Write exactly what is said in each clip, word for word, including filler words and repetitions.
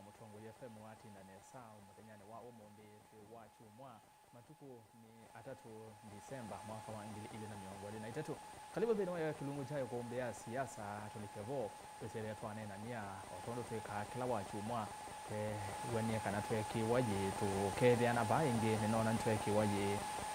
Mũtongoi F M watinda nesa mũthenyanĩ wa ũmũnthĩ twĩ wa kyumwa, matukũ nĩ atatũ Ndisemba mwaka wa ngili ilĩ na mĩongo ĩlĩ na itatũ. Karibu nthĩnĩ wa kĩlungu kya ĩkũmbĩ ya siasa tũlike vo. Twĩsĩthĩa twaneenany'a o tondũ twĩkaa kĩla wa kyumwa, twĩw'anie kana tweekĩwa yĩ tũkethĩana vaa ĩngĩ. Nĩnoona nĩtweekĩwa yĩ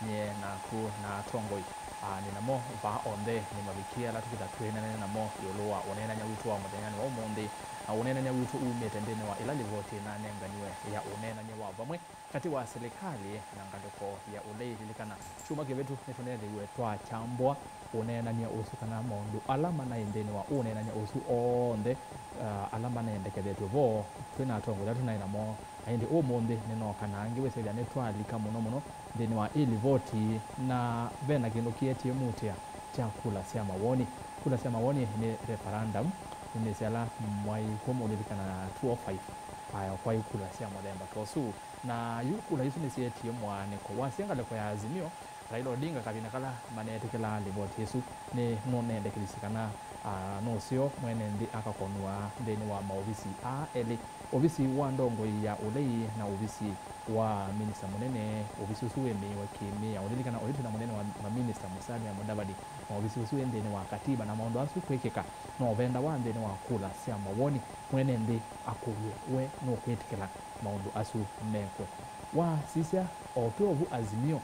nyie naku na atongoi, a, nĩ namo vaa onthe nĩmavikie ala tũkĩtha twĩneenany'a namo ĩũlũ wa ũneenany'a witũ wa mũthenyanĩ wa ũmũnthĩ. Na ũneenany'a witũ umĩte nthĩnĩ wa ĩla livoti ĩnanenganiwe ya ũneenany'a wa vamwe katĩ wa silikalĩ na ngalĩko ya ũlei. Lilikana, kyumwa kĩvĩtu nĩtũneethĩiwe twakyambwa ũneenany'a ũsu, kana maũndũ ala manaĩ nthĩnĩ wa ũneenany'a ũsu onthe, ah, ala manendekethetw'e vo twĩ na atongoi ala tũnaĩ namo. Na ĩndĩ ũmũnthĩ nĩnooka na angĩ, wĩsĩthya nĩtwalika mũno mũno nthĩnĩ wa ĩ livoti, na ve na kĩndũ kĩetie mutĩa kya kula sya mawoni. Kula sya mawoni nĩ referendum, nĩnĩsĩ ala mwaĩ kw'o mũlilikana two oh five, aya, kwaĩ kula sya mũthemba ta ũsu. Na yu kula isu nĩsyetie mwaanĩko wasya ngalĩko ya Azimio. Raila Odinga, kavinda kala maneetĩkĩlaa livoti ĩsu, nĩnũnendekethasya kana, a, nũseo mwene nthĩ akakonw'a nthĩnĩ wa maovisi aa elĩ, ovisi wa ndongoi ya ũlei na ovisi wa minista mũnene. Ovisi ũsu wĩmĩĩwe kĩmĩao. Lilikana, oyu twĩ na mũnene wa maminista Musalia Mudavadi. Maovisi ũsu wĩ nthĩnĩ wa katiba, na maũndũ asu kwĩkĩka no vendawa nthĩnĩ wa kula sya mawoni, mwene nthĩ akũlw'e we nũkwĩtĩkĩla maũndũ asu mekwe. Wasisya o tũovu Azimio,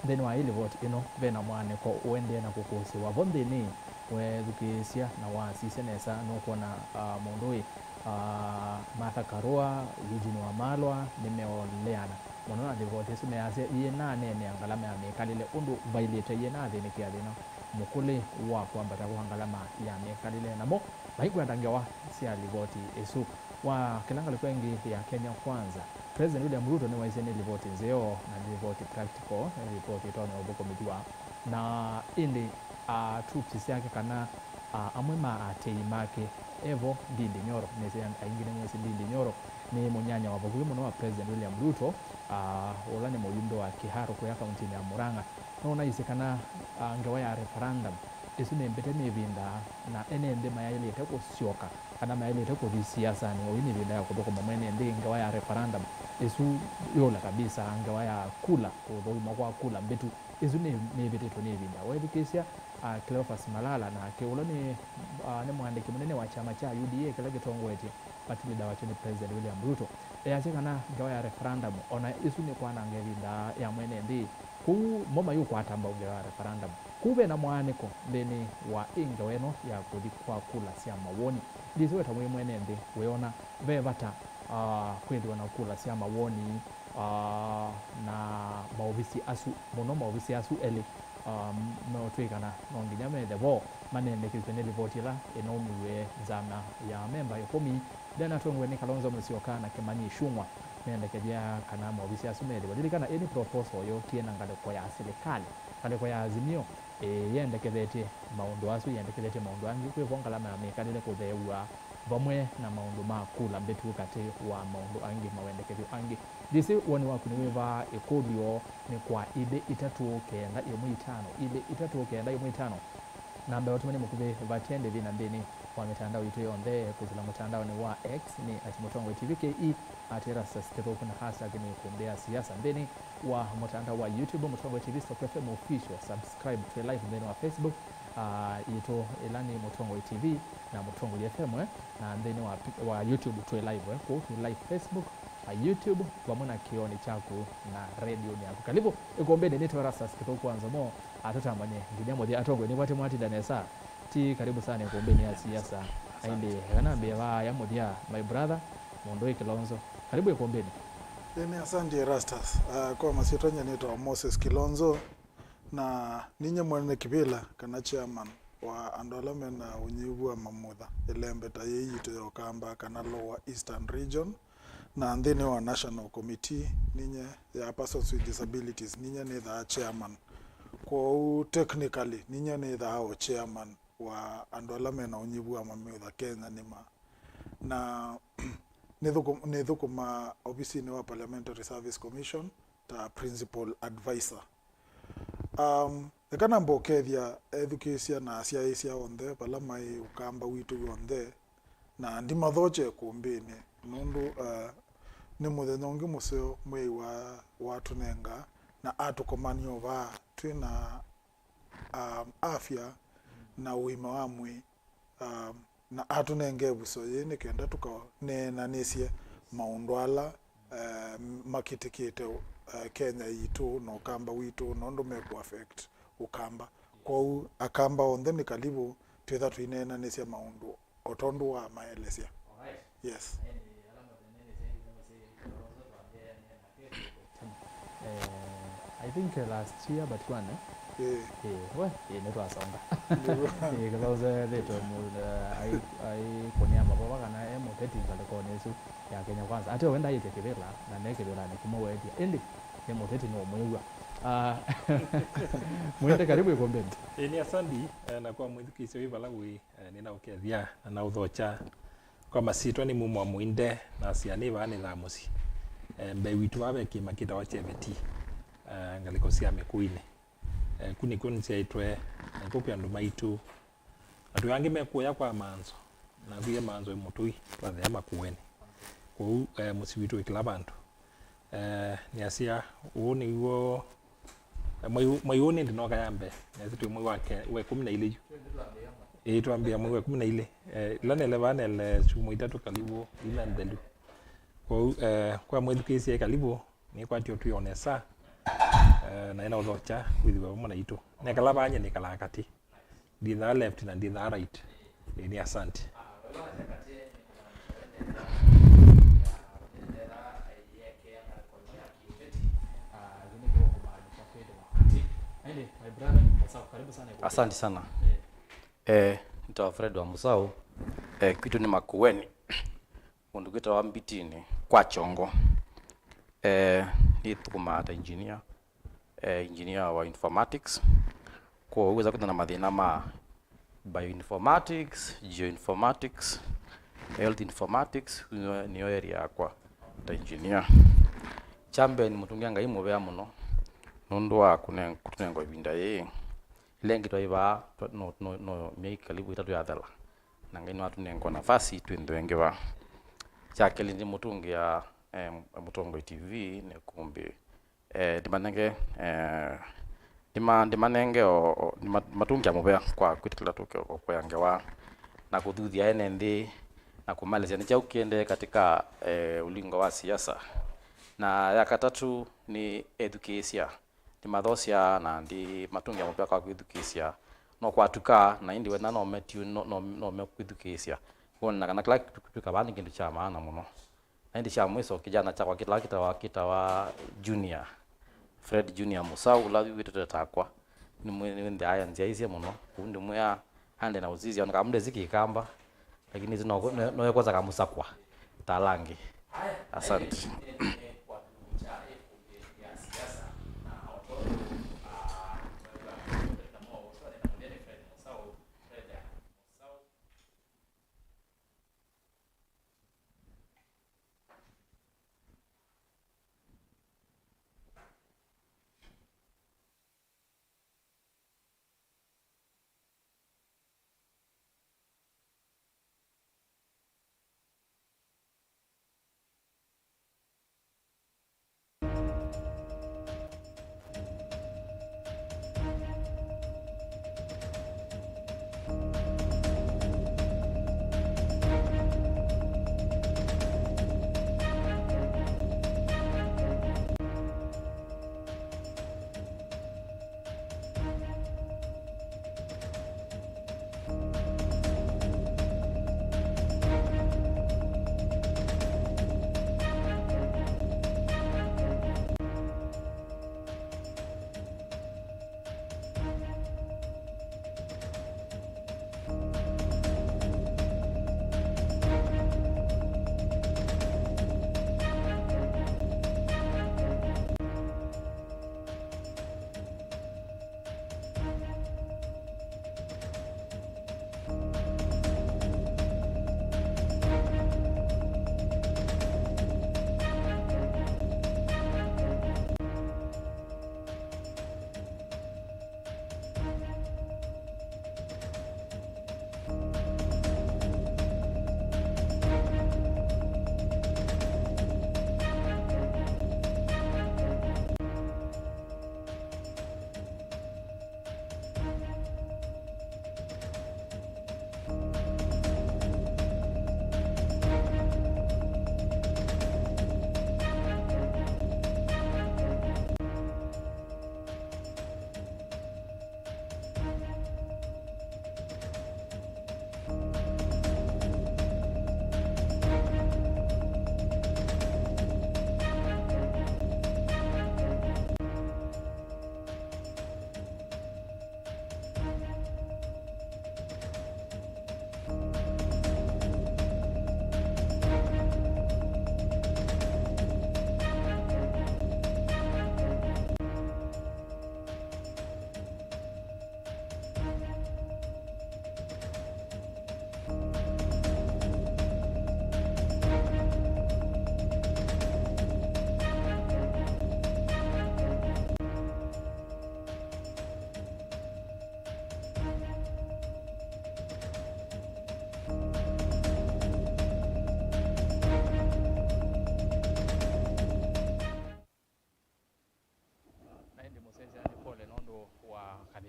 nthĩnĩ wa ĩ livoti ĩno ve na mwaanĩko ũendee na kũkũsĩwa vo nthĩnĩ. Weethukĩĩsya na wasisya nesa, nũkwona, ah, mũndũ ũyũ, ah, Martha Karua, Eugene Wamalwa nĩmeũleana mũno na livoti ĩsu, measya, "Ĩyĩnaneenea ngalama ya mĩkalĩle ũndũ vailĩte, ĩyĩnathĩnĩkĩa thĩna mũkũlĩ wa kwambata kwa ngalama ya mĩkalĩle." Namo maikwenda ngewa sya livoti ĩsu. Wa kĩla ngalĩko ĩngĩ ya Kenya Kwanza, President William Ruto nĩwaisye nĩ livoti nzeo na nĩ livoti practical, nĩ livoti ĩtonya ũthũkũmĩthw'a. Na ĩndĩ, a, troops syake kana, a, amwe ma aatĩĩi make, evo Ndindi Nyoro, nĩsĩ aingĩ nĩmwĩsĩ Ndindi Nyoro, nĩ mũnyanya wa vakuvĩ mũno wa President William Ruto, a, ũla nĩ mũyumbe wa Kiharu kũya kauntinĩ ya Murang'a. Nũnaisye kana, a, ngewa ya referendum ĩsu nĩ mbĩte nĩ ĩvinda, na ene nthĩ mayaĩlĩte kũsyoka kana mayaĩlĩte kũthi siasanĩ. Oyu nĩ ĩvinda ya kũthũkũma mwene nthĩ ngewa ya referendum ĩsu yũla kabisa, ngewa ya kula, kũthũimwa kwa kula mbĩtu ĩsu nĩ, nĩĩvĩtĩtwe nĩ ĩvinda. Weethukĩĩsya, a, Cleophas Malala, nake ũla nĩ, a, nĩ mwandĩki mũnene wa kyama kya U D A kĩla kĩtongoetye party leader wakyo nĩ President William Ruto, easya kana ngewa ya referendum o na ĩsu nĩ kwananga ĩvinda ya mwene nthĩ. Kwoou mo mayũkwata mbau ngewa ya referendum. Kwoou ve na mwaanĩko nthĩnĩ wa ĩ ngewa ĩno ya kũthi kwa kula sya mawoni. Ndĩsĩ we ta mwĩ mwene nthĩ wĩona ve vata, ah, kwĩthĩwa na kula sya mawoni, ah, na maovisi asu, mũno maovisi asu elĩ, ah, meũtw'ĩkana no nginya methe vo manendekezwe nĩ livoti ĩla ĩnaumiw'e nzama ya amemba ĩkũmi. Ndenatongoe nĩ Kalonzo Musyoka na Kimani Ichung'wa, mendekethya kana maovisi asu methĩwe. Lilikana, ĩĩ nĩ proposal yookie na ngalĩko ya silikalĩ, ngalĩko ya Azimio, ĩĩ, yendekethetye maũndũ asu, yendekethetye maũndũ angĩ, kwĩ vo ngalama ya mĩkalĩle kũtheew'a, vamwe na maũndũ ma kula mbĩtu katĩ wa maũndũ angĩ, mawendekethyo angĩ. Ndĩsĩ woni waku nĩ wĩva? Ĩkũlyo nĩ kwa ilĩ itatũ kenda ĩmwe itano, ilĩ itatũ kenda ĩmwe itano. Namba ya ũtũmani mũkuvĩ vate ndĩthina nthĩnĩ wa mĩtandao yitũ yonthe. Kwĩsĩla mũtandaonĩ wa X nĩ at Mũtongoi T V K E, at Erastus Kĩthũku, na hashtag nĩ Ĩkũmbĩ ya Siasa. Nthĩnĩ wa mũtandao wa YouTube, Mũtongoi T V Stock F M Official, subscribe. Twĩ live nthĩnĩ wa Facebook, ah, yitũ, ĩla nĩ Mũtongoi T V na Mũtongoi F M, eh, na nthĩnĩ wa pi-, wa YouTube twĩ live, eh, kũu twĩ live Facebook, ah, YouTube, vamwe na kĩonĩ kyaku na redionĩ yaku. Karibu Ĩkũmbĩnĩ. Nĩtwe Erastus Kĩthũku wa Nzomo, atũtambany'e nginya mũthya. Atongoi, nĩkwatĩ mwatinda nesa? Ti karibu sana Ĩkũmbĩnĩ ya siasa. Aindi, eka nambĩe vaya mũthya, my brother, mũndũ wĩ Kilonzo. Karibu Ĩkũmbĩnĩ. Ĩĩ, nĩ asante Erastus. Ah, kwa masyĩtwa nyie nĩtawa Moses Kilonzo, na ninyie mwene kĩvĩla kana chairman wa andũ ala mena ũnyivu wa mamutha ĩlembeta yĩĩ yitũ ya Ũkamba kana Lower Eastern Region. Na nthĩnĩ wa National Committee, ninyie ya Persons with Disabilities, ninyie nĩthaa chairman. Kwoou technically, ninyie nĩthaa o chairman wa andũ ala mena ũnyivu wa mamutha Kenya nĩma. Na nĩthũkũ-, nĩthũkũmaa ovisinĩ wa Parliamentary Service Commission ta principal advisor. Um, eka namba ũkethya ethukĩĩsya na asyaĩĩsya onthe vala maĩ, Ũkamba witũ w'onthe, na ndimathokye Ĩkũmbĩnĩ. Nũndũ, uh, nĩ mũthenya ũngĩ mũseo Mwĩai wa, watũnenga na atũkomany'a o vaa twĩ na, um, afya na ũima wa mwĩĩ, um, na atũnenga ĩvuso yĩĩ nĩ kenda tũkaneenanĩsye maũndũ ala, um, makĩtĩkĩte, uh, Kenya yitũ na Ũkamba witũ, nũndũ mekũ affect Ũkamba. Kwoou Akamba onthe nĩ kalivu twĩtha tũineenanĩsya maũndũ o tondũ wamaelesya. Alright. Yes. Ĩndĩ ala mathenenĩsya ĩndĩ nĩmasyaie ĩkalo ũsu twambĩanĩa na kĩtu. Eh, I think, eh, last year, but one, eh? Eh. Eh, we, eh, nĩtwasonga. Nĩw'o. Eh, kĩla ũseethĩtwe mũ-, eh, ai-, aikũnĩa mavova kana e mũteti ngalĩkonĩ ĩsu ya Kenya Kwanza. Ate we ndaĩtye kĩvĩla, na ne kĩvĩlanĩ kĩmwe weethĩa. Ĩndĩ nĩ mũteti nũũmwĩw'a. Ah, Mwende, karibu ĩkũmbĩnĩ. Ĩĩ, nĩ asandi, eh, na kwa mwĩthukĩĩsya wĩ vala wĩ, eh, nĩnaũkethya na naũthokya. Kwa masyĩtwa nĩ Mumo wa Mũinde, na asya nĩ vaa nĩ thaa mũsyĩ. Eh, mbee witũ vaa ve kĩĩma kĩtawa Cheveti, eh, ngalĩko sya Mĩkũinĩ. Eh, ku nĩkw'o nĩsyaĩtwe, na nĩkw'o kwĩ andũ maitũ. Na twĩ angĩ me kũya kwa Manzo, na athwie Manzo ĩ Mũtũi, twathea Makueni. Kwoou, eh, mũsyĩ witũ wĩ kĩla vandũ. Eh, nĩasya, ũũ nĩw'o, eh, mwai, mwai ũũ nĩndĩ noka ya mbee, nĩasya twĩ mwai wa ke-, wa ĩkũmi na ilĩ yu. Ĩĩ, twambĩĩa mwai wa ĩkũmi na ilĩ. Eh, ĩla nele vaa nele syumwa itatũ kalivu, ina nthelu. Kwoou, eh, kwa mwĩthukĩĩsya ĩ kalivu, nĩkwatyo twĩone saa, eh, na ĩna ũthokya wĩthĩwe vamwe naitũ. Nekala vaa nyie nĩkalaa katĩ. Ndithaa left na ndithaa right. Ĩĩ, nĩ asante. Asante sana. Eh, nitawa Fred wa Musau. Eh, kwitũ nĩ Makueni. Kũndũ kwĩtawa Mbitini kwa Kyongo. Eh, nĩthũkũmaa ta engineer, eh, engineer wa informatics. Kwoou wĩsa kwĩthwa na mathĩna ma bioinformatics, geoinformatics, health informatics, nĩyo, nĩyo area yakwa ta engineer. Kya mbee nĩmũtũngĩa Ngai mũvea mũno nũndũ wa kũne-, kũtũnenga ĩvinda yĩĩ. Ĩla ĩngĩ twaĩ vaa, twa-, no, no, no myei kalivu ĩtatũ yathela, na Ngai nĩwatũnenga nafasi twĩ nthĩ ĩngĩ vaa. Kya kelĩ nĩmũtũngĩa, eh, Mũtongoi T V nĩ kumbi. Eh, ndĩmanenge, eh, ndĩma-, ndĩmanenge o, o, ndĩma-, ndĩmatũngĩa mũvea kwa kwĩtĩkĩla tũke o kũya ngewa na kũthuthya ene nthĩ na kũmaelesya nĩ kyaũ kĩendee katika, eh, ũlingo wa siasa. Na ya katatũ nĩ ethukĩĩsya, ndĩmathosya na ndĩmatũngĩa mũvea kwa kwĩthukĩĩsya. No kwatuka, na ĩndĩ wena no metiũ, no, no, no mekwĩthukĩĩsya. Kwona kana kĩla kĩtwĩka vaa nĩ kĩndũ kya maana mũno. Na ĩndĩ sya mwiso, kijana kyakwa kĩla kĩtawa, kĩtawa Junior, Fred Junior Musau, ũla wĩtĩtwe takwa, nĩmwĩ-, nĩwĩnthĩaa nzyaisye mũno. Kũu ndĩmwĩa aende na ũsisya, ona kamũndesi kĩkamba, lakini ĩsu no, no, no ekosa kamũsakwa ta ala angĩ. Asante.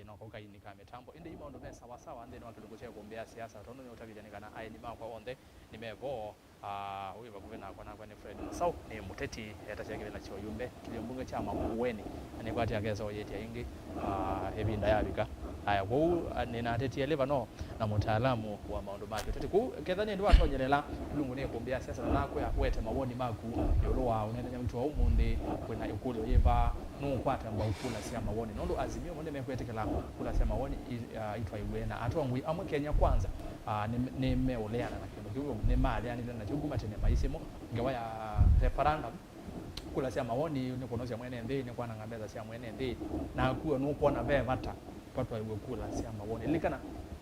noko kaini ka mĩtambo. Ĩndĩ yu maũndũ me sawasawa nthĩnĩ wa kĩlungu kya ĩkũmbĩ ya siasa, tondũ nĩũtavĩthya nĩ kana aeni makwa onthe nĩ mevo. Ah, wĩ vakuvĩ nakwa, nakwa nĩ Fred Masau, nĩ mũteti, etasya kĩvĩla kya ũyumbe kĩlio mbunge kya Makueni, na nĩkwatĩ akesa ũyĩtya ĩngĩ, ah, ĩvinda yavika. Aya, kwoou, ah, nĩna ateti elĩ vano na mũtaalamu wa maũndũ ma kĩũteti. Kwoou ketha nĩndĩ watonyelela kĩlungu nĩ ĩkũmbĩ ya siasa na nakwĩa wete mawoni maku ĩũlũ wa ũneenany'a witũ wa ũmũnthĩ, kwĩna ĩkũlyo yĩva, nũũkwata mbau kula sya mawoni, nũndũ Azimio mo nĩmekwĩtĩkĩla kula sya mawoni i- ah, itwaĩwe na atongoi amwe. Kenya Kwanza, ah, nĩ- nĩmeũleana na kĩndũ kĩu, nĩmaleanile nakyo kuma tene, maisye mo ngewa ya referendum, kula sya mawoni nĩ kũnosya mwene nthĩ, nĩ kwananga mbesa sya mwene nthĩ, naku we nũkwona ve vata twatwaĩwe kula sya mawoni? Lilikana,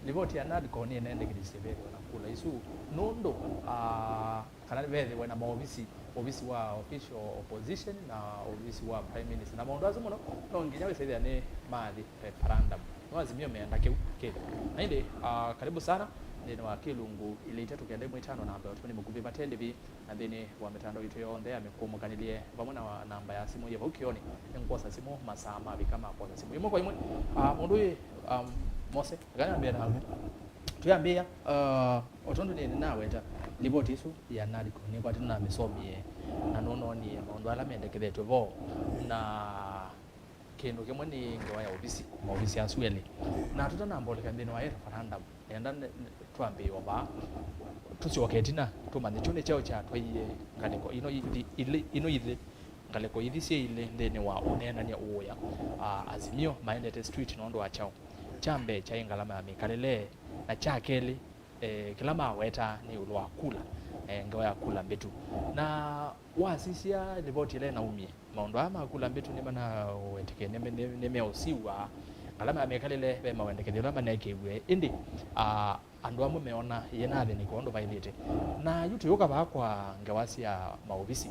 livoti ya NADCO nĩnendekethĩsye vethĩwa na kula isu, nũndũ, ah, kana vethĩwe na maovisi, ovisi wa official opposition na ovisi wa prime minister. Na maũndũ asu mũno no nginya wĩsĩthĩa nĩ mathi referendum. No Azimio meenda kĩu kĩthĩwe. Na ĩndĩ, ah, karibu sana nthĩnĩ wa kĩlungu ilĩ itatũ kenda ĩmwe itano namba ya ũtũmani mũkuvĩ vate ndĩvi, na nthĩnĩ wa mĩtandao itũ yonthe ya mĩkũũmũkanĩlye vamwe na namba ya simũ yĩ vau kĩonĩ. Nĩngwosa simũ masaa mavika ma kwosa simũ ĩmwe kwa ĩmwe. Ah, mũndũ ũyũ, um, Mose, eka nambĩe nawe. Twĩambĩĩa, uh, o tondũ nĩ- nĩnaweta livoti ĩsu ya NADCO, nĩkwatĩ nĩnamĩsomie na nũnoonie maũndũ ala mendekethetw'e vo, na kĩndũ kĩmwe nĩ ngewa ya ovisi, maovisi asu elĩ. Na tũtanamba ũlika nthĩnĩ wa referendum, nenda nĩ- nĩ- twambĩĩe o vaa, tũsyoke ĩtina tũmanye kyu nĩ kyaũ kyatwaie ngalĩko ino ithi ilĩ, ino ithi ngalĩko ithi syĩ ilĩ nthĩnĩ wa ũneenany'a ũũya, ah, Azimio maendete street nũndũ wa kyaũ? Kya mbee kyaĩ ngalama ya mĩkalĩle, na kya kelĩ, eh, kĩla mawetaa nĩ ĩũlũ wa kula, eh, ngewa ya kula mbĩtu. Na wasisya livoti ĩla ĩnaumie, maũndũ aa ma kula mbĩtu nĩmanaweteke, nĩme- nĩ- nĩmeũsiw'a. Ngalama ya mĩkalĩle ve mawendekethyo ala manekĩiw'e, ĩndĩ, ah, andũ amwe meona yĩnathĩnĩkwa ũndũ vaĩlĩte. Na yu tũyũka vaa kwa ngewa sya maovisi.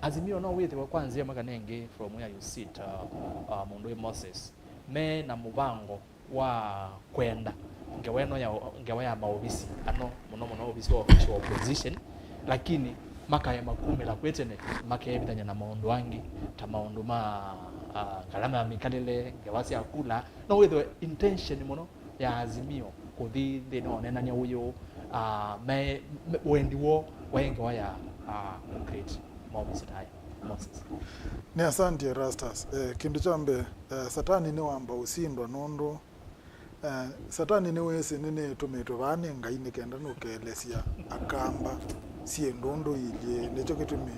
Azimio no wĩthĩwe kwa nzĩa ĩmwe kana ĩngĩ, from where you sit, uh, uh, mũndũ wĩ Moses, me na mũvango wa kwenda ngewa ĩno ya, ngewa ya maovisi ano, mũno mũno ovisi wa official opposition, lakini makaema kumĩla kwĩ tene, makevithany'a na maũndũ angĩ, ta maũndũ ma, uh, ngalama ya mĩkalĩle, ngewa sya kula. No wĩthĩwe intention mũno ya Azimio kũthi nthĩnĩ wa ũneenany'a ũyũ, ah, me- me- wendi woo waĩ ngewa ya, ah, great Moses Tae. Moses. Nĩ asante Erastus. Eh, kĩndũ kya mbee, eh, Satani nĩwamba ũsindwa nũndũ, eh, Satani nĩwĩsĩ nĩnĩtũmĩtwe vaa nĩ Ngai nĩ kenda nũkelesya Akamba syĩndũ ũndũ ilyĩ. Nĩkyo kĩtumi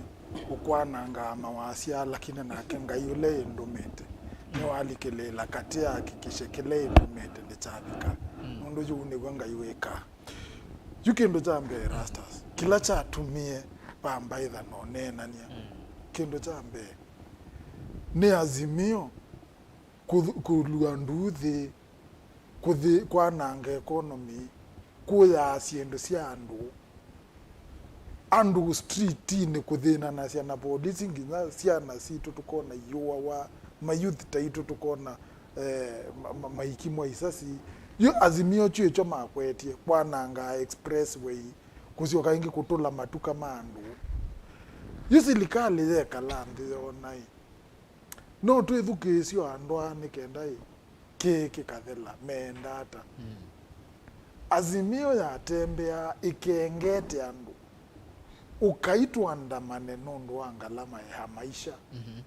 ũkwanangaa mawasya, lakini nake Ngai ũla ĩndũmĩte nĩwalikĩlĩĩla katĩ ahakikishe kĩla ĩndũmĩte nĩkyavika. Mm. Nũndũ yu nĩw'o Ngai wĩkaa. Yu kĩndũ kya mbee, Erastus, kĩla kyatumie vambaĩtha na ũneenany'a, mm, kĩndũ kya mbee nĩ Azimio kũthu- kũlua nduuthĩ, kũthi- kwananga economy, kũyaa syĩndũ sya andũ, andũ streetinĩ kũthĩnanasya na polisi, nginya syana sitũ tũkona iũawa, mayouth taitũ tũkona, eh, ma- ma- maikimwa isasi. Yu Azimio kyu ĩkyo makwetie, kwanangaa expressway, kũsyoka ĩngĩ kũtũla matuka ma andũ. Yu silikalĩ yekala nthĩ yona ĩ, no twĩthukĩĩsye o andũ aa nĩ kenda ĩ, kĩĩ kĩkathela, meenda ata? Mm. Azimio yatembeaa ĩkengete andũ, ũkai tũandamane nũndũ wa ngalama ya maisha. Mhm.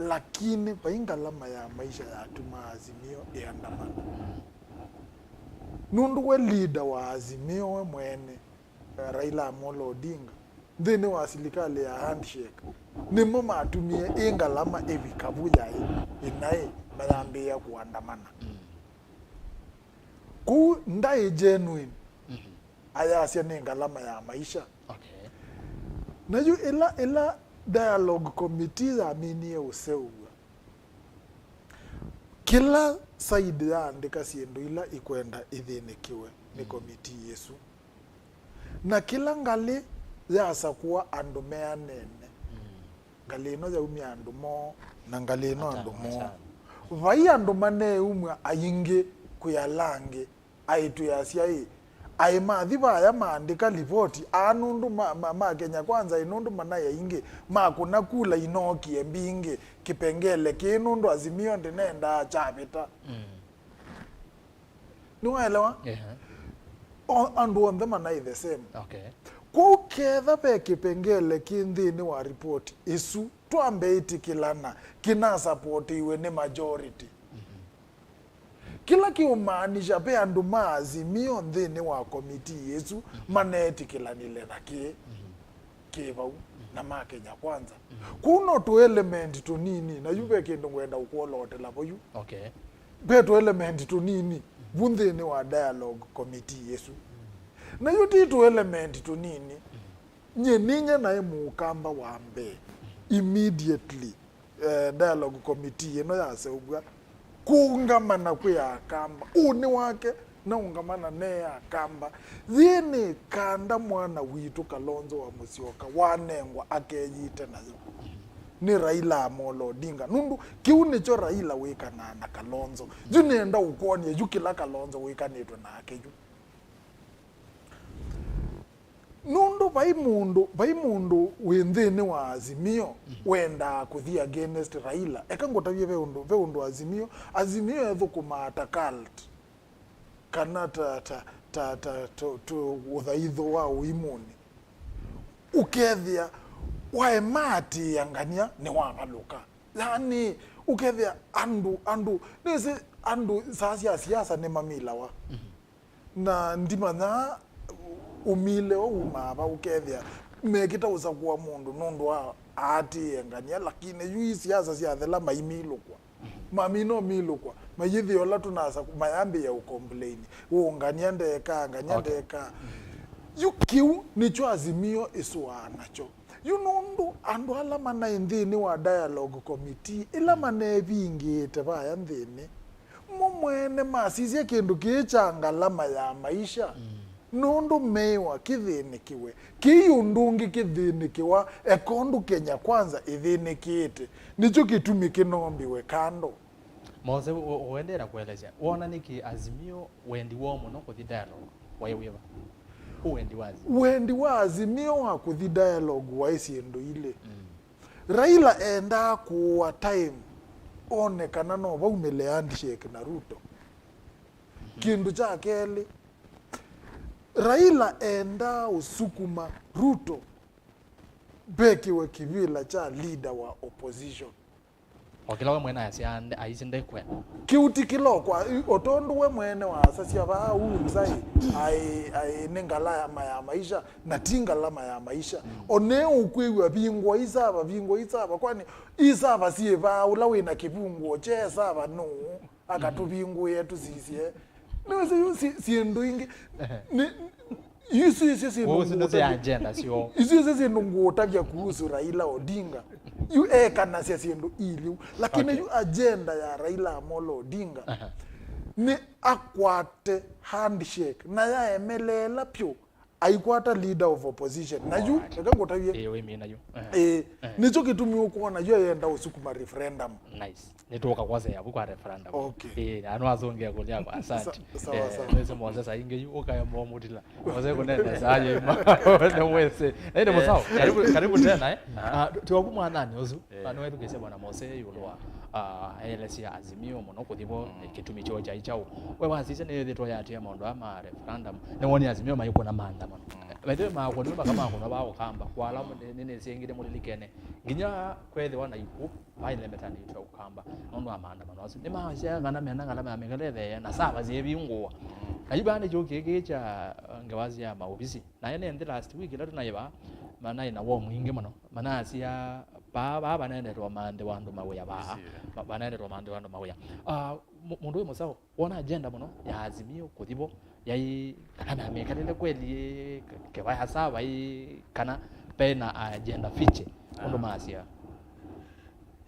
Lakini vai ngalama ya maisha yatumaa Azimio ĩandamana. Mm. Nũndũ we leader wa Azimio we mwene, eh, Raila Amolo Odinga, nthĩnĩ wa silikalĩ ya handshake, nĩmo matumie ĩ ngalama ĩvika vu yaĩ ĩnaĩ mayambĩĩa kũandamana. Mm. Kũu ndaĩ genuine, mhm, ayasya nĩ ngalama ya maisha. Okay. Na yu ĩla, ĩla dialogue committee yaminie ũseũvw'a, kĩla side yaandĩka syĩndũ ila ikwenda ithĩnĩkĩwe nĩ, mm, committee ĩsu. Na kĩla ngalĩ yasakũa andũ meanene. Mm. Ngalĩ ĩno yaumya andũ moo, na ngalĩ ĩno andũ moo. Vai andũ maneumw'a aingĩ kwĩ ala angĩ, aĩ twĩasya ĩ, aĩ mathi vaya maandĩka livoti aa nũndũ ma, ma, ma Kenya Kwanza ĩ nũndũ manaĩ aingĩ, makũna kula inookie mbingĩ, kĩpengele kĩĩ nũndũ Azimio ndĩnendaa kyavĩta. Mm. Nĩwaelewa? Ehe. O- andũ onthe manaĩ the same. Okay. Kwoou ketha ve kĩpengele kĩ nthĩnĩ wa report ĩsu, twambe ĩtĩkĩlana kĩnasapotĩiwe nĩ majority. Kĩla kĩũmaanisha ve andũ ma Azimio nthĩnĩ wa komitii ĩsu maneetĩkĩlanile na kĩĩ kĩ vau na ma Kenya Kwanza. Kũu no tũelement tũnini, na yu ve kĩndũ ngwenda ũkwolootela vo yu. Okay. Ve tũelement tũnini vu nthĩnĩ wa dialogue committee ĩsu. Na yu ti tũelement tũnini. Nyie ninya naĩ mũkamba wa mbee immediately eh, dialogue committee ĩno yaseũvw'a kũũngamana kwĩ Akamba. Ũnĩ wake naũngamana ne Akamba. Yĩ nĩ kanda mwana witũ Kalonzo wa Musyoka wanengwa akeyĩte nayo nĩ Raila Amolo Odinga, nũndũ kĩu nĩkyo Raila wĩkanaa na Kalonzo. Yu nĩenda ũkwony'a yu kĩla Kalonzo wĩkanĩtwe nake yu. Nũndũ vai mũndũ, vai mũndũ wĩ nthĩnĩ wa Azimio wendaa kũthi against Raila. Eka ngũtavye ve ũndũ, ve ũndũ Azimio, Azimio ethũkũmaa ta cult, kana ta, ta, ta, ta, ta, ta ũthaitho wa ũimũnĩ. Ũkethĩa waema atĩĩa ngania nĩwavalũka. Yaani, ũkethĩa andũ, andũ, nĩsĩ andũ saa sya siasa nĩmamilawa. Na ndimanyaa ũmile ũu umaa va, ũkethĩa mekĩta ũsakũa mũndũ nũndũ wa aatĩĩe ngania, lakini yu ii siasa syathela maimilũkwa. Mamina ũmilũkwa, mayĩthĩa ũla tũnasa mayambĩĩa ũkomplaini, ũũ ngania ndekaa, ngania Okay. ndekaa. Yu kĩu nĩkyo Azimio ĩsũaa nakyo. Yu nũndũ andũ ala manaĩ nthĩnĩ wa dialogue committee ĩla manevingĩĩte vaya nthĩnĩ, mo mwene masisye kĩndũ kĩĩ kya ngalama ya maisha, nũndũ meĩwa kĩthĩnĩkĩwe. Kĩi ũndũ ũngĩ kĩthĩnĩkĩwa, eka ũndũ Kenya Kwanza ĩthĩnĩkĩĩte. Nĩkyo kĩtumi kĩnombiwe kando. Mose, ũ- ũendeea na kũelesya, wona nĩkĩ Azimio wendi woo mũno kũthi dialogue waĩ wĩva? Ũ wendi wa Azimio? Wendi wa Azimio wa kũthi dialogue waĩ syĩndũ ilĩ. Raila endaa kũũa time one kana no vaumĩle handshake na Ruto. Kĩndũ kya kelĩ, Raila endaa ũsukuma Ruto vekĩwe kĩvĩla kya leader wa opposition. O kĩla we mwene asya nde- aisye ndekwenda. Kĩu ti kĩla ũkwa, o tondũ we mwene wasasya vaa uu nza ĩ, aĩ, aĩ nĩ ngalama ya maisha, na ti ngalama ya maisha. O ne ũkwĩw'a vingũa isava, vingũa isava, kwani isava syĩ vaa, ũla wĩ na kĩvungũo kye sava nũũ? Akatũvingũĩe tũsisye. Nĩwĩsĩ yu si- syĩndũ ingĩ. Nĩ- isu isyo syĩndũ Ũũ syĩndũ sya ngũtavya- agenda syoo. Isu isyo syĩndũ ngũtavya kuhusu Raila Odinga. Yu ekanasya syĩndũ iliu. Lakini Okay. yu agenda ya Raila Amolo Odinga Aha. nĩ akwate handshake na yaemeleela pyũ. Aikwata leader of opposition. Na yu, Alright. eka ngũtavye. Ĩĩ, wĩmina yu. Eh. Ĩĩ, Eh. nĩkyo kĩtumi ũkwona yu ayenda ũsukuma referendum. Nice. Nĩtũũka kwosea vu kwa referendum. Okay. Ĩĩ, ano asũngĩa kũlya kwa asante. Sa- sawa, Eh, sawa. Nĩsĩ Moses aingĩ yu, ũkae mo mũtila. Mose kũnene saa yĩma. Nĩ mwĩsĩ. Na ĩndĩ mũsao, karibu, karibu tena, eh. Ah, tu- tiwaku mwanani ũsu. Eh. Na nĩwethukĩsya bwana Mose ĩũlũ wa, ah, aelesya Azimio mũno kũthi vo, eh, kĩtumi kyoo kyaĩ kyaũ. We wasisya nĩyĩthĩtwe yatia maũndũ aa ma referendum. Nĩwoni Azimio mayĩkũna maandamano. By the way, makũnwa mpaka makũnwa vaa Ũkamba. Kwala nĩ- nĩ- nĩnĩsengile mũlilikene. Nginya kwethĩwa na ikw'ũ, vailemetanĩtwe Ũkamba. Nũndũ wa maandamano asu. Nĩmaasya kana mena ngalama ya mĩkeletheea na sava syĩvingũwa. Na yu vaa nĩ kyũkĩkĩĩ kya, uh, ngewa sya maovisi. Naĩ nĩ nthĩ last week ĩla tũnaĩ vaa, manaĩ na woo mwingĩ mũno. Manasya, vaa, vaa vanendetwe maandĩwa andũ mawĩa vaa. Ĩsĩ. Ma- vanendetwe maandĩwa andũ mawĩa. Ah, mũ- mũndũ wĩ mũsaũ, wona agenda mũno ya Azimio kũthi vo, yaĩ kana na mĩkalĩle kweli, kĩvaya sawa ĩ, kana pena agenda fiche, ũndũ Ah. maasya.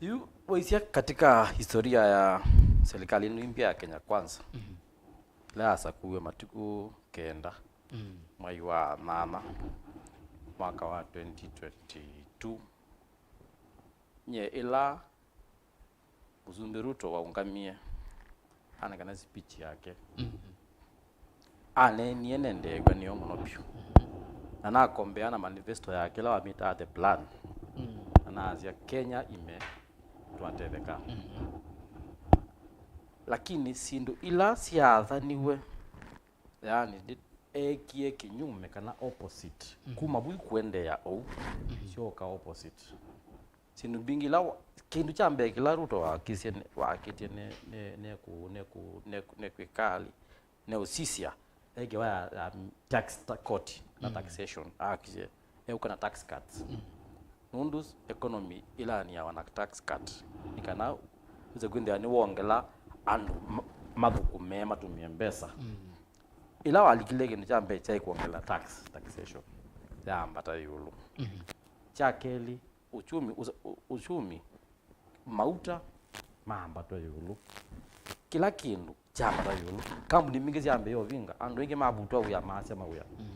Yu waisya katika historia ya serikali ĩno mpya ya Kenya Kwanza, Mhm. ĩla yasakuiwe matukũ kenda, Mm. mwai wa nana, mwaka wa twenty twenty-two. Nye ĩla Mũsumbĩ Ruto waũngamie anengane speech yake, Mhm. aneenie nendeew'a nĩyo mũno vyũ. Mhm. Na nakombea na manifesto yake ĩla wamĩtaa The Plan. Mm. Na naasya, Kenya ime twatetheka. Mhm. Lakini syĩndũ ila syaathaniwe Yaani, ndi-, eekie kinyume kana opposite. Mhm. Kuma vu kũendeea ũu, mhm, syoka opposite. Syĩndũ mbingĩ ila wa-, kĩndũ kya mbee kĩla Ruto waakisye nĩ-, waakĩtye nĩ, nĩ, nĩ kũ-, nĩ kũ-, nĩ, nĩ kwĩkali, nĩ ũsisya, eekie wa ya, ya tax, ta-, court, na, mm, taxation, aakisye, eũka na tax cuts. Mm. Nũndũ economy ĩlaaniawa na tax cut, nĩ kana wĩse kwĩthĩa nĩwongela andũ ma-, mathũkũme, matũmĩe mbesa. Mm. Ĩla walikile, kĩndũ kya mbee kyaĩ kwongela tax, taxation, yaambata ĩũlũ. Mhm. Kya kelĩ, uchumi, usa-, u-, uchumi, mauta maambatwa ĩũlũ. Kĩla kĩndũ kyambata ĩũlũ. Kambuni mbingĩ syambĩĩa ũvinga, andũ aingĩ mavutwa wĩa, maasya mawĩa. Mm.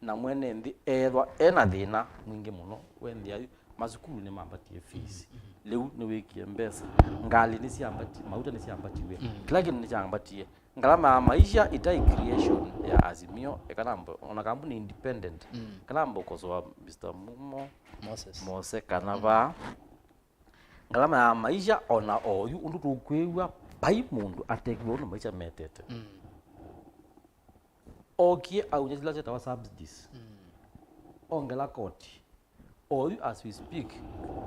Na mwene nthĩ eethwa ena thĩna mwingĩ mũno. Wendĩa yu, masukulu nĩmambatie fees. Mm, mm. Lĩu nĩwĩkie mbesa. Ngalĩ nĩsyambati-, mauta nĩsyambatiwe. Mm. Kĩla kĩndũ nĩkyambatie. Ngalama ya maisha ĩtaĩ creation ya Azimio, ĩkanamba, ona kambuni independent, mm, ĩkanamba ũkosoa Mister Mumo, Moses. Mose kana, mm, vaa. Ngalama ya maisha ona oyu ũndũ tũkwĩw'a, vai mũndũ atekĩwe ũndũ maisha metete. Mm. Okie aunya sila syetawa subsidies. Mm. Ongela koti. Oyu, as we speak,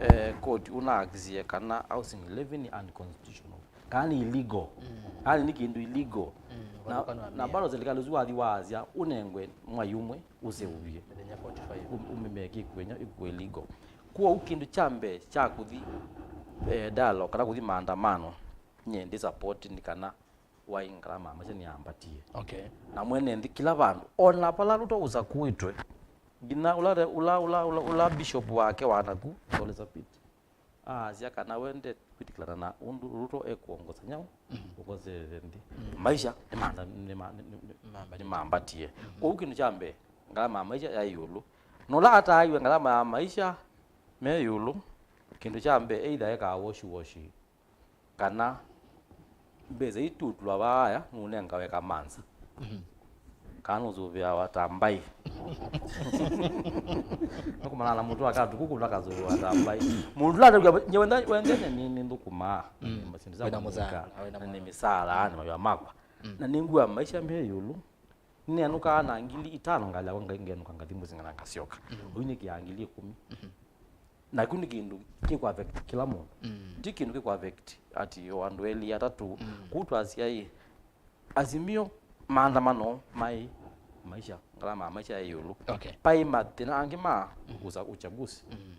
eh, court ũnaakisie kana housing levy nĩ unconstitutional, kana nĩ illegal. Mm. Yaani nĩ kĩndũ illegal. Mm, na, ũvathũkanu wa na mĩao. Bado serikali ũsu wathi waasya ũnengwe mwai ũmwe ũseũvye. Mĩthenya forty-five. Um-, umĩmekĩkwe inya ikuo illegal. Kwoou kĩndũ kya mbee kya kũthi, eh, dialogue kana kũthi maandamano, nyie ndi support nĩ kana wai ngalama ya maisha nĩyambatie. Okay. Na mwene nthĩ kĩla vandũ, ona vala Ruto ũsakuĩtwe, nginya ũla, ũla, ũla, ũla, ũla bishop wake wa naku, Ole Sapit, aasya kana wende kwĩtĩkĩlana na ũndũ Ruto ekũongosa nyau, mhm, ũkosete nthĩ. Mm. Maisha nĩmanda-, nĩma-, nĩ-, nĩ-, nĩ-, mambatie. Nĩmambatie. Mhm. Kwoou kĩndũ kya mbee, ngalama ya maisha yaĩ ĩũlũ. Na ũla ataaiwe ngalama ya maisha me ĩũlũ, kĩndũ kya mbee, either ekaa wash wash, kana mbesa itutulwa vaaya nũnengawe kamanza. Mhm. Kana nũsũvĩawa ta mbai. Nũkũmana na mũndũ akatuku kũla kasũvĩawa ta mbai. Mũndũ la nĩwenda, nĩwenda nĩ, nĩ, nĩnthũkũmaa. Mm. Masindu wĩna mũsaala, wĩna na nĩ mũsaala, nĩ mayũa makwa. Mm. Na nĩngua maisha me ĩũlũ. Nĩnenũkaa na ngili itano ngalĩ yakwa ngai ngenũka ngathi mũsyĩ na ngasyoka. Mm. Ũyu nĩkĩaa ngili ĩkũmi. Mhm. Na kĩu nĩ kĩndũ kĩkũ affect kĩla mũndũ. Mm. Ti kĩndũ kĩkũ affect ati o andũ elĩ atatũ. Mm. Kũu twasya ĩ, Azimio maandamano maĩ maisha, ngalama ya maisha ya ĩũlũ. Okay. Paĩ mathĩna angĩ ma, mm, usa-, uchaguzi. Mm.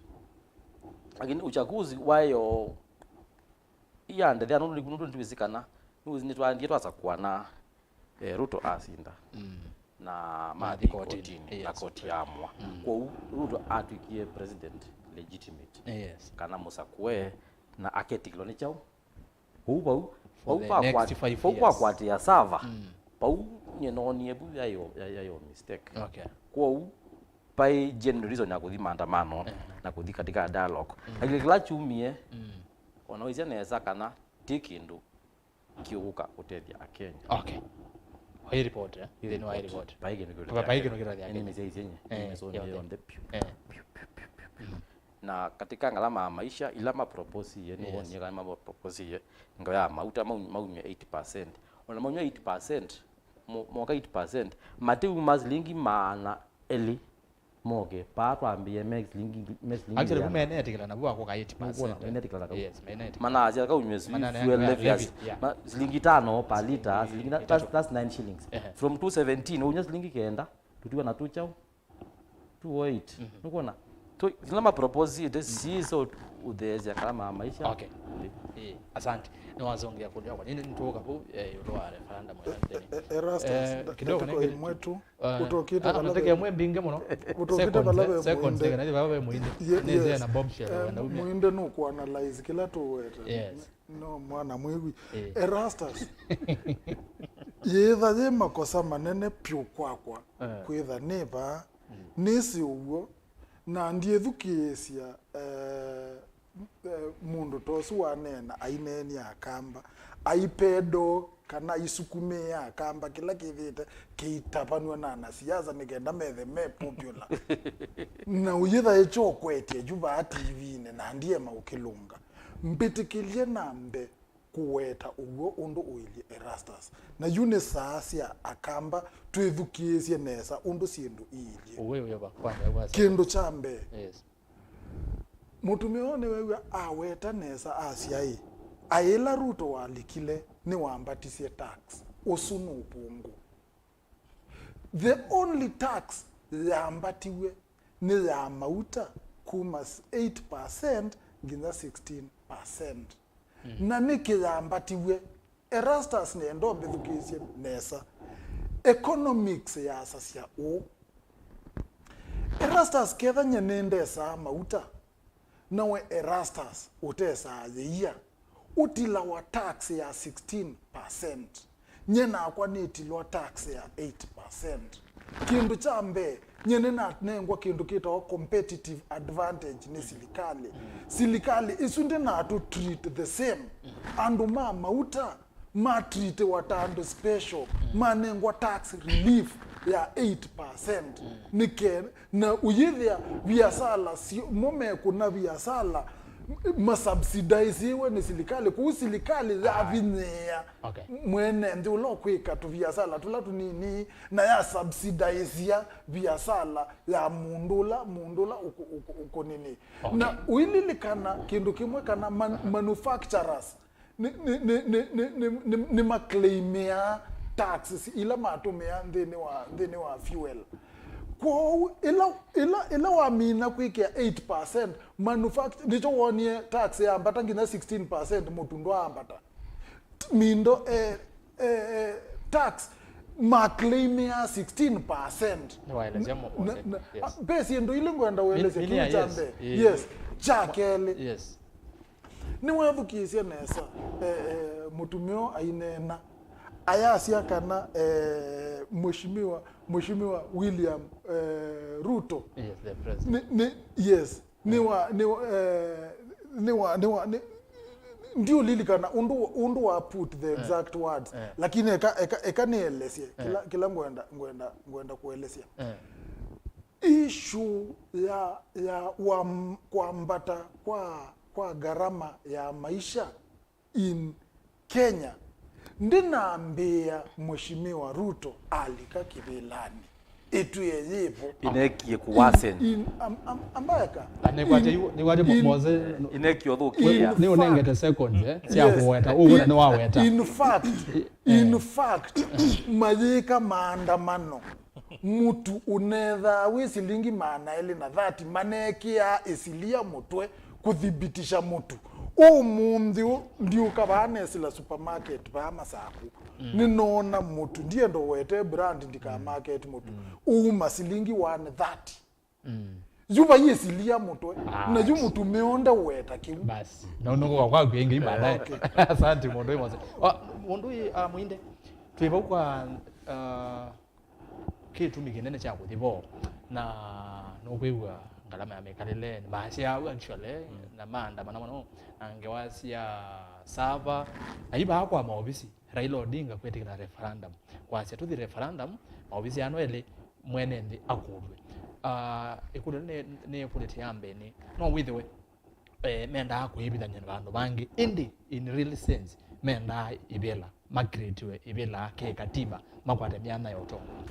Lakini uchaguzi wayo iya ndethea nũndũ nĩku nũndũ nĩtwĩsĩ kana nĩwĩsĩ nĩtwaendie twasakũa na, eh, Ruto asinda. Mm. Na mathi kotini, na koti yaamũa. Mm. Kwoou Ruto atwĩkie president legitimate. Yes. Kana mũsakũe na aketĩkĩlwa nĩ kyaũ? Kwoou vau, vau kwa kwatĩa sava. Mm. Vau nyie noonie vu yayo, yayo mistake. Okay. Kwoou vai genuine reason ya kũthi maandamano, eh, na kũthi katika dialogue. Mm. Na kĩla kyumie, mm, ona wĩsya nesa kana ti kĩndũ kĩũka kũtethya Akenya. Okay. Hii report, eh? Hii nthĩnĩ wa hii report. Vai kĩndũ kĩũka. Vai kĩndũ kĩũka. Nĩ mĩsya isenye. Eh, nĩ mĩsonio yonthe. Yonthe piu. Eh. Piu, piu, piu, piu, piu. Mm. Na katika ngalama ya maisha, ila maproposie, nĩ, yes, wonie kana maproposie, ngao ya mauta mau-, maumie eight percent. Ona maumie eight percent, mo-, moka eight percent, matiuma silingi maana elĩ. Moke, paa twambĩĩe me silingi, me silingi actually, mĩana. Menetĩkĩla navu wako ka eight percent. Nũkwona, menetĩkĩla na kau. Yes, menetĩkĩla. Manasya kaunywe si-, manane fuel ya levy, levy, yeah. Ma-, silingi tano per liter, silingi na-, that's, that's nine shillings. Ehe. From two seventeen, unya silingi kenda, tutiwa na two chao, two oh eight. Mhm. Nũkwona? So, zila ma propose ite, mm, si so utheesya kama maisha. Okay. Ndi. Eh, asante. Nĩwasongea kũndũ yakwa. Nini nĩtũũka vau, eh, ĩũlũ wa referendum ya nthĩnĩ. Eh, eh, Erastus, eh, nda-, kidogo ndatĩka nĩngĩ-, ĩmwe tu. Eh, ũtũkĩte ah, vala ve, ndatĩka ĩmwe mbingĩ mũno. Ũtũkĩte vala ve mũinde. Seconds, seconds, seconds, nĩ vava ve mũinde. Ye-, nĩ yes. Nzee na bombshell, eh, wenda umia. Mũinde nũkũanalyze kĩla tũwete. Yes. No mwana mwĩwi. Eh. Erastus. Yĩtha yĩ makosa manene pyũ kwakwa. Eh. Kwĩtha nĩ vaa. Mm. Nĩsĩ ũw'o. Na ndyĩthukĩĩsya, eh, eh, mũndũ ta ũsu waneena aineenia Akamba, aipedo kana aisukumĩĩa Akamba kĩla kĩthĩte kĩitavanw'a na anasiasa nĩ kenda methe me popular. Na ũyĩthaĩ kyokwetye yu vaa T V-inĩ na ndiema ũkĩlũnga. Mbĩtĩkĩlye nambe kũweta ũw'o ũndũ ũilyĩ Erastus. Na yu nĩ saa sya Akamba twĩthukĩĩsye nesa ũndũ syĩndũ iilyĩ. Ũw'o ũyova kwanza kwa Kĩndũ kya mbee, yes. Mũtumĩa ũũ nĩweew'a aweta nesa asya ĩ, aĩ ĩla Ruto walikile nĩwambatisye tax. Ũsu nĩ ũvũngũ. The only tax yambatiw'e nĩ ya mauta kuma s- eight percent nginya sixteen percent. Na nĩkĩ yambatiw'e? Erastus nĩenda ũmbĩthukĩĩsye nesa. Economics yasasya ũũ. Erastus, ketha nyie nĩndesaa mauta, nawe Erastus ũtesaa yĩia, ũtilawa tax ya sixteen percent. Nyie nakwa nĩtilwa tax ya eight percent. Kĩndũ kya mbee, nyie nĩnanengwa kĩndũ kĩtawa competitive advantage nĩ silikalĩ. Silikalĩ ĩsu ndĩnatũ treat the same. Andũ ma mauta matritiwa ta andũ special, manengwa tax relief ya eight percent. Nĩke na ũyĩthĩa viasala syo mo mekũna viasala masubsidiziwe nĩ silikalĩ. Kũu silikalĩ yavinyĩĩa Okay. mwene nthĩ ũla ũkwĩka tũviasala tũla tũnini, na ya subsidizia viasala ya mũndũ ũla, mũndũ ũla ũkũ- ũkũ- ũkũnini. Okay. Na ũililikana kĩndũ kĩmwe kana man- manufacturers nĩ, nĩ, nĩ, nĩ, nĩ, nĩ, nĩ, nĩ maclaimĩaa taxes ila matũmĩaa nthĩnĩ wa, nthĩnĩ wa fuel. Kwoou ĩla, ĩla, ĩla wamina kwĩkĩa eight percent manufact-, nĩkyo wonie tax yambata nginya sixteen percent, mũtu ndwaambata. Mindo, eh, eh, eh, tax maclaimĩaa sixteen percent. Nĩwaelesya mo- Na- okay, na- yes. Mbee syĩndũ ilĩ ngwenda ũelesya Nĩ- kĩu nĩ- kya yes, mbee. eh, Yes, kya kelĩ. Yes. Nĩwethukĩĩsye nesa, eh, eh, mũtumĩa ũũ aineena, ayasya kana, eh, Mheshimiwa, Mheshimiwa William, eh, Ruto. Yes, the president. Nĩ, nĩ, yes. Nĩ wa, nĩ wa, eh, nĩ wa, nĩ wa, nĩ, ndiũlilikana ũndũ, ũndũ wa put the exact words. Eh. Lakini eka, eka, eka nĩelesye kĩla, kĩla ngwenda, ngwenda, ngwenda kũelesya. Eh. Issue ya, ya wa, kwambata kwa, kwa gharama ya maisha in Kenya ndĩnambĩĩa Mheshimiwa Ruto alika kĩvĩlanĩ. Ĩtwĩe yĩvo. Ineekie kũwasen. In, am, am, ambaeka. Nĩkwatya yu- nĩkwatya In- Mose. Ineekie ũthũkie. In Nĩ ũnengete seconds, eh, sya Yes. kũweta ũguo na nĩwaweta. In fact, in fact, mayĩka maandamano, mũtu ũnethaa wĩ silingi maana elĩ na thirty, maneekĩaa ĩsilia mũtwe kũthibitisha mũtu. Ũmũnthĩ ũ ndiũka vaa nesĩla supermarket vaa Masaku, nĩnoona mũtu, ndienda ũwete brand ndika market mũtu, ũuma silingi one thirty. Yu vai ĩsilia mũtwe, na yu mũtumĩa ũũ ndeweta kĩu. Basi. Na ũnũkũka kwaku ĩngĩ baadaye. Okay. Asante mũndũ wĩ Mose. Wa- mũndũ wĩ, ah, Mũinde. Twĩ vau kwa, ah, kĩtumi kĩnene kya kũthi vo, na nũkwĩw'a ngalama ya mĩkalĩle nĩmaasya au actually, na maandamana mũno, na ngewa sya sava, na yu vaa kwa maovisi, Raila Odinga kwĩtĩkĩla referendum, kwasya tũthi referendum, maovisi ano elĩ mwene nthĩ akũlw'e. Ah, ĩkũlyo nĩ, nĩ pulĩte ya mbee nĩ, no wĩthĩwe eh, mendaa kũĩvithany'a na vandũ vangĩ, ĩndĩ in real sense mendaa ĩvĩla, makirĩtiwe ĩvĩla kĩ katiba, makwate myanya ya ũtongoĩ.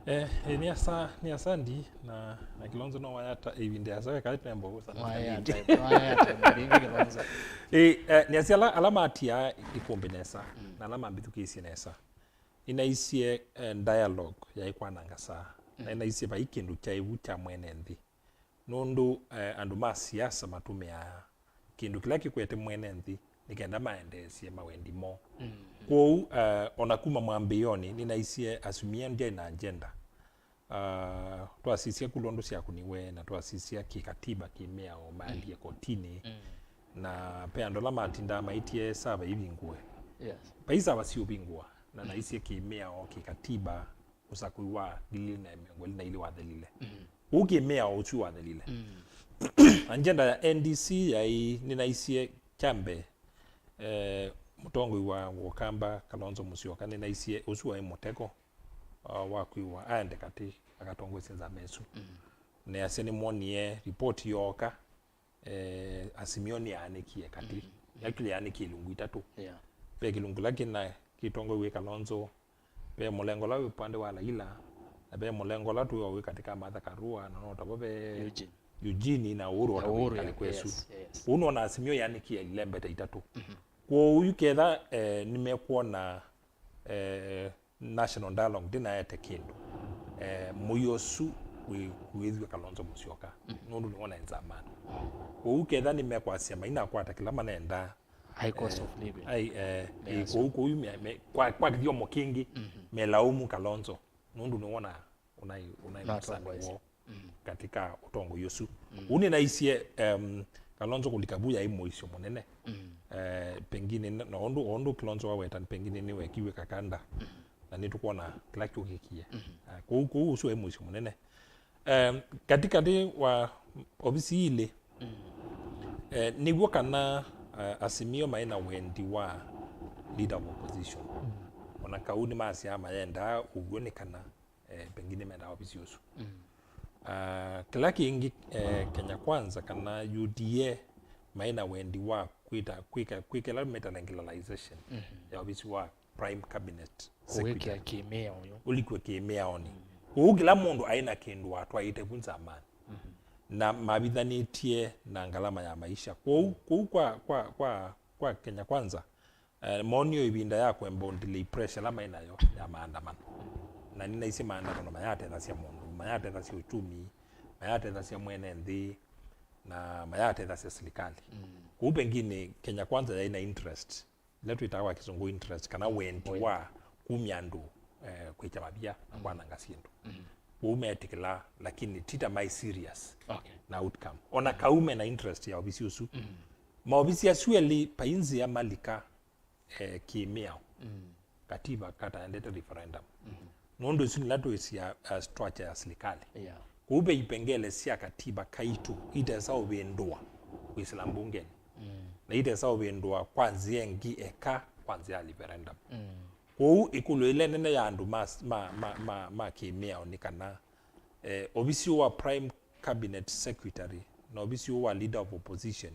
Eh, eh, nĩ asa, nĩ asandi na, na Kilonzo no wayata ĩvinda yasa wekaĩ twembo sana. Wayata, wayata, mbingĩ Kilonzo. Eh, eh, nĩ asi ala, ala matia ikumbĩ nesa, na ala mambithukĩĩsye nesa. Nĩnaisye, eh, dialogue yaĩ kwananga saa. Na nĩnaisye vai kĩndũ kyaĩvu kya mwene nthĩ. Nũndũ, eh, andũ ma siasa matũmĩaa kĩndũ kĩla kĩkwete mwene nthĩ nĩ kenda maendeesye mawendi moo. Kwoou, eh, o na kuma mwambĩĩonĩ nĩnaisye Azimio ndyaĩ na agenda. Ah, twasisya kula ũndũ syakũniwe na twasisya kĩkatiba kĩmĩao maendie kotinĩ. Na ve andũ ala matindaa maitie sava ivingũe. Yes. Vai sava siũvingũa na naisye kĩmĩao kĩkatiba ũsakũi wa ngili ilĩ na mĩongo ĩlĩ na ilĩ wathelile. Ũu kĩmĩao ũsu wathelile. Agenda ya N D C yaĩ nĩnaisye kya mbee, eh, mũtongoi wa Ũkamba Kalonzo Musyoka nĩnaisye ũsu waĩ mũtego, uh, wa kwĩw'a aende katĩ akatongoesye nzama ĩsu. Nĩasya nĩmwonie ripoti yooka eh, Azimio nĩyaanĩkie katĩ. Mm. Actually, yaanĩkie ilungu itatũ. Yeah. Ve kĩlungu kĩla kĩna kĩtongoew'e Kalonzo, ve mũlengo ũla wĩ upande wa Raila, na ve mũlengo ũla twĩwa wĩ katĩ ka Martha Karua, na no tavo ve Eugene. Eugene na Uhuru Na Uhuru, Otavi, yeah, kwesu. Yes, yes. Ũu nona Azimio yaanĩkie ilembeta itatũ. Mhm. Kwoou yu ketha, eh, nĩmekwona, eh, national dialogue ndĩnaete kĩndũ, eh, mũio ũsu wĩ-, wĩthw'e Kalonzo Musyoka, mhm, nũndũ nĩwona nzamani. Kwoou ketha nĩmekwasya mainakwata kĩla manendaa, High cost eh, of living. Ai, eh, Yes. Kwoou, kwoou me, me, kwa, kwa kĩthyomo kĩngĩ, mhm, melaumu Kalonzo, nũndũ nĩwona ũnai, ũnai Na mũsani atongoesya. Woo, mm, katika ũtongoi ũsu. Mm. Ũu nĩnaisye, em, Kalonzo kũlika vu yaĩ mũisyo mũnene. Mm. Eh, pengine na, na ũndũ, ũndũ Kalonzo waweta, pengine nĩwekiw'e kakanda. Mm. Na nĩtũkwona kĩla kyũkĩkie. Mm. Eh, kũu, kũu ũsu waĩ mũisyo mũnene. Em, katikati wa ovisi ilĩ, mm, eh, nĩw'o kana, eh, Azimio maĩ na wendi wa leader of opposition. Mm. Ona kau nĩmasyaa mayendaa ũw'o nĩ kana eh, pengine mendaa ovisi ũsu. Mm. Ah, kĩla kĩngĩ, eh, Kenya Kwanza kana U D A maĩ na wendi wa kwĩta, kwĩka, kwĩka ĩla metaga regularization, mhm, ya ovisi wa Prime Cabinet Secretary. Kũwĩkĩa kĩmĩao ũyũ. Ũlikwe kĩmĩaonĩ. Mm. Kwoou kĩla mũndũ aĩ na kĩndũ watwaĩte vu nzamani. Mhm. Na mavithanĩtye na ngalama ya maisha. Kwoou, kwoou kwa, kwa, kwa, kwa Kenya Kwanza, eh, monio ĩvinda ya kwemba ũndilei pressure ĩla maĩ nayo ya maandamano. Na nĩnaisye maandamano mayatethasya mũndũ, mayatethasya uchumi, mayatethasya mwene nthĩ, na mayatethasya silikalĩ. Mm. Kwoou pengine Kenya Kwanza yaĩ na interest, ĩla twĩtaa kwa Kĩsũngũ interest, kana wendi, wendi, wa kumya andũ, eh, kwĩkya mavia na, mm, kwananga syĩndũ. Mm. Kwoou metĩkĩla, lakini ti ta maĩ serious, okay, na outcome. Ona kau me na interest ya ovisi ũsu, mm, maovisi asu elĩ vai nzĩa malika, eh, kĩmĩao. Mm. Katiba kataendete referendum. Mm. Nũndũ ĩsu nĩla twĩsĩa, eh, structure ya silikalĩ. Yeah. Kwoou ve ipengele sya katiba kaitũ itesa ũvĩndũa kwĩsĩla mbungenĩ. Mm. Na itesa ũvĩndũa kwa nzĩa ĩngĩ eka kwa nzĩa ya referendum. Mm. Kwoou ĩkũlyo ĩla ĩnene ya andũ ma, ma, ma, ma, ma kĩmĩao nĩ kana, eh, ovisi ũũ wa Prime Cabinet Secretary na ovisi ũũ wa Leader of Opposition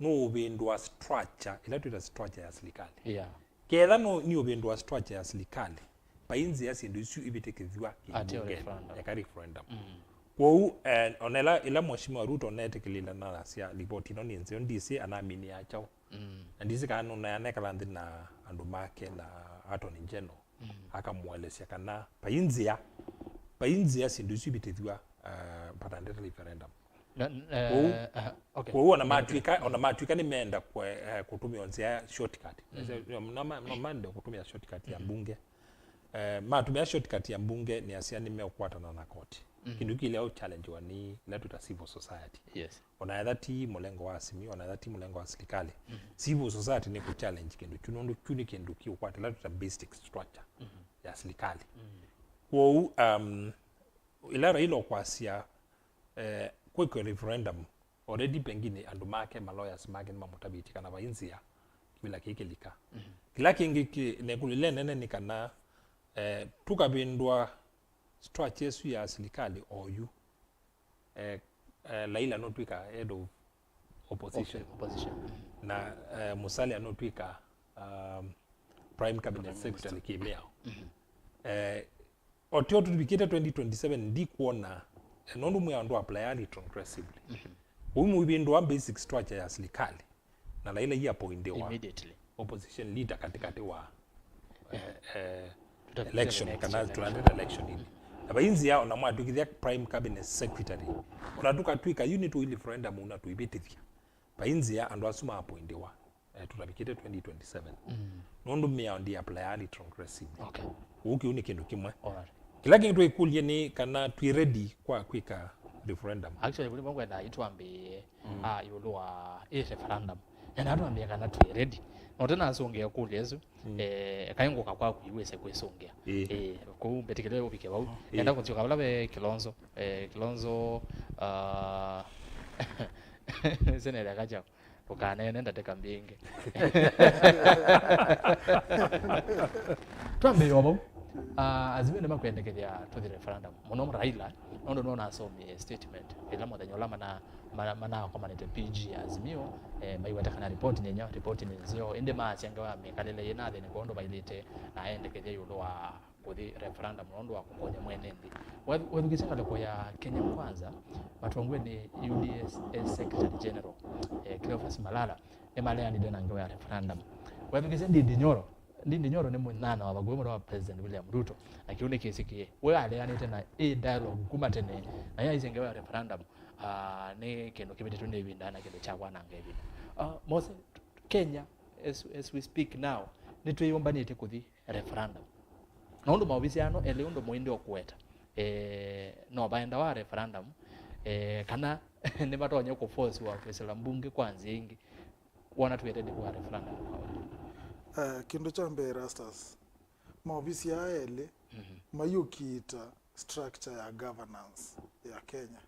nũũvĩndũa structure, ĩla twĩta structure ya silikalĩ. Yeah. Ketha nũ-, nĩũvĩndũa structure ya silikalĩ, vai nzĩa syĩndũ isu ivĩtĩkĩthw'a kĩmbungeni, eka referendum. Mm. Kwoou, eh, ona ĩla, ĩla Mheshimiwa Ruto netĩkĩlile na asya, "Ripoti ĩno nĩ nzeo," ndisĩ anaminĩa kyaũ. Mm. Na ndisĩ kana nũneana ekala nthĩ na andũ make na Attorney General, mm, akamũelesya kana vai nzĩa, vai nzĩa syĩndũ isu ivĩtĩthw'a, eh, vataendete referendum. Na, n-, eh, kwoou, aha, okay. Kwoou ona matw'ĩka, ona matw'ĩka nĩmeenda kwe-, eh, kũtũmĩa nzĩa ya shortcut. Mm. No ma-, no mende kũtũmĩa shortcut ya, mm, mbunge. Eh, matũmĩa shortcut ya mbunge nĩ asya nĩmeũkwatana na koti. Mm. Kĩndũ kĩlea ũ challenge wa nĩ ĩla twĩta civil society. Yes. Ona etha ti mũlengo wa Azimio, ona etha ti mũlengo wa silikalĩ. Mm. Civil society nĩ kũ challenge kĩndũ kyu, nũndũ kyu nĩ kĩndũ kĩũkwata ĩla twĩta basic structure, mm, ya silikalĩ. Mm. Kwoou, um, ĩla Raila ũkwasya, eh, kwĩkwe referendum, already pengine andũ make, ma lawyers make nĩmamũtavĩtye kana vai nzĩa kĩvĩla kĩĩ kĩlika. Mhm. Kĩla kĩngĩ kĩ, na ĩkũlyo ĩla ĩnene nĩ kana, eh, tũkavĩndũa structure ĩsu ya silikalĩ oyu, eh, eh, Raila nũtw'ĩka head of opposition. Opposition. Na, eh, Musalia nũtw'ĩka, um, Prime Cabinet Secretary kĩmĩao. Mhm. Eh, O tyo tũvikĩte twenty twenty-seven, ndikwona, eh, nũndũ mwĩao ndũ apply retrogressively. Mhm. Ũu mũivĩndũa basic structure ya silikalĩ, na Raila i appointiwa immediately opposition leader katikati wa, eh, eh, election, kana tũlandĩte election inĩ. Na vai nzĩa, ona mwatw'ĩkĩthya Prime Cabinet Secretary, ona tũkatw'ĩka yu nĩtũi referendum, na tũivĩtĩthya. Vai nzĩa andũ asu ma appointiwa, eh, tũtavikĩte twenty twenty-seven. Mm. Nũndũ mĩao ndi apply retrogressively. Okay. Ũu kĩu nĩ kĩndũ kĩmwe. Alright. Kĩla kĩngĩ twĩkũlye nĩ kana twĩ ready kwa kwĩka referendum. Actually, kũlĩ ngwenda itwambĩĩe, mm, ah, ĩũlũ wa ĩ referendum. Nenda twambĩĩe kana twĩ ready. Na ũtanasũngĩa kũlya ĩsu, mm, eh, kaĩ ngũka kwaku iwĩse kwĩsũngĩa. Ĩĩ. Eh, kũu mbetĩkĩle ũvike vau. Ĩĩ. Nenda kũsyoka vala ve Kilonzo. Eh, Kilonzo, ah, seneleka chao. Ndũkaneene ndatĩka mbingĩ. Twambĩĩe o vau. Ah, Azimio nĩmakwendekethya tũthi referendum. Mũno Raila, nũndũ nĩwe ũnasomie statement ĩla mũthenya ũla mana-, mana-, manakomanĩte P G ya Azimio, eh, maiweta kana report nĩ nya, report nĩ nzeo, ĩndĩ maasya ngewa ya mĩkalĩle yĩna thĩnĩ kwa ũndũ vailĩte, na aendekethya ĩũlũ wa kũthi referendum nũndũ wa kũkony'a mwene nthĩ. Weth-, wethukĩsya ngalĩko ya Kenya Kwanza, matongoew'e nĩ U D A Secretary General, eh, Cleophas Malala, nĩmaleanĩte na ngewa ya referendum. Wethukĩsya Ndindi Nyoro, Ndindi Nyoro nĩ mũnyanya wa vakuvĩ mũno wa President William Ruto, na kĩu nĩ kĩsĩ kĩĩ. We aleanĩte na ĩ dialogue kuma tene, na yaisye ngewa ya referendum, ah, nĩ kĩndũ kĩvĩtĩtwe nĩ ĩvinda na kĩndũ kya kwananga ĩvinda. Ah, Mose, Kenya, as, as we speak now, nĩtwĩyũmbanĩtye kũthi referendum. Na ũndũ maovisi ano elĩ ũndũ mũĩ ndio kũweta, eh, no vaendawa referendum, eh, kana nĩmatonye kũforsiwa kwĩsĩla mbunge kwa nzĩa ingĩ. Wona twĩte nĩkũ wa referendum kwa wendo? Eh, kĩndũ kya mbee, Erastus, maovisi aa elĩ Mhm. mayũkiita structure ya governance ya Kenya.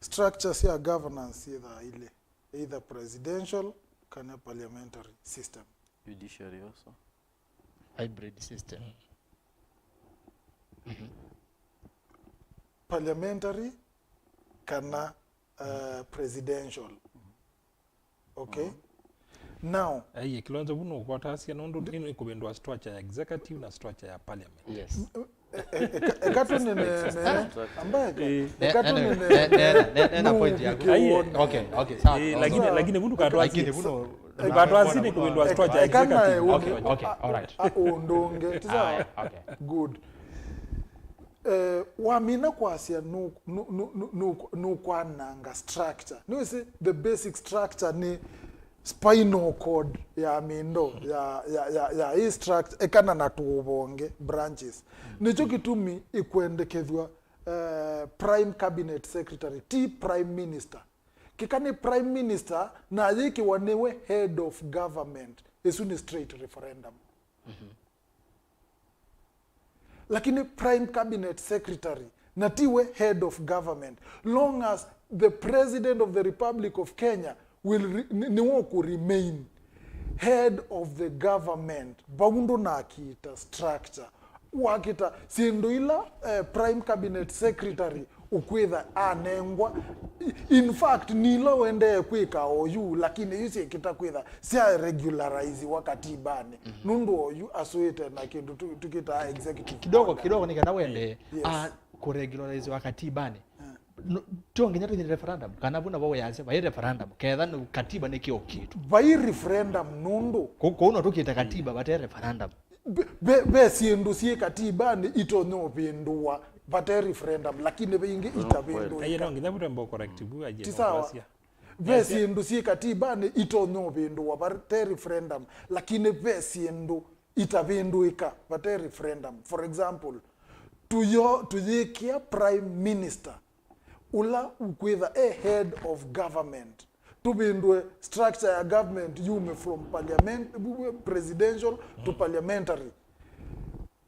Structure sya governance syĩthaa ilĩ, either presidential kana parliamentary system. Judiciary also. Hybrid system. Mhm. Parliamentary kana, uh, presidential. Okay? Now, aiye, Kilonzo, vu nũkwatasya nũndũ nĩ kũvĩndũa structure ya executive na structure ya parliament. Yes. E-, e-, eka, eka tu nene, nene, ambaye ka, Eh. eka tu Ne-, nene, ne-, ne-, ne-, nena point yaku. Aiye. Okay, okay, sawa. Eh, lakini, Okay. lakini vu ndũkatwasye. Lakini vuno Ndũkatwasye nĩ kũvĩndũa structure ya Eka na executive. Okay, okay, all right. A, ũndũ ũngĩ. Ti sawa? Aya, okay. Good. Eh, wamina kwasya nũ-, nũ-, nũ-, nũ-, nũ-, nũkwananga structure. Nĩwĩsĩ the basic structure nĩ spinal cord ya mĩndo ya, ya, ya, ya hii structure, ekana na tũũvonge, branches. Nĩkyo kĩtumi ĩkwendekethw'a, eh, prime cabinet secretary, ti prime minister. Kĩka nĩ prime minister, na ayĩkĩwa nĩwe head of government. Ĩsu nĩ straight referendum. Lakini prime cabinet secretary, na tiwe head of government. Long as the president of the Republic of Kenya will re-, ni-, niwe ũkũ remain head of the government, vau ndũnakita structure. Wakita syĩndũ ila, eh, prime cabinet secretary ũkwĩtha anengwa. In fact, nila ũendee kwĩka oyu, lakini yu syĩkĩta kwĩtha sya regulariziwa katibanĩ. Nũndũ oyu asũĩte na kĩndũ tu-, tũkĩtaa executive Kidogo, order. Kidogo nĩ kana wende, Yes. ah, kũregulariziwa katibanĩ. No, to nginya tũthi referendum, kana vuna vau yasya, vai referendum, ketha nĩ katiba nĩ kĩo kĩtu. Vai referendum nũndũ Kũ-, kũu no tũkĩte katiba vate referendum. Ve, ve, ve syĩndũ syĩ katibanĩ itonya ũvĩndũwa vate referendum, lakini ve ingĩ Aiye, itavĩndũĩka. no nginya vutembo correct vu aje Ti sawa. Ve Yes, yeah. syĩndũ syĩ katibanĩ itonya ũvĩndũwa vate referendum, lakini ve syĩndũ itavĩndũĩka vate referendum. For example, tuyo, tuyĩkĩa prime minister ũla ũkwĩtha e head of government. Tũvĩndũe structure ya government yume from parliament, presidential to parliamentary.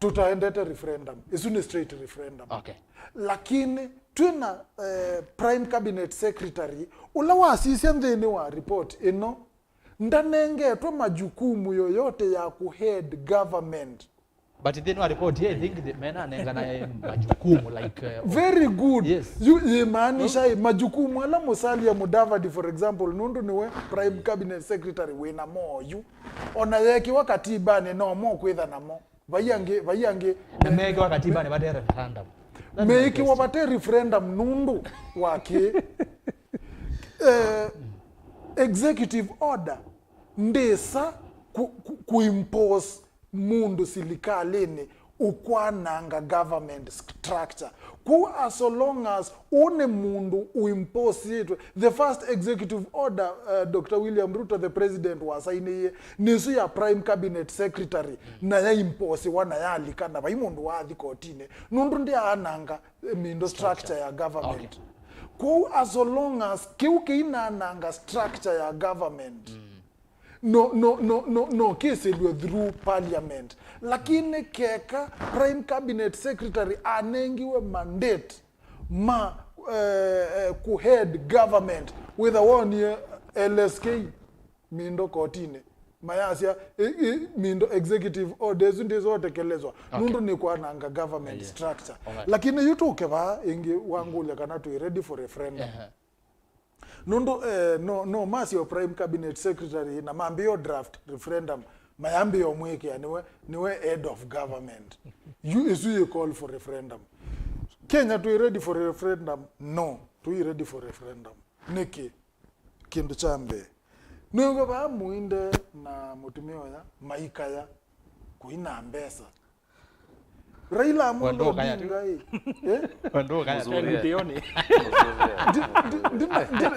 Tũtaendete referendum. Ĩsu nĩ straight referendum. Okay. Lakini twĩna, eh, prime cabinet secretary ũla wasisya nthĩnĩ wa report ĩno ndanengetwe majukumu yoyote ya ku head government. But nthĩnĩ wa report here, I think the, menanengana majukumu like, uh, Very good. Yes. Yu yĩmaanisha ĩ, majukumu ala Musalia Mudavadi, for example, nũndũ nĩwe prime cabinet secretary wĩna mo yu. Ona yekiwa katibanĩ no mo kwĩtha namo. Vai angĩ, vai angĩ. Na mekiwa katibanĩ vate referendum. That is my Mekiwa question. Vate referendum nũndũ wa kĩ? Eh, executive order ndĩsa ku, ku, ku impose mũndũ silikalĩnĩ ũkwananga government structure. Kwoou as long as ũũ nĩ mũndũ ũimposiĩtwe, the first executive order, uh, Doctor William Ruto, the president, wasainĩie nĩ ĩsu ya prime cabinet secretary, na yaimposiwa na yalika, na vai mũndũ waathi kotinĩ, nũndũ ndĩaananga, eh, mĩndo structure ya government. Okay. Kwoou as long as kĩu kĩinananga structure ya government, no, no, no, no, no kĩsĩlw'e through parliament. Lakini keka prime cabinet secretary anengiwe mandate ma, eh, eh, ku head government, wĩtha wonie L S K mĩndo kotinĩ, Mayasya, i, i, mindo executive order ĩsu ndĩzotekelezwa. Okay. Nũndũ nĩ kwananga government, yeah, structure. Alright. Lakini yu tũke vaa ĩngĩ wangũlya kana twĩ ready for referendum. Ehe. Nũndũ, eh, no, no masya o prime cabinet secretary na mambĩĩa o draft referendum, mayambĩĩa o mwĩkĩa nĩwe, nĩwe head of government. Yu ĩsu yĩ call for referendum. Kenya, twĩ ready for referendum? No, tũi ready for referendum. Nĩkĩ? Kĩndũ kya mbee, nĩw'o vaa Muinde na mũtumĩa ũya maikaya kũina mbesa. Raila Amolo Wendo ũkaya tu. Odinga ĩ. Eh? Wendo ũkaya tu. Mũzuri. Ndio ni. Ndi- ndi- ndi- ndi-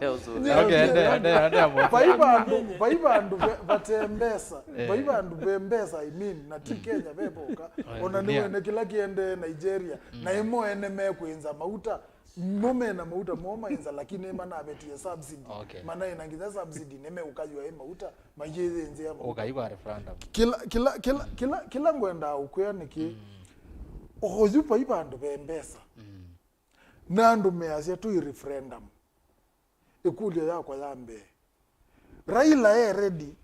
Mũzuri. Okay, ende, ende, ende, ende. Vai vandũ, vai vandũ ve- vate mbesa. Eh. Vai vandũ ve mbesa, I mean, na ti Kenya ve voka. Eh, ona nĩ dunia. Wene kĩla kĩendee Nigeria. Na ĩmo ene mekwĩnza mauta. Mo mena mauta moo mainza, lakini manavetie subsidy. Okay. Manaĩ na nginya subsidy, nĩmeũkaywa ĩ mauta, mayĩyĩnzĩa mauta. Ũkai kwa referendum. Kĩla, kĩla, kĩla, kĩla, kĩla ngwendaa ũkwĩa nĩkĩ, oyu vai vandũ ve mbesa. Na andũ measya tũi referendum. Ĩkũlyo yakwa ya mbee, Raila e ready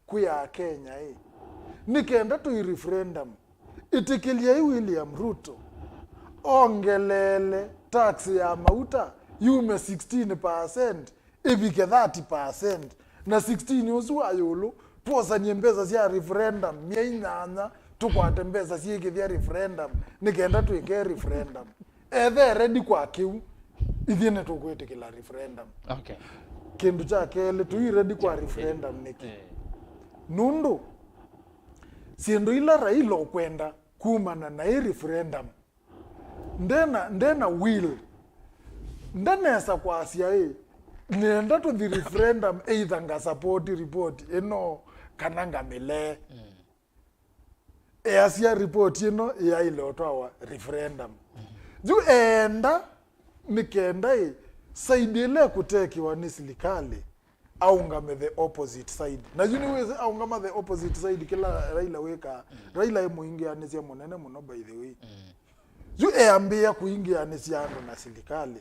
kwĩa Akenya ĩ, nĩ kenda tũi referendum, ĩtĩkĩlyai William Ruto ongeleele tax ya mauta yume sixteen percent ĩvike thirty percent, na sixteen ũsu wa ĩũlũ twosanie mbesa sya referendum myei nyanya, tũkwate mbesa syĩkĩthya referendum nĩ kenda twĩke referendum. Ethe ready kwa kĩu, ithyĩ nĩtũkwĩtĩkĩla referendum. Okay. Kĩndũ kya kelĩ, tũi ready kwa referendum nĩkĩ? Eh. Nũndũ syĩndũ ila Raila ũkwenda kumana na ĩ referendum, ndena, ndena will. Ndanesa kwasya ĩ, nenda tũthi referendum, either nga support report ĩno kana ngamĩlee. Mm. Easya report ĩno yaĩle ũtwawa referendum. Yu eenda nĩ kenda ĩ, side ĩla ĩkũtekiwa nĩ silikalĩ aũngame the opposite side. Na yu nĩwĩsĩ aũngama the opposite side, kĩla Raila wĩkaa, Raila e mũingĩanĩsya mũnene mũno, by the way. Yu eambĩĩa kũingĩanĩsya andũ na silikalĩ.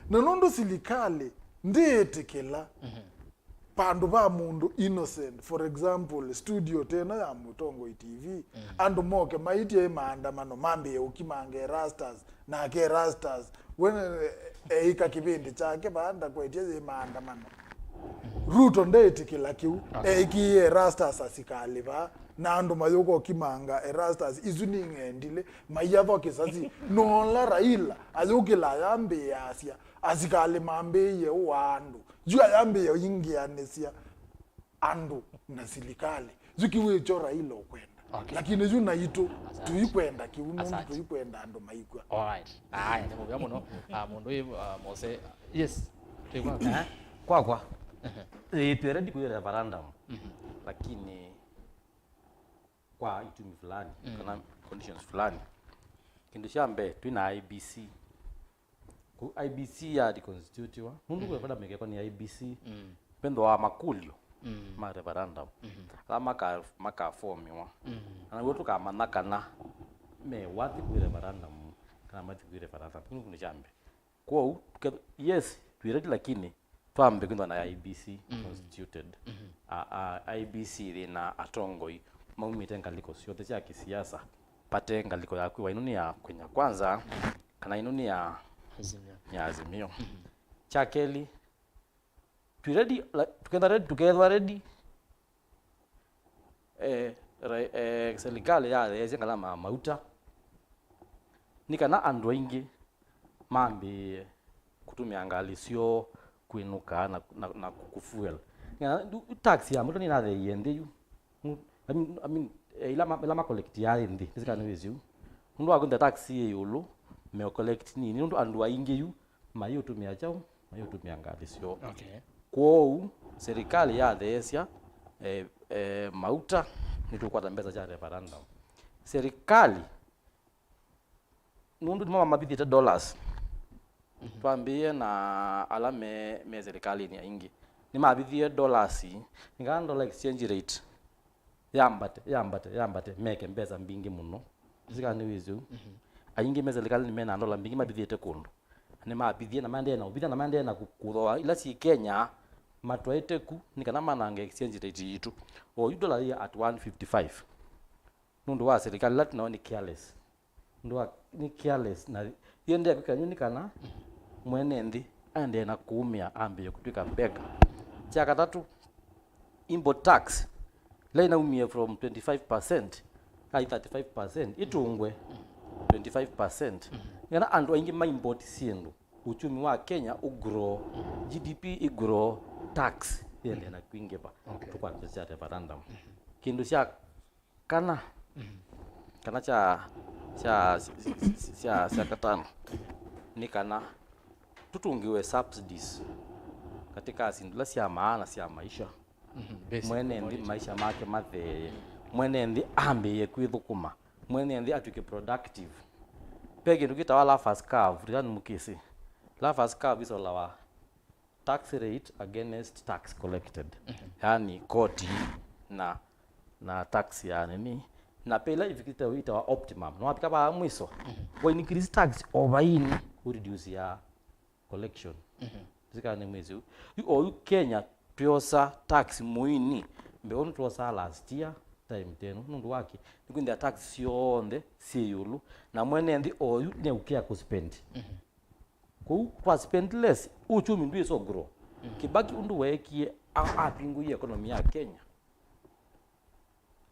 Na nũndũ silikalĩ ndĩĩtĩkĩla vandũ va mũndũ innocent, for example, studio ta ĩno ya Mũtongoi T V, andũ moke maitye maandamano, mambĩĩe ũkimanga Erastus, nake Erastus, we, eĩka kĩvĩndĩ kyake vaa ndakwetye yĩ maandamano. Ruto ndeĩtĩkĩla kĩu. Okay. Eĩkĩie Erastus asikalĩ vaa, na andũ mayũka ũkimanga Erastus, isu nĩ ng'endilĩ, maiyathwa kĩsasi. Nola Raila ayũkĩla ayambĩĩa asya, asikalĩ mambĩĩie ũa andũ. Yu ayambĩĩa ũingĩanĩsya andũ na silikalĩ. Yu kĩu ĩkyo Raila ũkwenda. Okay. Lakini yu naitũ, asante, tũikwenda kĩu nũndũ, asante, tũikwenda andũ maikw'a. All right. Aya, nĩ mũvea mũno. Ah, mũndũ ũyũ, ah, Mose. Yes. Twĩkwa. Eh, kwakwa. Ehe. Eh, twĩ ready kũya referendum. Mhm. Lakini kwa itumi fulani, mm, kana conditions fulani. Kĩndũ kya mbee, twĩ na I E B C. Ku I E B C ya deconstitutiwa. Nũndũ, mm, kwĩkona mĩkeko nĩ I E B C. Mm. Vethĩwa makũlyo, mm, ma referendum. Mm. Ala maka-, makafomiwa. Mm. Na nĩw'o tũkamanya kana me worthy kwĩ referendum, kana mati kwĩ referendum. Kĩu nĩ kĩndũ kya mbee. Kwoou, ke-, yes, twĩ ready, lakini twambe kwĩthwa na I E B C, mm, constituted. Mm-hmm. A, a, I E B C yĩ na atongoi maumĩte ngalĩko syonthe sya kĩsiasa, vate ngalĩko ya kwĩwa ĩno nĩ ya Kenya Kwanza, kana ĩno nĩ ya Azimio. Ya Azimio. Mm-hmm. Kya kelĩ, twĩ ready, la-, tũkethwa ready, tũkethwa ready, eh, ra-, eh, serikali yatheesya ngalama ya mauta, nĩ kana andũ aingĩ mambĩĩe kũtũmĩa ngalĩ syoo kwĩnũka na, na, na kũ-, kũfuel. Nĩ kana, ndu-, tax ya mauta nĩnatheeie nthĩ yu. Mm, I mean, I mean, eh, ila ma-, ila makolektiaa nthĩ, nĩsĩ kana nĩwĩsĩ ũu. Nũndũ wa kwĩthĩa tax yĩ ĩũlũ, meũkolekti nini, nũndũ andũ aingĩ yu mayĩũtũmĩa kyaũ? Mayĩũtũmĩa ngalĩ syoo. Okay. Kwoou, serikali yatheesya, eh, eh, mauta, nĩtũkwata mbesa sya referendum. Serikali, nũndũ nĩmo mamavithĩte dollars. Mhm. Twambĩĩe na ala me, me serikalinĩ aingĩ. Nĩmavithie dollars, nĩ kana dollar exchange rate yambate, yambate, yambate, meke mbesa mbingĩ mũno. Nĩsĩ kana nĩwĩsĩ ũu. Mhm. Aingĩ me serikalinĩ mena ndola mbingĩ mavithĩte kũndũ. Na nĩmavithie na maendee na ũvitha na maendee na kũ-, kũthooa ila syĩ Kenya, matwaĩte ku nĩ kana manange exchange rate yitũ. Oyu dollar yĩ at one fifty-five. Nũndũ wa serikali ĩla twĩ nayo nĩ careless. Nũndũ wa, nĩ careless na yĩendee kwĩka nĩ kana mwene nthĩ aendee na kũũmĩa ambĩĩe kũtw'ĩka beggar. Kya katatũ, import tax ĩla ĩnaumie from twenty-five percent, ai thirty-five percent, ĩtũngwe twenty-five percent. Nĩ kana andũ aingĩ ma import syĩndũ, uchumi wa Kenya ũgrow, G D P ĩgrow, tax yĩendee na kwingĩva. Okay. Tũkwambĩĩsya referendum. Kĩndũ kya kana, kana kya, kya, kya, kya katano nĩ kana tũtũngĩwe subsidies katika syĩndũ ila sya maana sya maisha. Mhm, basic mwene nthĩ commodity. Maisha make matheeye. Mwene nthĩ ambĩĩe kwĩthũkũma. Mwene nthĩ atw'ĩke productive. Ve kĩndũ kĩtawa Laffer's curve, rĩu nĩ mũkĩsĩ. Laffer's curve ĩsolawa tax rate against tax collected. Mhm. Yaani koti na, na tax ya nini. Na ve ĩla ĩvikĩte ĩtawa optimum. Na wavika vaa mwiso, mhm, wa increase tax o vaini, u reduce ya collection. Mhm. Ndĩsĩ kana nĩ mwĩsĩ ũu. Yu oyu Kenya twĩosa tax mũini, mbee ũndũ twosaa last year, time tenu. Nũndũ wake, nĩ kwĩthĩa tax syonthe syĩ ĩũlũ, na mwene nthĩ oyu nĩeũkĩa kũspend. Mhm. Kwoou twa spend less, uchumi ndwĩsa grow. Mhm. Kibaki ũndũ weekie, a-, avingũie economy ya Kenya,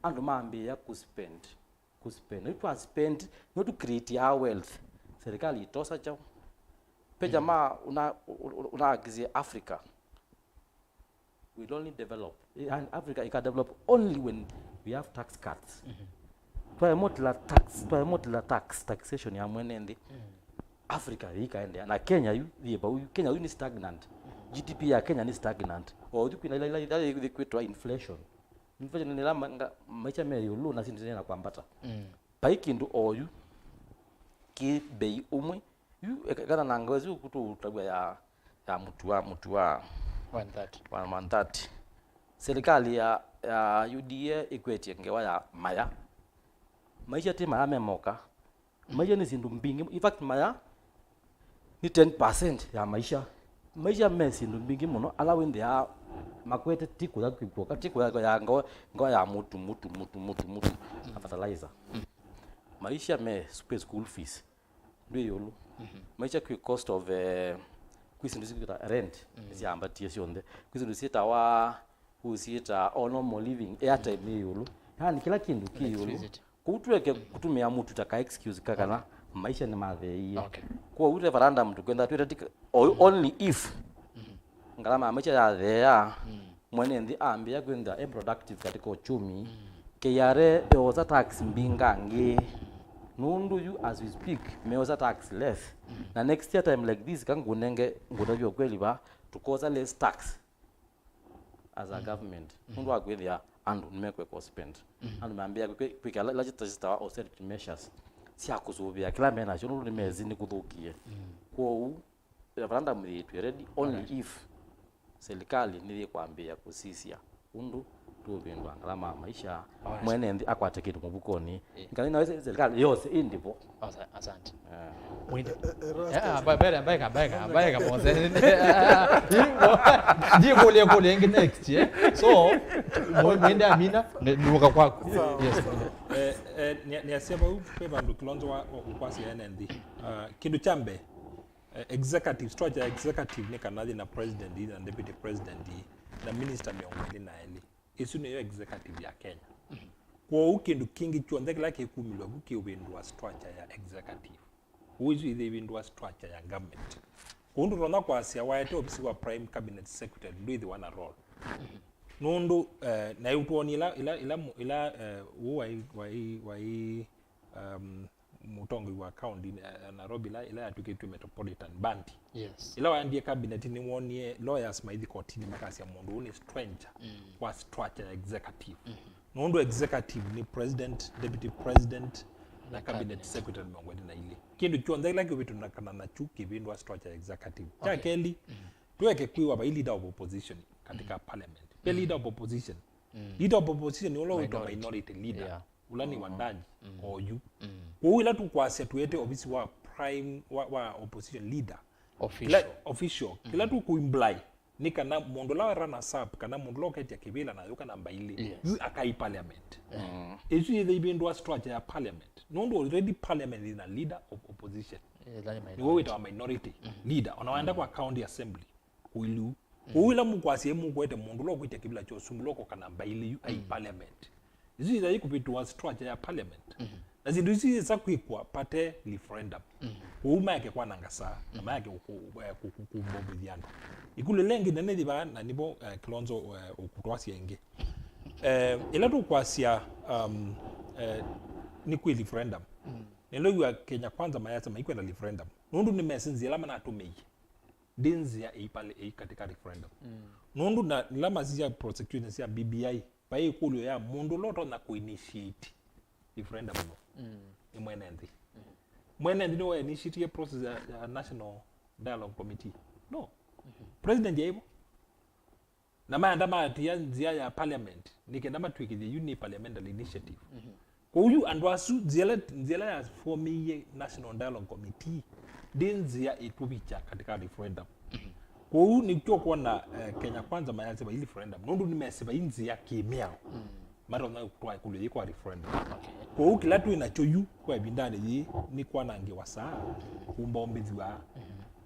andũ mambĩĩa kũspend. Kũspend. Yu twa spend, nĩyo tũ create our wealth. Serikali itosa kyaũ? Ve jamaa una, una, unaakisye Africa will only develop, and Africa ika develop only when we have tax cuts. Mhm. Twaemotila tax, twaemotila tax, taxation ya mwene nthĩ. Mhm. Africa ikaendelea. Na Kenya yu, yĩ vau yu, Kenya yu nĩ stagnant. Mhm. G D P ya Kenya nĩ stagnant. O yu kwĩna ila, ila, ila, ila kwĩtwa inflation. Inflation nĩ ĩla ma-, nga-, maisha me ĩũlũ na syĩndũ syĩna kwambata. Mm. Vai kĩndũ oyu kĩ mbei ũmwe. Yu, eka-, kana na ngewa ĩsu kũtũtavw'a ya, ya mũtu wa, mũtu wa one thirty. Wa one thirty. Serikali ya, ya U D A ĩkwetye ngewa ya maya. Maisha ti maya me moka. Maisha nĩ syĩndũ mbingĩ. In fact, maya nĩ ten percent ya maisha. Maisha me syĩndũ mbingĩ mũno, ala wĩthĩaa makwete ti kũya kw'oka, ti kũya ya ngo, ngo ya mũtu, mũtu, mũtu, mũtu, mũtu, na fertilizer. Mm. Maisha me sp-, school fees, ndwĩ ĩũlũ. Mhm. Maisha kwĩ cost of, eh, kwĩ syĩndũ syĩtawa rent, mm, nĩsyambatie syonthe. Kwĩ syĩndũ syĩtawa, ũsyĩta o normal living, airtime yĩ ĩũlũ. Yaani kĩla kĩndũ kĩ ĩũlũ. Electricity. Kwoou tũeke kũtũmĩa mũtu ta ka excuse ka kana maisha nĩmatheeie. Okay. Kwoou referendum tũkwenda twĩte tika, o-, only if ngalama ya maisha yatheea, mwene nthĩ ambĩĩa kwĩthĩa e productive katika uchumi, K R A yosa tax mbingangĩ. Nũndũ yu as we speak, meosa tax less. Na next year time like this, ka ngũnenge, ngũtavya ukweli va, tũkosa less tax as a government. Nũndũ wa kwĩthĩa andũ nĩmekweka spend. Andũ mambĩĩa kwĩ-, kwĩka ila, ila syĩtawa austerity measures sya kũsũvĩa kĩla me nakyo, nũndũ nĩmesĩ nĩkũthũkie. Kwoou, referendum yĩtw'e ready only if serikali nĩyĩkwambĩĩa kũsisya ũndũ tũũvĩndũa ngalama ya maisha, mwene nthĩ akwate kĩndũ mũvukonĩ. Ĩĩ. Ngalĩ nawe se-, serikali yose ĩndĩ vo. Asa-, asante. Eh. Mwende. Eh, eh, Rastus. Ah, ba-, mbele, mbele, mbele, mbele, Mose. Ndikũlye, kũlye ĩngĩ next, eh? So, mwe-, mwende Amina, ne-, nĩũka kwaku. Sawa. Yes. Eh, eh, nĩ-, nĩasya vau, kwĩ vandũ Kilonzo wa, wa, ũkwasya ene nthĩ. Ah, kĩndũ kya mbee, eh, executive, structure ya executive nĩ kana yĩ na president, na deputy president, na minister mĩongo ĩlĩ na elĩ. Ĩsu nĩyo executive ya Kenya. Kwoou kĩndũ kĩngĩ kyonthe kĩla kĩkumĩlw'a vu kĩũvĩndũa structure ya executive. Ũu ĩsu ĩthĩvĩndũa structure ya government. Kwoou ndũtonya kwasya waete ovisi wa prime cabinet secretary ndwĩthĩwa na role. Nũndũ, eh, na yu twonie ila, ila, ila, ila, eh, ũũ wai, wai, wai, um, mũtongoi wa county, eh, ya Nairobi, ila, ila yatw'ĩkĩtw'e Metropolitan Bounty. Yes. Ila waendie cabinet, nĩwonie lawyers maithi kotini makasya mũndũ ũũ nĩ stranger wa structure ya executive. Nũndũ executive nĩ president, deputy president, na cabinet secretary mĩongo ĩlĩ na ilĩ. Kĩndũ kyonthe kĩla kĩũvĩtũkana nakyu kĩvĩndũa structure ya executive. Kya kelĩ, tũeke kwĩwa vai leader of opposition katika parliament. Ve leader of opposition. Leader of opposition nĩ ũla wĩtwa minority leader. Yeah. Ũla nĩ Wandani, oyu. Kwoou ĩla tũkwasya tũete ovisi wa prime, wa, wa opposition leader, official. Kĩla, official. Kĩla tũkũimply, Nĩ kana mũndũ ũla wa runners up, kana mũndũ ũla ũketya kĩvĩla na yũka namba ilĩ, yes, yu akai parliament. Mm. Ĩsu yĩthe ivĩndũa structure ya parliament. Nũndũ already parliament ina leader of opposition. Nĩwe wĩtawa minority leader. Ona waenda kwa county assembly, kũilu. Kũu ĩla mũkwasya mũkwete mũndũ ũla ũkwĩtya kĩvĩla kya ũsumbĩ ũla ũkoka namba ilĩ yu ai parliament. Isu ila ikũvĩtũa structure ya parliament. Na syĩndũ isu iyĩsa kwĩkwa pate referendum. Kũu mayake kwananga saa, na mayake kũmbombothya andũ. Ĩkũlyo ĩla ĩngĩ nene yĩ vaa, na nĩvo, eh, Kilonzo, eh, ũkũtwasya ĩngĩ. Eh, ĩla tũkwasya, um, eh, nĩ kwĩ referendum. Nĩlo yu Kenya Kwanza mayasya maikwenda referendum. Nũndũ nĩmesĩ nzĩa ĩla manatũmĩie. Ndi nzĩa ĩipale ĩi katika referendum. Nũndũ na ila masisya prosecution sya B B I, vai ĩkũlyo ya mũndũ ũla ũtonya kũ initiate referendum no nĩ mwene nthĩ. Mwene nthĩ nĩwe initiatie process ya, ya National Dialogue Committee? No. President yaivo. Na maenda matia nzĩa ya parliament, nĩ kenda matw'ĩkĩthye yu nĩ parliamentary initiative. Kwoou yu andũ asu, nzĩa ĩla, nzĩa ĩla yafomĩie National Dialogue Committee, ndi nzĩa ĩtũvikya katika referendum. Kwoou nĩkyo kwona, eh, Kenya Kwanza mayasya vai referendum, nũndũ nĩmesĩ vai nzĩa kĩmĩao matonya kũtwaa ĩkũlyo yĩĩ kwa referendum. Kwoou kĩla twĩ nakyo yu kwa ĩvindanĩ yĩĩ nĩ kwanangĩwa saa, kũmbombĩthw'a,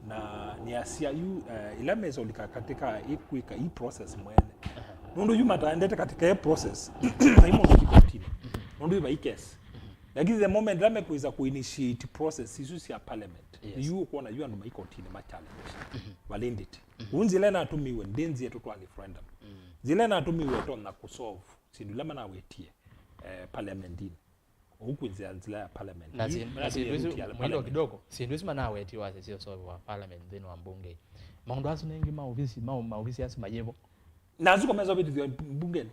na nĩasya yu, eh, ĩla mesa ũlika katika ĩ kwĩka ĩ process mwene. Nũndũ yu mataendete katika ĩ process, vai mũndũ ũthi kotini. Nũndũ yu vai case. Lakini the moment ĩla mekwĩsa kũ initiate process isu sya parliament, yes, yu ũkwona yu andũ mai kotini ma challenge validity. Kũu nzĩa ĩla ĩnatũmĩiwe, ndi nzĩa ĩtũtwaa referendum. Nzĩa ĩla ĩnatũmĩiwe ĩtonya kũ solve syĩndũ ila manawetie, eh, parliament-inĩ. Ũu kwĩnzĩa nzĩa ya parliament. Na yu syĩ-, na syĩndũ isu, mwindo kidogo, syĩndũ isu manawetie wasya syo solve wa parliament nthĩnĩ wa mbunge. Maũndũ asu nengĩ ma ovisi, ma, ma ovisi asu mayĩvo. Na asu komesa ovitithwa mbungeni.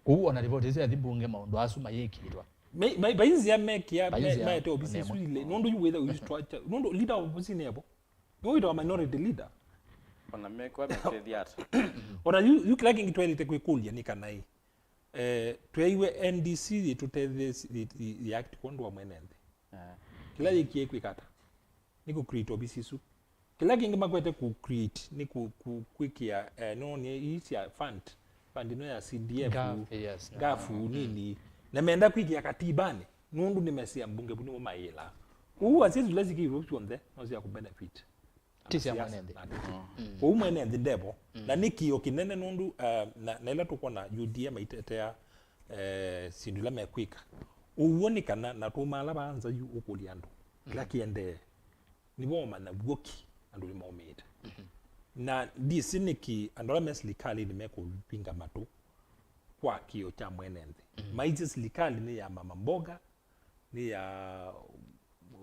Kũu ona ripoti isu yathi mbunge, maũndũ asu mayĩkĩtwa. Vai nzĩa mekia, maete ovisi isu ile. Nũndũ yu wĩtha yu structure. Nũndũ leader of opposition evo. Nĩwe wĩtawa minority leader. Ona mekwa mekethia ata? Ona yu, yu kĩla kĩngĩ twaĩlĩte kwĩkũlya nĩ kana ĩ, eh, tweeiwe N D C yĩtũtetheesye, yĩ, yĩ, yĩ act kwondũ wa mwene nthĩ. Eh. Kĩla yĩkie kwĩka ata? Nĩ kũ create ovisi isu. Kĩla kĩngĩ makwete kũ create nĩ kũ, kũ, kwĩkĩa, eh, no nĩ ii sya fund, fund ĩno ya C D F, ngafu, yes, ngafu nini. Na menda kwĩkĩa katibanĩ, nũndũ nĩmesĩ ambunge vu nĩmo mayĩla. Ũu asya isu ila sikĩiwe syonthe no sya kũ benefit. Ti sya mwene nthĩ. Kũu mwene nthĩ ndevo. Na nĩ kĩo kĩnene nũndũ, eh, na, na ĩla tũkwona U D A maitetea, eh, syĩndũ ila mekwĩka. Ũw'o nĩ kana na tũmaala vaa nza yu ũkũlya andũ kĩla kĩendee. Nĩvo ũmanya w'o ki andũ nĩmaũmĩĩte. Na ndisĩ nĩkĩ andũ ala me silikalĩnĩ mekũvinga matũ kwa kĩo kya mwene nthĩ. Maisye silikalĩ nĩ ya mama mboga, nĩ ya,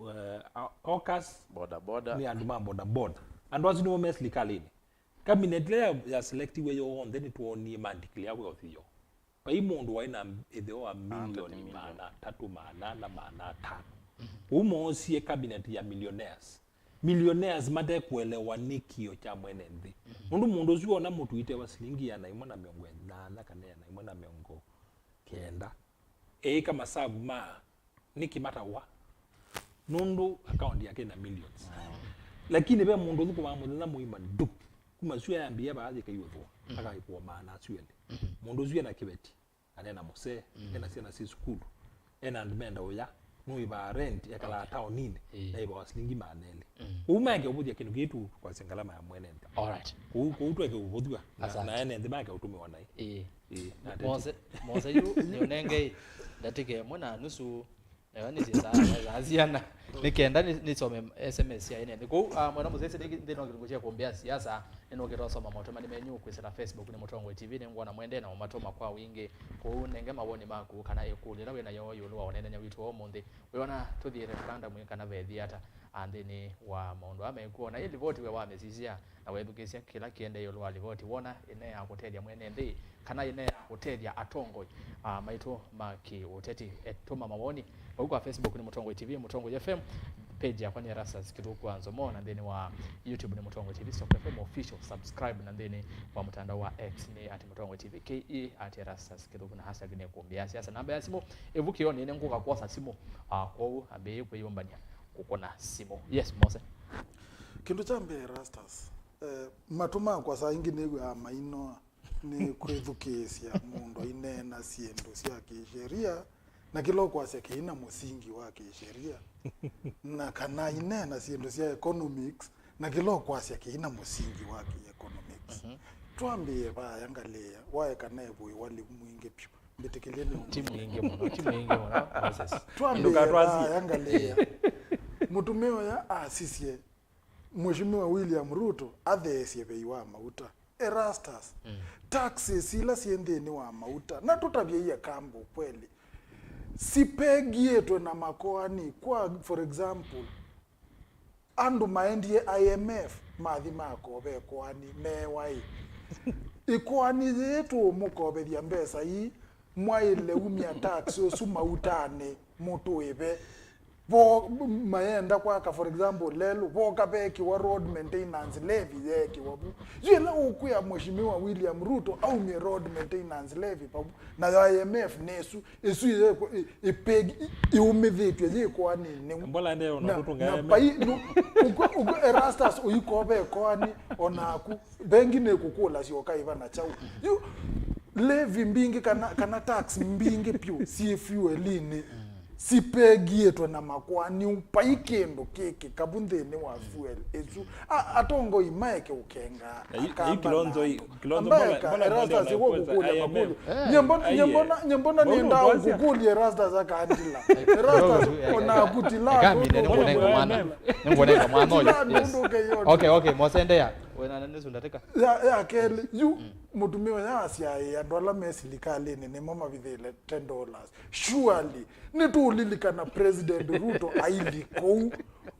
eh, a-, hawkers, boda boda, nĩ andũ ma boda boda. Andũ asu nĩmo me silikalĩnĩ. Cabinet ĩla ya, ya selectiwe yonthe nĩtwonie mandikilea wealth yoo. Vai mũndũ waĩ na ĩtheo wa milioni maana atatũ, maana ana, maana atano. Ũu moosie cabinet ya millionaires. Millionaires mate kũelewa nĩ kĩo kya mwene nthĩ. Nũndũ mũndũ ũsu wona mũtu itewa silingi ĩana ĩmwe na mĩongo ĩnana kana ĩana ĩmwe na mĩongo kenda, eĩka masavu ma nĩkĩ matawa? Nũndũ account yake ĩna millions. Lakini ve mũndũ ũthũkũmaa mũthenya mũima ndu. Kuma sua yambĩĩa vaa yĩkaiwe thwa. Akaĩkũa maana asu elĩ. Mũndũ ũsu ena kĩveti, kana ena mũsee, ena syana syĩ sukulu, ena andũ menda ũya, nũĩvaa rent, ekalaa taoninĩ, na ĩvawa silingi maana elĩ. Ũu maeke ũvũthya kĩndũ kĩĩ tũkwasya ngalama ya mwene nthĩ. Alright. Kũu, kũu tweke ũvũthw'a, na, na ene nthĩ make ũtũmĩwa naĩ. Ĩĩ. Ĩĩ, na ateti. Mose, Mose yu nĩũnenge ndatĩka ĩmwe na nusu. Ĩyo nĩ syĩsaa, syĩsaa syana. Nĩ kenda nĩ, nĩsome S M S sya ene nthĩ. Kũu, ah, mwena mũsese nĩ nthĩ no kĩlungu kya kũmbĩa siasa, nĩnũkĩte ũsoma maũtũmani menyu kwĩsĩla Facebook nĩ Mũtongoi T V, nĩngwona mwende na ũmatũma kwa wingĩ. Kũu nenge mawoni maku kana ĩkũlyo ĩla wĩ nayo ĩũlũ wa ũneenany'a witũ wa ũmũnthĩ. Wĩona tũthiĩte tũkanda mwĩ kana vethi ata, a, nthĩnĩ wa maũndũ aa mekw'o? Na ĩ livoti we wamĩsisya na wethukĩĩsya kĩla kĩendee ĩũlũ wa livoti, wona ĩne ya kũtethya mwene nthĩ kana ĩne ya kũtethya atongoi, a, maitũ ma kĩũteti? E, tũma mawoni. Vau kwa Facebook nĩ Mũtongoi T V, Mũtongoi F M. Page yakwa nĩ Erastus Kĩthũku wa Nzomo, na nthĩnĩ wa YouTube nĩ Mũtongoi T V Stock F M Official. Subscribe, na nthĩnĩ wa mũtandao wa X nĩ at Mũtongoi T V K E, at Erastus Kĩthũku, na hashtag nĩ kũmbĩa siasa. Namba ya simũ ĩvu kĩonĩ nĩ ngũka kwosa simũ, ah, kwoou ambĩĩe kwĩyũmbany'a kũkũna simũ. Yes, Mose. Kĩndũ kya mbee, Erastus, Eh, matũ makwa saa ingĩ nĩw'aa mainoa nĩ kwĩthukĩĩsya mũndũ aineena syĩndũ sya kĩsheria, na kĩla ũkwasya kĩina mũsingi wa kĩsheria, na kana aineena syĩndũ sya economics, na kĩla ũkwasya kĩina mũsingi wa kĩeconomics. Mhm. Twambĩĩe vaya ngalĩĩa, waeka naĩ wĩwali mwingĩ vyũ. Mbĩtĩkĩlye nĩ ti mwingĩ mũno, ti mwingĩ mũno, Moses. Twambĩĩe vaya ngalĩĩa. Mũtumĩa ũya asisye Mheshimiwa William Ruto atheesye vei wa mauta. Erastus, mm, taxes ila syĩ nthĩnĩ wa mauta, na tũtavye iye kambo kweli, sipegiĩtwe na makoani. Kwa, for example, andũ maendie I M F, mathi makova ĩkoani, meewa ĩ, ĩkoani yĩĩ tũũmũkovethya mbesa ii, mwaĩle umya tax ũsu mautanĩ mũtũĩve. Vo mayenda kwaka, for example, lelũ, voka vekĩwa road maintenance levy yeekĩwa vu. Yu ĩla ũkwĩa Mheshimiwa William Ruto aumye road maintenance levy pavu, nayo I M F nĩsu, ĩsu ĩyekwa, ĩ-, ĩpegi-, ĩ-, ĩũmĩthĩtw'e yĩ ĩkoani nĩu. Mbola ende ona na, kũtũnga na I M F. Pai, nu-, ũkwe, ũkwe Erastus ũikove ĩkoani onaku. Vengi nĩkũkũlasya ũkaĩva na kyaũ. Yu levy mbingĩ kana, kana tax mbingĩ vyũ syĩ fuelinĩ sipegiĩtwe na makoani. Vai kĩndũ kĩkĩkavu nthĩnĩ wa fuel ĩsu. A-, atongoi maeke ũkenga. Na yu, na yu akamba Kilonzo na i-, andũ. Kilonzo, ambaye mbola, ka mbola Erastus ndio ĩw'o na kũkũlya I M F. Makũlyo. Eh. Nye mbona, nye mbona, nye mbona nĩenda ũkũlya Erastus akandila. Erastus, ona akutila. Eka mine nĩ nũndũ. Nĩngũnenga mwana. Nĩngũnenga mwana ũyũ. Yes. Nũndũ ũkeyona. Okay, okay, Mose, endelea. Wĩna nĩ nũsu ndatĩka. Ya, ya kelĩ, yu, mũtumĩa ũyũ asyaĩe andũ ala me silikalĩnĩ nĩmo mavithĩle ten dollars. Surely, nĩtũũlilikana President Ruto aili kũu.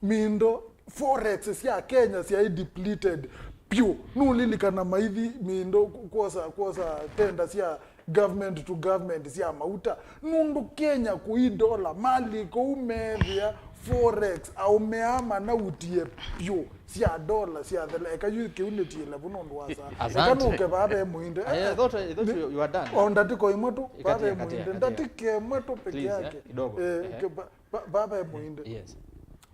Mindo, forex sya Kenya syaĩ depleted vyũ. Nũũlilikana maithi mindo kwosa, kwosa tenda sya government to government sya mauta, nũndũ Kenya kũi ndola, mali kũu meethĩa forex, aũme aa manautie vyũ sya ndola syathela. Eka yu kĩu nĩtiĩle vu nũndũ wa saa. Eka nũke vaa ve mũinde. Eh, eh, I thought, I thought you, you are done. O ndatĩko ĩmwe tu, vaa ve mũinde. Ndatĩka ĩmwe tu peke yake. Please, eh, kidogo. Eh, vaa ve mũinde. Yes.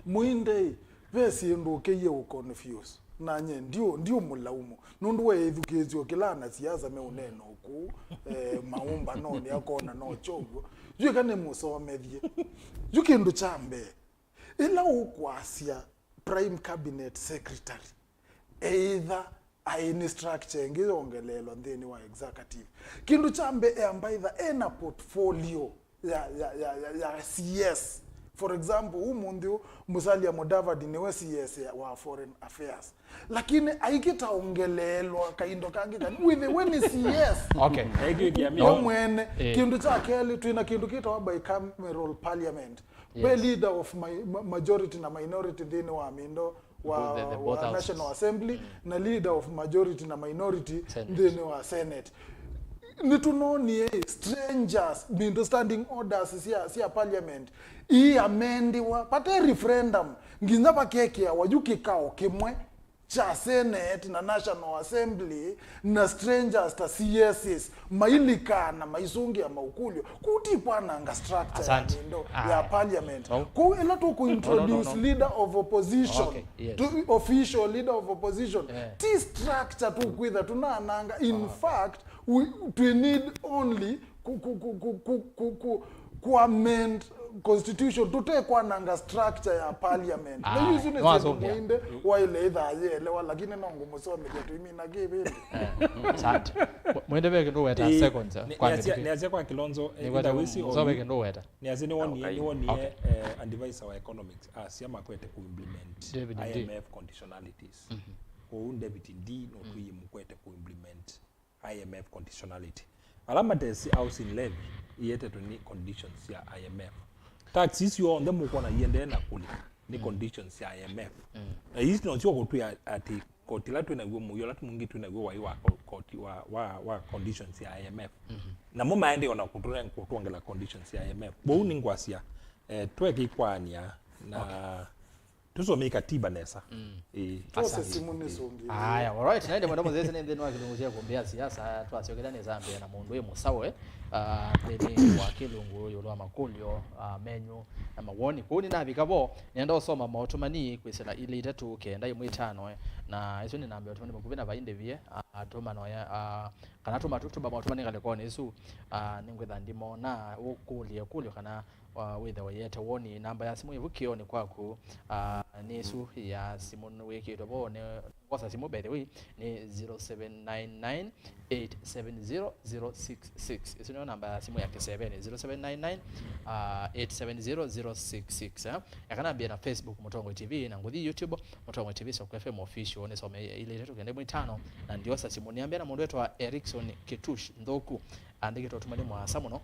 Mũinde ĩ, ve syĩndũ ũkĩie ũconfuse. Na nye ndiũ, ndiũmũlaumu. Nũndũ weĩthukĩĩsya o kĩla anasiasa meũneena o kũu, eh, maũmbanonĩ akona no kyow'o. Yu eka nĩmũsomethye. Yu kĩndũ kya mbee, ĩla ũkwasya prime cabinet secretary, either aĩ nĩ structure ĩngĩ yongeleelwa nthĩnĩ wa executive. Kĩndũ kya mbee, eamba either ena portfolio ya, ya, ya, ya, ya C S. For example, ũmũnthĩ ũũ, Musalia Mudavadi nĩwe C S ya, wa Foreign Affairs. Lakini aikĩta ongeleelwa kaindo kangĩ kani, wĩthĩwe nĩ C S. Okay. Yo mwene. Eh. Kĩndũ kya kelĩ, twĩna kĩndũ kĩtawa bicameral parliament. Yes. Ve leader of mi-, ma-, majority na minority nthĩnĩ wa mindo wa, both the, the both wa houses. National Assembly, mm, na leader of majority na minority, Senate, nthĩnĩ wa Senate. Nĩtũnonie strangers, mindo standing orders sya, sya parliament, ii amendiwa, vate referendum, nginya vakekĩawa yu kĩkao kĩmwe kya Senate na National Assembly na strangers ta C S Ss mailikana maisũngĩa maũkũlyo. Kũu ti kwananga structure ya, asante, mindo ya parliament. No. Kũu ĩla tũkũ introduce, no, no, no, no, leader of opposition, okay, yes, to official leader of opposition, yeah, ti structure tũkwĩtha tũnananga. In fact, we, we need only ku, ku, ku amend constitution, tũte kwananga structure ya parliament. Ah, na yu isu nĩ, no, syĩndũ asũngĩa. Mũinde waĩle ĩtha yĩelewa, lakini no ngũmũsomethya tũimina kĩvĩndĩ. Eh, asante. Mũ-, mũinde ve kĩndũ weta. Ĩ, seconds, eh, nĩ, kwa nĩasya, nĩtũkĩ-, nĩasya kwa Kilonzo, eh, nĩkwenda either wĩsĩ mũsome kĩndũ weta. Nĩasya nĩwonie, okay, nĩwonie, okay, eh, advisor wa economics asya makwete ku implement David Ndii. I M F conditionalities. Mhm. Kwoou David Ndii no, mm, tũie mũkwete ku implement I M F conditionality. Ala matesĩ housing levy iyetetwe nĩ conditions sya I M F. Tax isu onthe mũkwona iendee na kũlika nĩ, mm, conditions sya I M F. Mm. Na isu nosyo kũtwĩa atĩ koti ĩla twĩ naw'o, mũio ũla mũingĩ twĩ naw'o waĩ wa ko-, koti wa, wa, wa conditions sya I M F. Mm-hmm. Namo maendee ona kũtũne-, kũtwongela conditions sya I M F. Kwoou nĩngwasya, eh, tweke ikwaanĩa na, okay, tũsomei katiba nesa. Mm. Ĩĩ. Twose, asante, simu nĩsũngĩe. Aya, all right. Na ĩndĩ mwenda mũthesĩ nĩ nthĩnĩ wa kĩlungu kya kũmbĩa siasa, twasyokethya nĩ Zambia na mũndũ wĩ mũsawe, ah, nthĩnĩ wa kĩlungu ĩũlũ wa makũlyo, ah, menyu na mawoni. Kwoou nĩnavika vo, nĩenda ũsoma maũtũmani kwĩsĩla ilĩ itatũ kenda ĩmwe itano, eh, na ĩsu nĩ namba ya ũtũmani mũkuvĩ na vai ndĩvie, ah, tũmanoya, ah, kana tũmatũ-, tũma maũtũmani ngalĩkonĩ ĩsu, ah, nĩngwĩtha ndimona ũkũlye kũlyo kana, ah, wĩthĩwe yete woni. Namba ya simũ ĩvu kĩonĩ kwaku, ah, nĩ ĩsu ya simũ nĩwĩkĩtwe vo, nĩ Kwosa simũ, by the way, nĩ zero seven nine nine eight seven zero zero six six. Ĩsu nĩyo namba ya simũ ya kĩsevenĩ, zero seven nine nine, uh, eight seven zero zero six six, eh? Eka nambie na Facebook, Mũtongoi T V, na ngũthi YouTube, Mũtongoi T V, Soko F M Official, nĩsome ilĩ itatũ kenda ĩmwe itano, na ndiosa simũ. Nĩambia na mũndũ wĩtawa Erickson Kitush Nthuku, andĩkĩte ũtũmani mũasa mũno,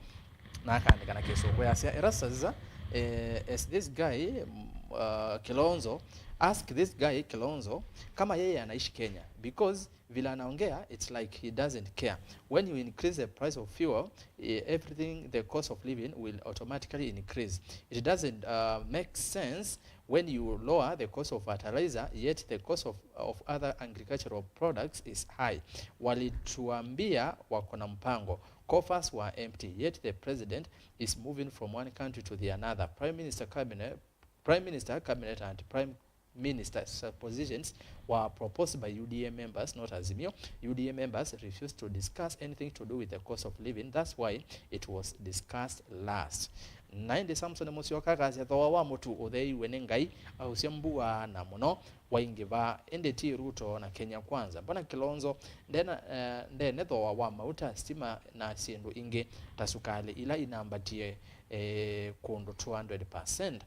na akaandĩka na Kĩsũngũ, yasya, Erastus, eh, as this guy, mm, uh, Kilonzo, ask this guy Kilonzo kama yeye anaishi Kenya, because vile anaongea, it's like he doesn't care. When you increase the price of fuel, eh, everything, the cost of living will automatically increase. It doesn't, uh, make sense when you lower the cost of fertilizer, yet the cost of, of other agricultural products is high. Walituambia wako na mpango. Coffers were empty, yet the president is moving from one country to the another. Prime Minister cabinet, Prime Minister cabinet and Prime Minister suppositions were proposed by U D A members, not Azimio. U D A members refused to discuss anything to do with the cost of living. That's why it was discussed last. Na ĩndĩ Samson Musyoka akasya, thooa wa mũtu ũtheiwe nĩ Ngai, ausya mbua na mũno waingĩva, ĩndĩ ti Ruto na Kenya Kwanza. Mbona Kilonzo ndena, eh, ndene thooa wa mauta, stima na syĩndũ ingĩ ta sukalĩ ila inambatie, eh, kũndũ two hundred percent?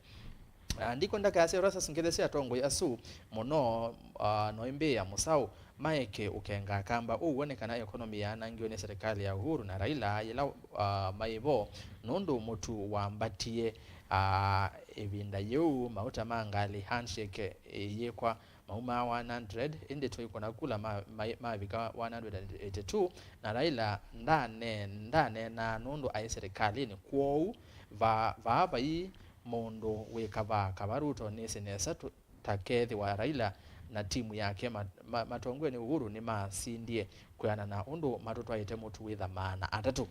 Ah, ndikwenda kasya Erastus ngĩthesya atongoi asu mũno, ah, noimbĩĩa mũsaũ maeke ũkenga Akamba. Ũu wone kana economy yaanangiwe nĩ serikali ya Uhuru na Raila yĩla, ah, maĩ vo, nũndũ mũtu wambatie, ah, ĩvinda yĩu, mauta ma ngalĩ, handshake ĩyĩkwa, maumaa one hundred, ĩndĩ tũikũna kula ma, ma, mavika one hundred and eighty-two, na Raila ndane, ndaneenaa nũndũ aĩ serikalĩnĩ. Kwoou va, vaa vai mũndũ wĩ kavaa kava Ruto nĩsĩ nesa tũ, ta kethĩwa Raila na timu yake ma, ma, matongoew'e nĩ Uhuru nĩmasindie kwĩanana ũndũ matũtwaĩte mũtu wĩtha maana atatũ.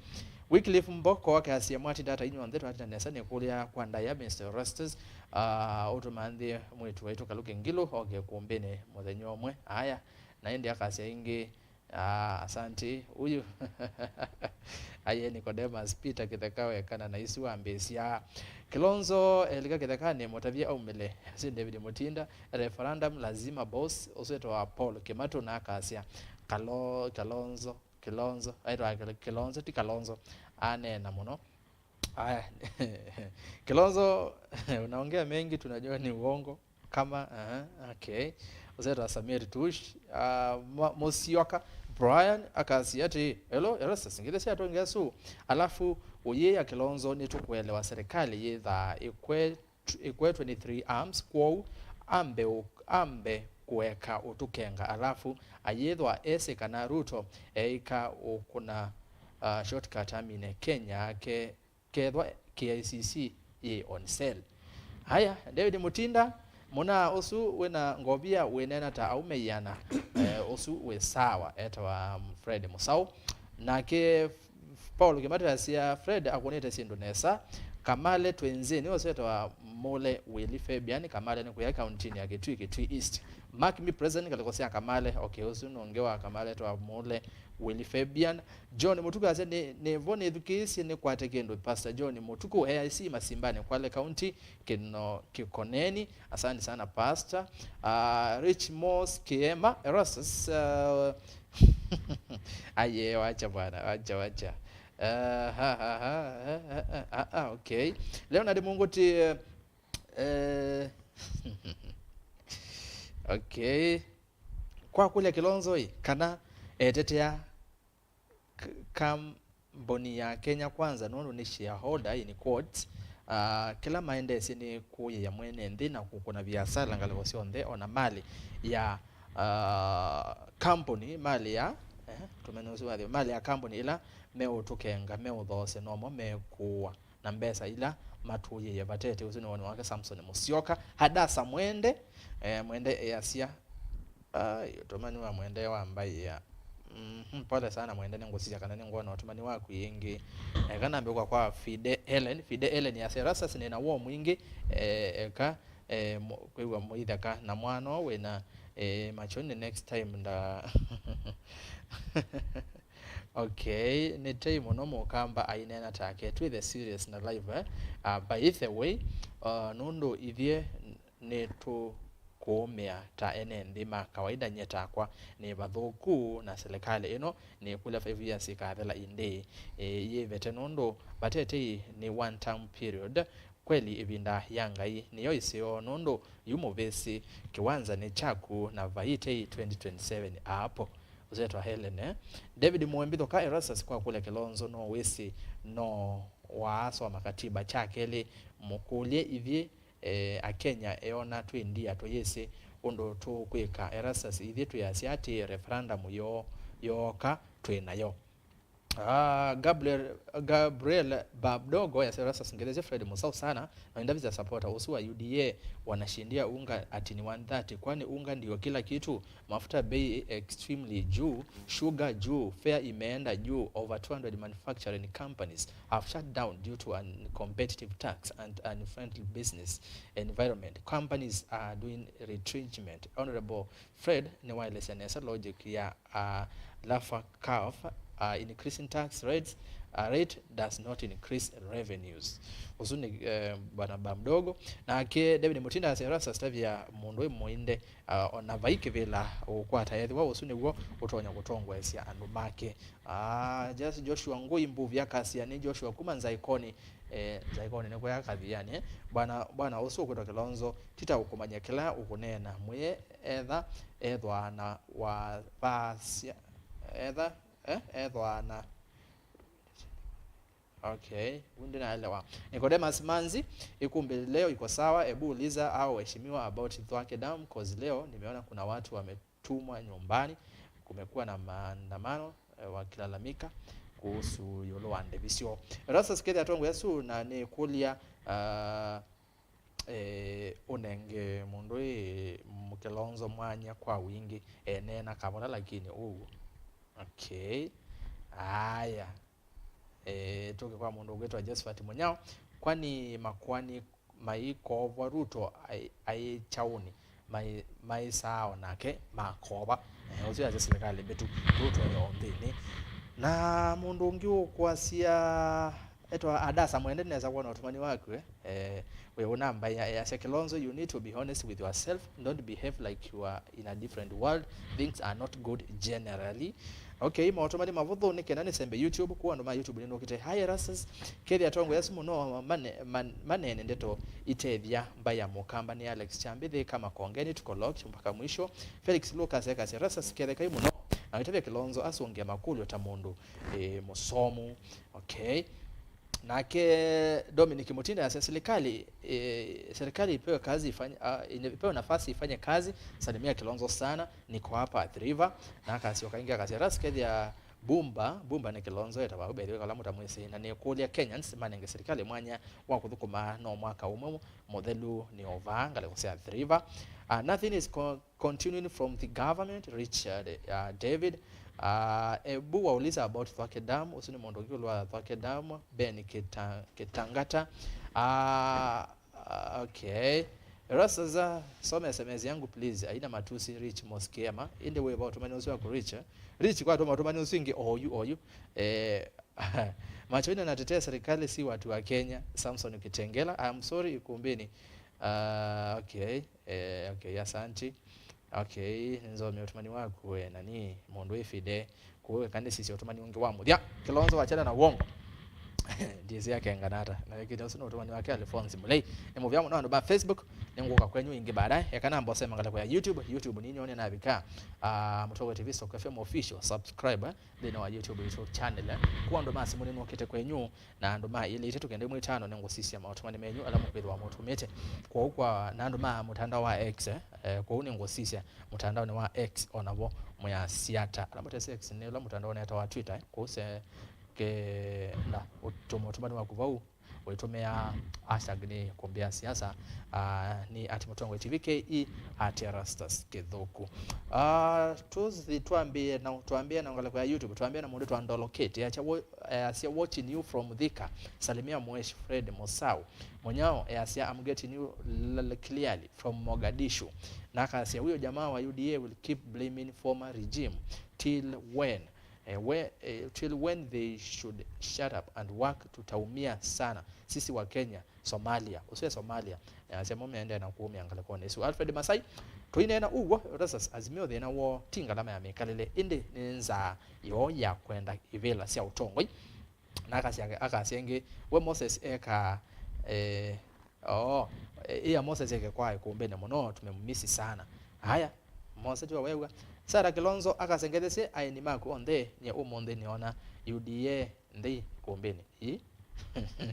Wycliffe Mboko akasya, mwatinda ata inyw'onthe? Twatinda nesa. Nĩkũlya kwa ndaĩa, Mister Erastus, ah, ũtũmanthĩe mwĩĩtu waitũ Kalũki Ngilu oke kũmbĩnĩ mũthenya ũmwe. Aya, na ĩndĩ akasya ĩngĩ, ah, asante. Ũyũ aye Nicodemus Peter Kĩtheka wekana na isu wambĩĩsya. Kilonzo elika kĩthekanĩ, mũtavye aumĩle. Asĩ David Mutinda, referendum lazima boss, ũsu etawa Paul Kimatu na akasya, Kalo-, Kalonzo, Kilonzo, aitwa Kil-, Kilonzo, ti Kalonzo, aneena mũno. Aya, Kilonzo, unaongea mengi, tunajua ni uongo. Kama, aha, okay. Ũsetwa Samir Tush, ah, Mwa-, Musyoka, Brian, akasya atĩ, hello, Erastus, ngithe sya tongea su. Alafu, ũyĩa Kilonzo, nĩtũkũelewa serikali yĩthaa ĩkwe-, ĩkwetwe nĩ three arms, kwoou ambe ũ-, ambe kũeka ũtũkenga, alafu ayĩthwa esĩ kana Ruto eĩka ũkũna, uh, shortcut amine Kenya ke-, kethwa K I C C yĩ on sale. Haya, David Mutinda, mũna ũsu wĩna ngovia wĩneena ta aume iana, eh, ũsu wĩ sawa, etawa Fred Musau. Nake Paul Kimatu asya, Fred akũnĩte syĩndũ nesa. Kamale twĩ nzĩ, nĩwe ũsetawa Mule Willy Fabian. Kamale nĩ kũya kauntinĩ ya Kitui, Kitui East. Mark me present, ngalĩko sya Kamale. Okay, ũsu nũngĩ wa Kamale twa Mule Willy Fabian. John Mũtuku asya, nĩ, nĩ vo nĩthukĩĩsye nĩkwate kĩndũ. Pastor John Mũtuku, A I C Masimbanĩ, Kwale County, Kĩno Kĩkoneni. Asante sana, Pastor. Ah, Rich Moss Kiema, Erastus, ah, aye, wacha bwana, wacha, wacha. Ah, ha, ha, ha, ah, ah, ah, ah, okay. Leonard Munguti, eh, eh, okay. Kwa kũlya Kilonzo ĩ, kana etetea k-, kambuni ya Kenya Kwanza nũndũ nĩ shareholder, in quotes, ah, kĩla maendesye nĩ kũyĩa mwene nthĩ na kũkũna viasala ngalĩko syonthe, ona mali ya, ah, kambuni, mali ya, eh, tũmene ũsu wathĩ, mali ya kambuni ĩla meũtũkenga, meũthoosya, nomo mekũũa na mbesa ila matũyĩie vatete. Ũsu nĩ woni wake Samson Musyoka. Hadasa Mwende, eh, Mwende easya, ai, ũtũmani wa Mwende wa mbaĩa, Mhm, pole sana mwende, nĩngũsisya kana nĩngwona ũtũmani waku ĩngĩ. Eka nambe kwa kwa Fide Ellen. Fide Ellen yasya, Erastus, nĩna woo mwingĩ, eh, eka, eh, mu-, kwĩw'a mũitheka na mwana ũũ wĩna, eh, machoni next time nda. Okay, nĩ tei mũno mũkamba aineena take. Twĩthe serious na live, eh? Uh, by the way, uh, nũndũ ithyĩ nĩtũkũũmĩa ta ene nthĩ ma kawaida, nyie takwa nĩ vathũku, na silikalĩ ĩno nĩkũlya five years ĩkathela ĩndĩĩ, ĩ, yĩvete, nũndũ vate tei nĩ one term period. Kweli ĩvinda ya Ngai nĩyo ĩseo, nũndũ yu mũvĩsĩ, kĩwanza nĩ kyaku, na vai tei twenty twenty-seven apo. Ũsetwa Helen, eh? David Mũembi Thoka, Erastus, kwa kũlya Kĩlonzo, no wĩsĩ no waasoma katiba kya kelĩ, mũkũlye ithyĩ, eh, Akenya eona twĩ ndia tũyĩsĩ ũndũ tũkwĩka. Erastus, ithyĩ twĩasya atĩ referendum yoo yooka twĩ nayo. Ah, Gabriel, Gabriel Babdogo yasya, Erastus, ngetheesye Fred Musau sana, na nĩndavĩsya supporter ũsu wa U D A, wanashindia unga ati ni one thirty, kwani unga ndio kila kitu? Mafuta bei extremely juu, sugar juu, fare imeenda juu, over two hundred manufacturing companies have shut down due to uncompetitive tax and unfriendly business environment. Companies are doing retrenchment. Honorable Fred nĩwaelesya nesa logic ya, uh, Laffer curve, uh, increasing tax rates, uh, rate does not increase revenues. Ũsu nĩ, eh, bwana ba mdogo. Nake David Mutinda asya, Erastus, tavya mũndũ wĩ mũinde, uh, ona vai kĩvĩla ũkwata, ethĩwa ũsu nĩw'o ũtonya kũtongoesya andũ make. Ah, Jas-, Joshua Ngui Mbuvi akasya, nĩ Joshua kuma Nzaikoni, eh, Nzaikoni nĩ kũya Kathiani, eh? Bwana, bwana ũsu ũkwĩtwa Kĩlonzo, ti ta ũkũmanya kĩla ũkũneena, mwĩe etha ethwa na wathasya, etha, eh, ethwa na, okay, vau ndinaelewa. Nicodemus Manzi, ikumbi leo iko sawa, ebu uliza hao waheshimiwa about Thwake Dam, 'cause leo nimeona kuna watu wametumwa nyumbani, kumekuwa na maandamano, eh, wakilalamika kuhusu ĩũlũ wa ndĩvi syoo. Erastus, kethĩa atongoi asu na nĩkũlya, ah, eh, ũnenge mũndũ ĩ Kĩlonzo mwanya kwa wingĩ, eneena kavola lakini ũw'o. Okay. Aya. Eh, tũke kwa mũndũ ũkwĩtwa Josephat Mũnyao. Kwani makoani maikovwa Ruto aĩ, aĩ kyaũnĩ, mai, maisaa o nake makova? Eh, ũsu yasya silikalĩ mbĩtu, Ruto e o nthĩnĩ. Na mũndũ ũngĩ ũkwasya, etwa Adasa, mwende nesa kwona ũtũmani waku, eh? Eh, we ũnambaĩa, eh, asya, Kilonzo, you need to be honest with yourself, don't behave like you are in a different world. Things are not good generally. Okay, maũtũmani mavũthũ nĩ kenda nĩsembe YouTube, kũu andũ ma YouTube nĩnũkĩte. Hi Erastus, kethĩa atongoi asu mũno mane-, man-, maneene ndeto itethya mbaĩ ya Mũkamba. Nĩ Alex Chambi, Thika Makongeni, tuko locked mpaka mwisho. Felix Lucas ekasya, Erastus, kethekai mũno na ũitavya Kilonzo asũngĩa makũlyo ta mũndũ, eh, mũsomu. Okay. Nake Dominic Mutinda asya, serikali, eh, serikali ipewe kazi ifanye, ah, ine-, ipewe nafasi ifanye kazi. Salimia Kilonzo sana, niko hapa Athi River. Na akasyoka ĩngĩ akasya, Ras kethĩa Bumba, Bumba nĩ Kilonzo etawa ũbethĩwe kala mũtamwĩsĩ, na nĩkũlya Kenyans manenge serikali mwanya wa kũthũkũma, no mwaka ũmwe mũthelu nĩ ovaa ngalĩko sya Athi River. Ah, nothing is co-, continuing from the government, Richard, uh, David. Uh, ebu wauliza about Thwake Dam, ũsu nĩ mũndũ ũngĩ ũlwa Thwake Dam, Ben Kita-, Kitangata. Uh, uh, okay. Rastaza, soma S M S yangu please. Haina matusi, Rich Moskiema. Ĩndĩ wĩva ũtũmani ũsu waku Rich, eh? Rich, kwa tuma ũtũmani ũsu ĩngĩ, oyu, oyu. Eh, Machoina, natetea serikali, si watu wa Kenya. Samson Kitengela, I'm sorry, ikumbini. Uh, okay. Eh, okay, asanti. Okay, nzomie ũtũmani waku we nani, mũndũ wĩ Fide. Kũu eka nĩsisye ũtũmani ũngĩ wa mũthya. Kilonzo, wachana na uongo. Ndiĩsĩ akenga nata. Na wĩkĩte ũsu nĩ ũtũmani wake Alphonse Mulei. Nĩ mũvea mũno andũ ma Facebook. Nĩngũka kwenyu ĩngĩ baadaye. Eka namba ũsema ngalĩko ya YouTube. YouTube nĩ nyonie navika. Ah, Mũtongo T V Stock F M Official. Subscribe, eh, nthĩnĩ wa YouTube witũ channel, eh. Kwa andũ ma simũ nĩnũkĩte kwenyu. Na andũ ma ilĩ itatũ kenda ĩmwe ĩtano nĩngũsisya maũtũmani menyu ala mũkwĩthĩwa mũtũmĩte. Kwoou kwa, na andũ ma mũtandao wa X, eh, eh, kwoou nĩngũsisya mũtandaonĩ wa X o navo mũyasya ata. Ala mũtesĩ X nĩ ũla mũtandao ũnetawa Twitter, eh, kwoou se kenda ũtũma ũtũmani waku vau. Ũitũmĩa hashtag nĩ kũmbĩa siasa, ah, nĩ at Mũtongoi T V K E, at Erastus Kĩthũku. Ah, tũthi twambĩe na, twambĩe na ngalĩko ya YouTube, twambĩe na mũndũ twa Ndoloketi, easya, wo-, easya, "Watching you from Thika, salimia Mweshi Fred Musau." Mũnyao easya, "I'm getting you l-, l-, clearly from Mogadishu." Na akasya, "Huyo jamaa wa U D A will keep blaming former regime till when? Eh, we, eh, till when they should shut up and work, tutaumia sana sisi wa Kenya." Somalia. Ũsu e Somalia. Asya mo meendee na kũũmĩa ngalĩkonĩ ĩsu. Alfred Masai, tũineena ũw'o, Erastus, Azimio thĩna woo ti ngalama ya mĩkalĩle, ĩndĩ nĩ nzaa yoo ya kwenda ivĩla sya ũtongoi. Na akasya, akasya ĩngĩ, we Moses eka, eh, oo, ĩ ya Moses eke kwa ĩkũmbĩnĩ mũno, tumemumisi sana. Haya, Moses tiwe wew'a. Sarah Kilonzo akasengethesye aeni maku onthe, nye ũmũnthĩ nĩona U D A nthĩ ĩkũmbĩnĩ. Ii?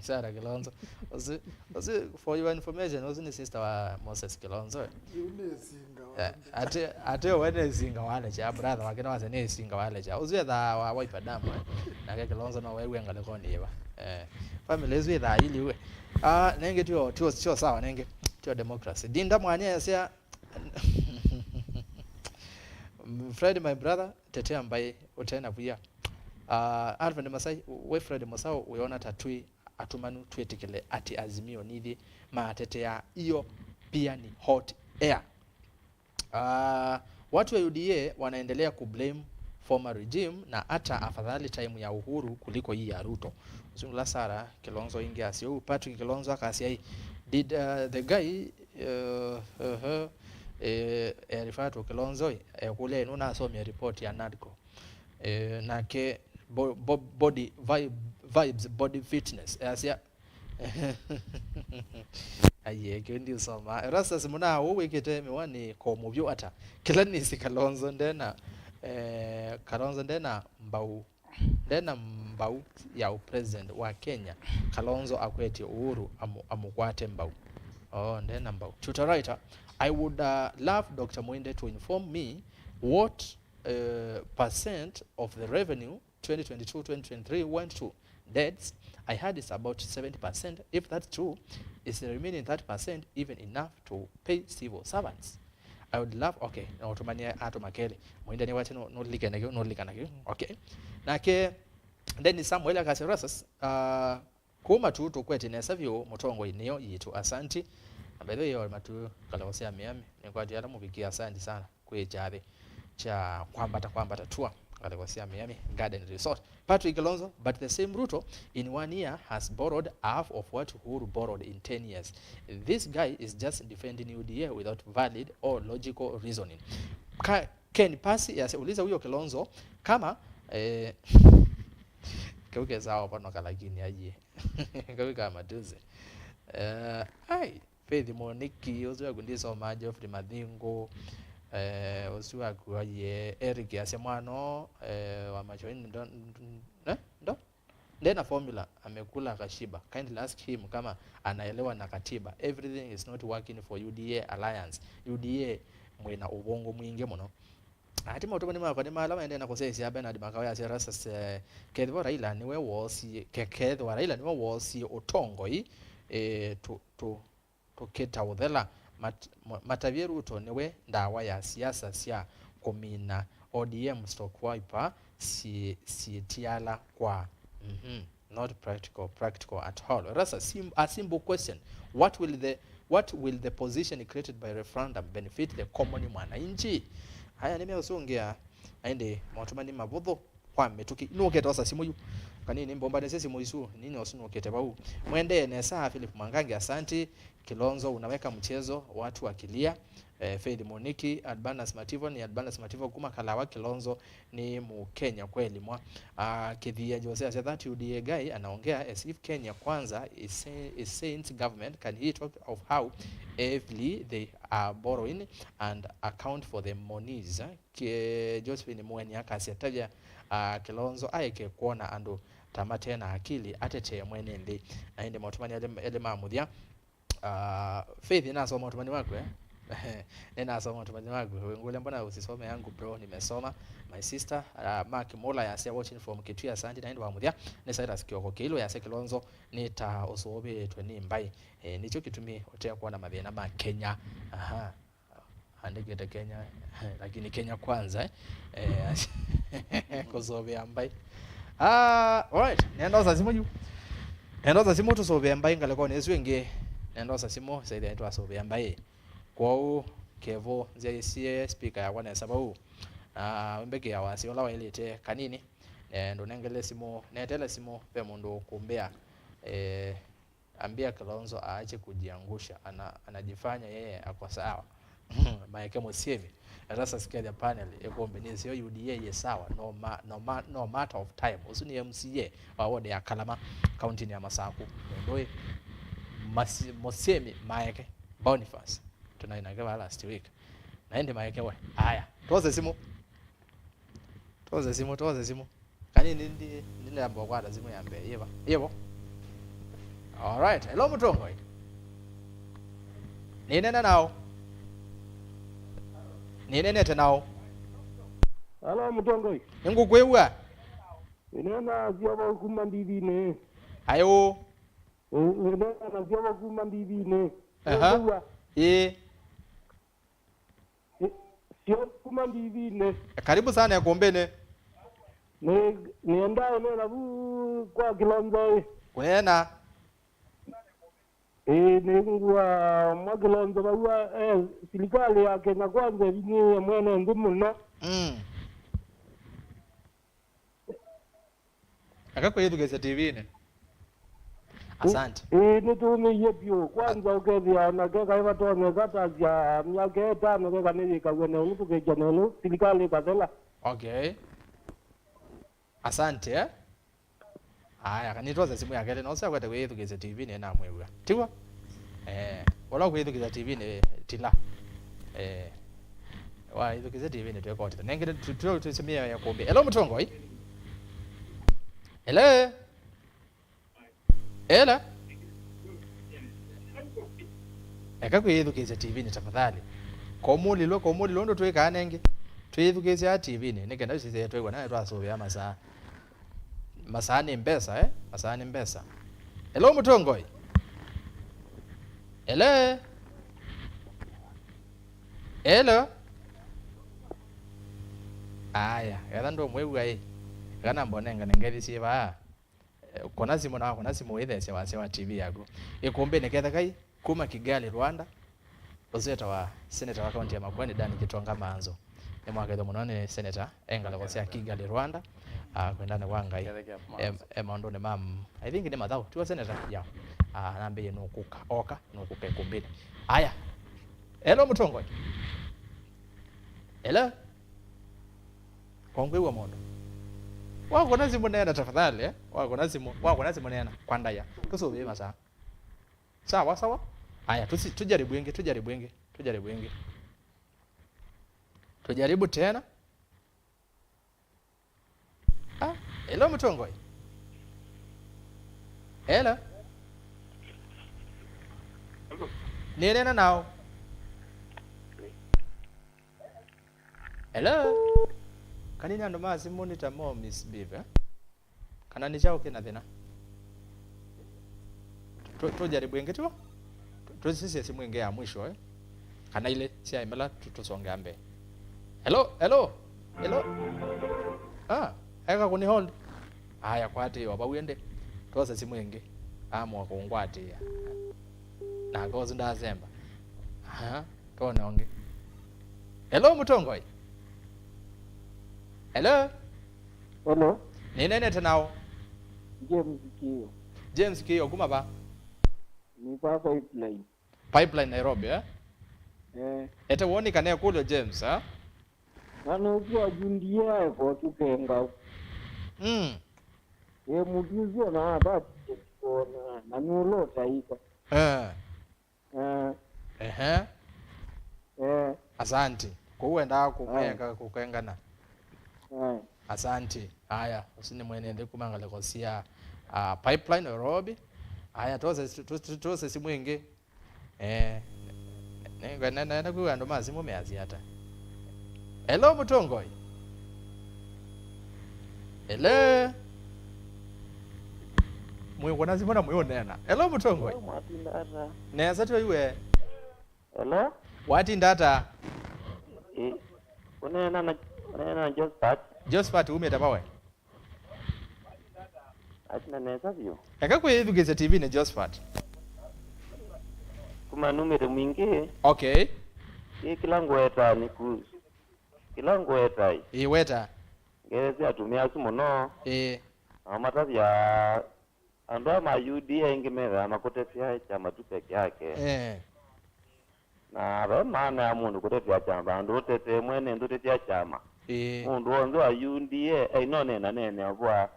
Sarah Kilonzo. Ũsu, ũsu, for your information, ũsu nĩ sister wa Moses Kilonzo. Yu nĩ singa wa Eh, ati, ati we nĩ singa wa Lecha, brother wake nĩ wase nĩ singa wa Lecha. Ũsu ethaa wa Wiper Dam, eh. Nake Kilonzo no wewe ngalĩkonĩ ĩva. Eh, family ĩsu ĩthaa ili we. Ah, nenge tio, tio, tio sawa nenge. Tio democracy. Dinda Mwanya yasya, Fred, my brother, tetea mbaĩ, ũtena via. Ah, Alfred Masai, we Fred Musau, ũyona ta twĩ atumanu twĩtĩkĩle atĩ Azimio nĩthyĩ matetea? Hiyo pia ni hot air. Ah, watu wa U D A wanaendelea kublame former regime, na hata afadhali time ya Uhuru kuliko hii ya Ruto. Ũsu nĩla Sarah Kilonzo ĩngĩ asya ũu. Patrick Kilonzo akasya, "Did, uh, the guy, uh, uh, eh, eh, refer to Kilonzo, eh, kule nũnasomie report ya NADCO?" Eh, nake bo-, bo-, body vibe, vibes, body fitness. Easya, aiye, kĩu ndiũsoma. Erastus Mũnaa, ũũ wĩkĩte mĩwani ko mũvyũ ata? Kĩla nĩsĩ Kalonzo ndena, eh, Kalonzo ndena mbau, ndena mbau ya ũ president wa Kenya. Kalonzo akwetye Uhuru amu-, amũkwate mbau. Oh, ndena mbau. Tutor writer, I would, uh, love Doctor Mwende to inform me what uh, percent of the revenue twenty twenty-two twenty twenty-three went to debts. I heard it's about seventy percent. If that's true, is the remaining thirty percent even enough to pay civil servants? I would love, okay, no, tumanye atũma kelĩ. Mwende nĩ wate no, no like na kĩu, no like na kĩu. Okay. Nake, then Samuel akasya, Erastus, uh, Kuma tu tũkwete nesa vyũ, mũtongoi nĩyo yitũ. Asanti. Na by the way, yo matu ngalĩko sya Miami, nĩkwatĩ ala mũvikie, asanti sana kwĩ kyathĩ kya kwambata, kwambata tour ngalĩko sya Miami Garden Resort. Patrick Kilonzo, but the same Ruto in one year has borrowed half of what Uhuru borrowed in ten years. This guy is just defending U D A without valid or logical reasoning. Ka, Ken Pasi yasya, uliza huyo Kilonzo kama, eh, kau ke sawa ũvonoka lakini aye. Kau ka matusi. Eh, ai, Faith Mũnĩki, ũsu waku ndĩsomaa, Geoffrey Mathingũ, eh, ũsu waku aye, Eric asya mwana, eh, wa Machoini ndo, ndo, eh, ndo? Ndena formula, amekula akashiba. Kindly ask him kama anaelewa na katiba. Everything is not working for U D A alliance. U D A mwĩna ũvũngũ mwingĩ mũno. Ati maũtũmani makwa nĩ mala maendee na kũsesya Bernard Makawe asya Erastus, eh, kethĩwa Raila nĩwe woosie, ke-, kethĩwa Raila nĩwe woosie ũtongoi, eh, tu, tu, tũkĩta ũthela. Mat-, ma-, matavye Ruto nĩwe ndawa ya siasa sya kũmina O D M stroke Wiper syĩ-, syĩtiala kwa. Mhm. Not practical, practical at all. That's a sim-, a simple question. What will the, what will the position created by referendum benefit the common mwananchi? Aya nĩmeũsũngĩa, na ĩndĩ maũtũmani mavũthũ kwa mĩtũkĩ. Nũkĩte osa simũ yu. Kanini mbombanĩsye simũ isu, nini osu nũkĩte vau. Mwendee nesa, Philip Mwangangi, asanti. Kilonzo, unaweka mchezo, watu wakilia. Eh, Faith Mũnĩki, Adbanas Mativo, ni Adbanas Mativo kuma Kalawa. Kilonzo ni Mkenya kweli mwa. Ah, Kithia Jose asya, that U D A guy anaongea as if Kenya Kwanza is sa-, is saints government. Can he talk of how heavily they are borrowing and account for the monies, eh? Ki-, Josephine Mweni akasya, tavya, ah, Kilonzo aeke kwona andũ ta mate na akili, atetee mwene nthĩ. Na ĩndĩ maũtũmani elĩ, elĩ ma mũthya, ah, Faith, nasoma ũtũmani waku, eh? Nĩnasoma ũtũmani waku. Wĩngũlya, mbona usisome yangu, bro? Nimesoma. My sister, uh, Mark Mula yasya, watching from Kitui, asante. Na ĩndĩ wa mũthya nĩ Cyrus Kioko Kĩilũ yasya, Kilonzo nĩ ta ũsũvĩtwe nĩ mbaĩ. Eh, nĩkyo kĩtumi ũtekwona mathĩna ma Kenya. Aha. Andĩkĩte Kenya, lakini Kenya kwanza, eh? Eh, kũsũvĩa mbaĩ. Ah, alright. Nenda osa simũ yu. Nenda osa simũ tũsũvĩe mbaĩ ngalĩkonĩ ĩsu ĩngĩ. Nenda osa simũ, saithi twasũvĩa mbaĩ. Kwoou, Kevo, nzĩa isie speaker yakwa nesa vau. Na mbĩkĩa wasya ũla waĩlĩte kanini. Eh, ndũnengele simũ, netele simũ, ve mũndũ ũkũmbĩa. Eh, Ambia Kilonzo aache kujiangusha, ana, anajifanya yeye ako sawa. Maeke Musiemi, na sasa sikia the panel, ĩkũmbĩ nĩseo U D A yĩ sawa, no, ma, no, ma, no matter of time. Ũsu nĩ M C A wa ward ya Kalama, kaunti ya Masaku. Mũndũ ũyũ, Masi-, Musiemi Maeke Boniface, tũnaĩ nake va last week. Na ĩndĩ Maeke we, aya, twose simũ. Twose simũ, twose simũ. Kanini ndi, ndilamba kwata simũ ya mbee. Yĩva? Yĩvo? Alright. Hello, Mũtongoi. Nĩnene nao. Nĩnenete nao. Hello, Mũtongoi. Nĩngũkwĩw'a. Nĩnena Syovo kuma Ndithinĩ. Ayũ. Nĩnena Syovo kuma Ndithinĩ. Aha. Nĩngũkwĩw'a. Ĩĩ. Sio kuma Ndithinĩ. Karibu sana ĩkũmbĩnĩ. Nĩ, nĩenda ũneena vu kwa Kilonzo ĩ. Kũneena. Ĩĩ, nĩngũa mwa Kilonzo vau, eh, silikalĩ ya Kenya Kwanza ĩvinyĩĩe mwene nthĩ mũno. Mm. Eka kwĩyĩthukĩĩsya T V-inĩ. Asante. Ĩĩ, nĩtũmĩie vyũ. Kwanza ũkethĩa nake kaĩ vatonyeka ta sya myaka ĩtano keka nĩyĩkaw'e na ũndũ tũkĩkya na ĩlũ silikalĩ ĩkathela. Okay. Asante, eh? Aya, kanitwose simũ ya kelĩ, no syakwete kwĩyĩthukĩĩsya T V-inĩ namwĩw'a. Tiw'o? Eh, ũla ũkwĩyĩthukĩĩsya T V-inĩ, tila. Eh, waĩthukĩĩsya T V-inĩ twĩkotile. Nengĩ tu-, tu-, tũsimĩe ya kũmbĩ. Hello, Mũtongoi. Hello? Hello? Eka kwĩyĩthukĩĩsya T V-inĩ tafadhali. Komũlilwe, komũlilwe ũndũ twĩkaa nengĩ. Twĩyĩthukĩĩsya T V-inĩ, nĩ kenda sisye twĩw'a nayo twasũvĩa masaa. Masaa nĩ mbesa, eh? Masaa nĩ mbesa. Hello, Mũtongoi? Hello? Hello? Aya, etha ndũmwĩw'a ĩ. Eka namba ũnengane ngethi syĩ vaa. Eh, kũna simũ na wakũna simũ wĩtheesya wasya wa T V yaku. Ĩkũmbĩnĩ ketheka ĩ, kuma Kigali, Rwanda. Ũsu etawa seneta wa kaunti ya Makueni, Dan Gitonga Maanzo. Nĩmwakethwa mũno nĩ seneta e ngalĩko sya Kigali, Rwanda. Ah, kwendane kwa Ngai. Kethekea e, Maanzo. E maũndũnĩ ma, mm, I think nĩ mathaũ, tiwa seneta? Yeah. Ah, nambĩie nũkũka, oka, nũkũka ĩkũmbĩnĩ. Aya. Hello, Mũtongoi. Hello? Kongwĩw'a mũndũ. Wakũna simũ neena tafadhali, eh? Wakũna simũ, wakũna simũ neena. Kwa ndaya. Tũsũvĩe masaa. Sawa, sawa. Aya, tusi-, tujaribu ĩngĩ, tujaribu ĩngĩ, tujaribu ĩngĩ. Tujaribu tena. Ah, hello, Mũtongoi. Hello. Hello. Nĩneena nao. Hello. Kanini andũ ma simũ nĩ ta mo misbehave, eh? Kana nĩ kyaũ kĩna thĩna? Tu-, tujaribu ĩngĩ tu. Tu-, tusisye simũ ĩngĩ ya mwisho, eh? Kana ilĩ sya ĩmela tu-, tũsongea mbee. Hello, hello, hello. Ah, eka kũni hold. Aya, kwatĩĩwa vau ĩndĩ. Twose simũ ĩngĩ. Amũa kũngwatĩĩa. Nake ũsu ndasemba. Aha. Twone ũngĩ. Hello, Mũtongoi. Hello? Hello? Nĩnenete nao. James Kĩo. James Kĩo, kuma va? Nĩ va Pipeline. Pipeline, Nairobi, eh? Eh. Ete woni kana ekũlyo James, eh? Na nũkw'a jundie aeko tũkenga. Mm. Ĩ mũtu ũsu ona atatikuona, na nũla ũtaĩka. Eh. Eh. Ehe. Eh. Asante. Kũu wendaa kũmeka kũkengana. Eh. Asante. Aya, ũsu nĩ mwene nthĩ kuma ngalĩko sya, ah, Pipeline, Nairobi. Aya, tose, tu-, tu-, tose simũ ĩngĩ. Eh, ne-, Nenda kwĩw'a andũ ma simũ measya ata. Hello, mũtongoi. Hello. Mwĩkũna simũ na mwĩũneena. Hello, mũtongoi. Hello, mwatinda ata? Nesa twĩw'e. Hello? Watinda ata? Ĩ, ũneena na, ũneena na Josephat. Josephat, umĩte vawe? Atina nesa vyũ. Eka kwĩthukĩĩsya T V nĩ Josephat. Kuma numĩte Mwingĩ. Okay. Ĩ, kĩla ngũetaa nĩ ku, kĩla ngũetai. Ĩ, weta. Ngeesya atumĩa asu mũno. Ĩ. Nao matavya andũ aa ma U D A aingĩ methĩawa makũtetea kyama tu peke yake. Ĩ. Na ve maana ya mũndũ kũtetea kyama, vandũ ũtetee mwene nthĩ ũtetea kyama. Ĩĩ. Mũndũ w'onthe wa U D A ainonena nene ũvũa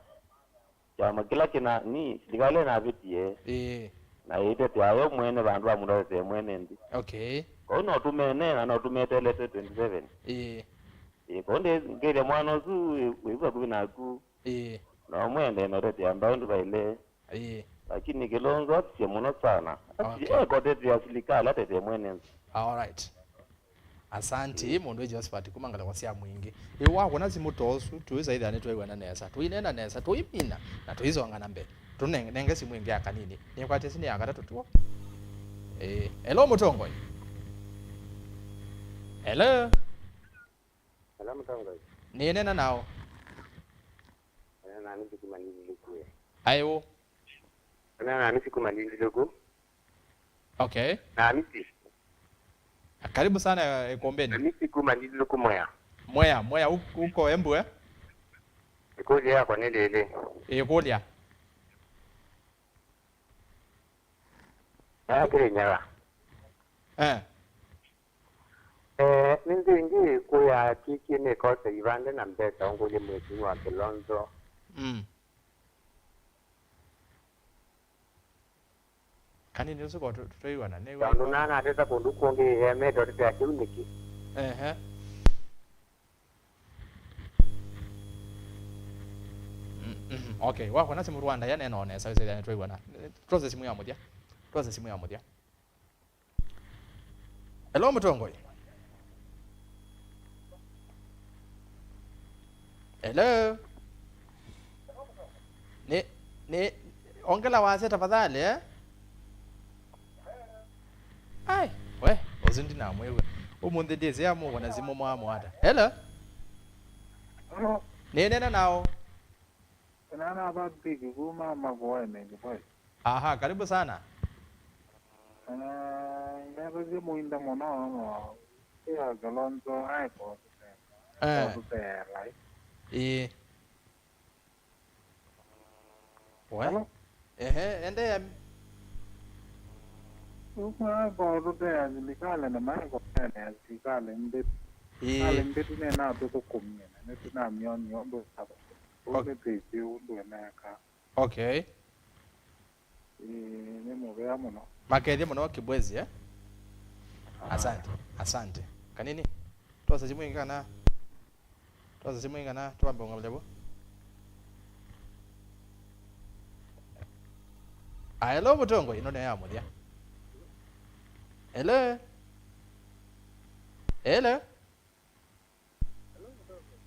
kyama kĩla kĩna ni silikalĩ ĩnavĩtie. Ĩĩ. Na ĩitetea yo mwene vandũ va mũndũ atetee mwene nthĩ. Okay. Kwoou no tũmeneena, no tũmeteelete twenty seven. Ĩĩ. Ĩĩ, kwoou ndĩ ngĩthya mwana ũsu wĩ, wĩ vakuvĩ naku. Ĩĩ. Na ũmwende na ũtetea mbaĩ ndũvaile. Ĩĩ. Lakini Kilonzo atisye mũno sana. Ati, okay, ekotetea silikalĩ, atetee mwene nthĩ. All right. Asanti, mũndũ wĩ Josephat kuma ngalĩko sya Mwingĩ. Ĩ, wakũna simũ ta ũsu, tũisaĩthĩa nĩtwĩw'ana nesa, tũineena nesa, tũimina, na tũisonga na mbee. Tũnenge simũ ĩngĩ ya kanini. Nĩkwatĩsĩ nĩ ya katatũ tuo. Ĩĩ. Hello, mũtongoi. Hello. Hello, mũtongoi. Nĩneena nao. Nĩneena na Amisi kuma Ndililuku. Aĩ ũ? Nĩneena na Amisi kuma Ndililuku. Okay. Na Amisi. Karibu sana, eh, ĩkũmbĩnĩ. Amisi kuma Ndililuku Mwea. Mwea, Mwea, u-, uko Embu, eh? Ĩkũlyo yakwa nĩ lĩlĩ. Ĩkũlya. Aya Kĩrĩnyaga. Eh. Eh, nĩ nthĩ ĩngĩ kũya kĩkĩ nĩkose ivande na mbesa ũngũlye mwĩsĩ wa Kilonzo. Mm. Kanini ũsu ko tũ-, tũiwana, nĩ tondũ nana ateta kũndũ kũngĩ, eh, metotetea kĩu nĩkĩ? Ehe. Mm, mhm. Okay, wakona simũ Rwanda ya nena onesa, wĩsĩthya nĩtwĩw'ana. Twose simũ ya mũthya. Twose simũ ya mũthya. Hello, mũtongoi. Hello. Nĩ, nĩ, ongela wasya tafadhali, eh? Ai, we, ũsu ndinamwĩw'a. Ũmũnthĩ ndĩsĩ amũkwa na simũ mwamũata. Hello? Hello? Nĩneena nao. Nĩneena Patrick kuma Makueni, Kibwezi. Aha, karibu sana. Eh, ngetha sya mũinda mũno, no, ya Kalonzo, ai, kotutela. Eh. Kotutela, eh. Ĩĩ. We? Hello? Ehe, endeea. Ũkwa kotũtea silikalĩ na maĩ kotũtea silikalĩ mbĩtu. Ĩĩ. Silikalĩ mbĩtu nĩnatũthũkũmie na nĩtũnamyonie ũndũ. Okay. Ũndũ nĩtwĩsĩ ũndũ eneeka. Okay. Ĩĩ, nĩ mũvea mũno. Makethye mũno Kibwezi, eh? Asante, asante. Kanini. Twose simũ ĩngĩ kana? Twose simũ ĩngĩ kana twambe ũngamĩlya vu? Ah, hello, mũtongoi, ĩno nĩ ya mũthya. Hello? Hello?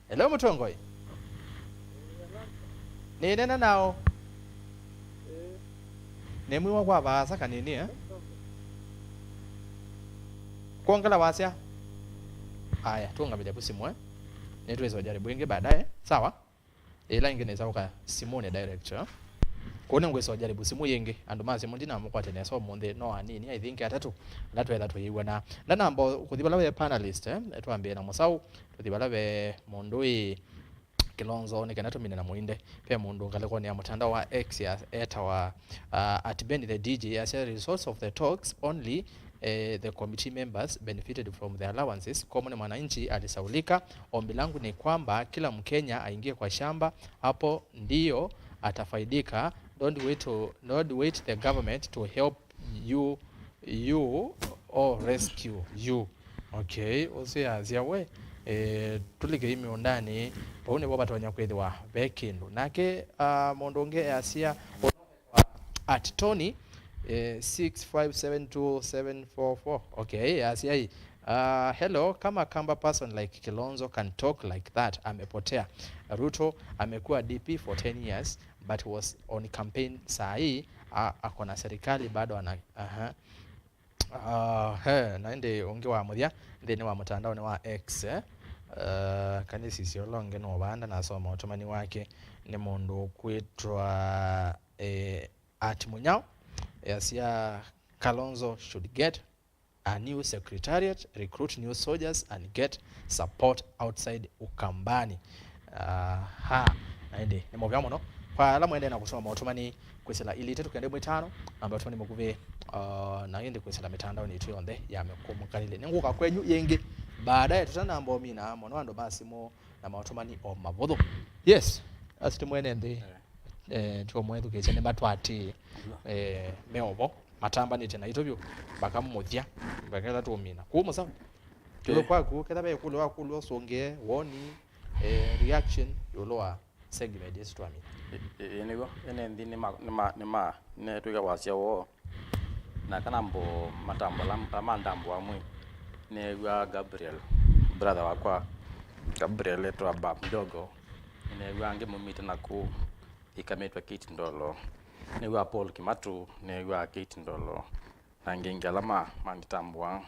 Hello, mũtongoi. Nĩneena nao. Nĩmwĩwa kwa vaasa kanini, eh? Kwongela wasya. Aya, tũngamĩlya vu simũ, eh? Nĩtwĩsa ũjaribu ĩngĩ baadaye. Sawa? Ĩla ĩngĩ nĩsaũka simũnĩ direct, eh? Kũu nĩngwĩsa ũjaribu simũ yĩngĩ. Andũ ma simũ ndinamũkwatya nesa ũmũnthĩ, no anini, I think atatũ, ala twetha tũyĩw'ana. Ndanamba kũthi vala ve panelist, eh? Twambĩe na mũsaũ, tũthi vala ve mũndũ wĩ Kilonzo, nĩ kana tũmine na mũinde. Ve mũndũ ngalĩkonĩ ya mũtandao wa X ya etawa, uh, at Benny the D J, asya, results of the talks, only, eh, the committee members benefited from the allowances. Common mwananchi alisaulika. Ombi langu ni kwamba kila Mkenya aingie kwa shamba, hapo ndio atafaidika. Don't wait to, don't wait the government to help you, you or rescue you. Okay, ũsu yasya we, eh, tũlikei mĩũndanĩ, vau nĩvo vatonya kwĩthĩwa ve kĩndũ. Nake, ah, mũndũ ũngĩ easya, at Tony, Eh, six five seven two seven four four. Okay, asyai. Uh, hello, kama Kamba person like Kilonzo can talk like that, amepotea. Ruto amekuwa D P for ten years but was on campaign, saa hii a- ako na serikali bado ana aha. Uh, he, na ĩndĩ ũngĩ wa mũthya nthĩnĩ wa mũtandaonĩ wa X, eh? Uh, kanĩsisye ũla ũngĩ nũvanda nasoma ũtũmani wake nĩ mũndũ ũkwĩtwa eh, at Munyao, easya Kalonzo should get a new secretariat, recruit new soldiers and get support outside Ukambani. Aha, na ĩndĩ nĩ mũvea mũno kwa ala mwendee na kũsoma maũtũmani kwĩsĩla ilĩ itatũ kenda ĩmwe ĩtano, namba ũtũmani mũkuvĩ, uh, na ĩndĩ kwĩsĩla mĩtandaonĩ itũ yonthe ya mĩkũmũkalĩle. Nĩngũka kwenyu yĩngĩ baadaye, tũtanamba ũmina mũno andũ ma simũ na maũtũmani o mavũthũ. Yes, asi tũmwene nthĩ. Eh, tuomwethukĩĩsya nĩmatwatĩĩe, eh, meovo matambanĩte naitũ vyũ mpaka mũthya, mpaka ĩla tũũmina. Kũu mũsao. Kĩlũ kwaku, ketha ve ĩkũlyo wakũlw'a, ũsũngĩe woni, eh, reaction ĩũlũ wa segment ĩsu twamina. Ĩ- ĩ- ĩ, nĩw'o. Ene nthĩ nĩma- nĩma- nĩma- nĩtwĩka wasya woo. Na kana mbo matambo ala ala mandambũa mwĩ, neew'a Gabriel, brother wakwa Gabriel etwa Bab Dogo, neew'a angĩ maumĩte na kũu ĩkamĩtwe Kate Ndolo, neew'a Paul Kimatu, neew'a Kate Ndolo, na angĩ aingĩ ala ma- manditambũa.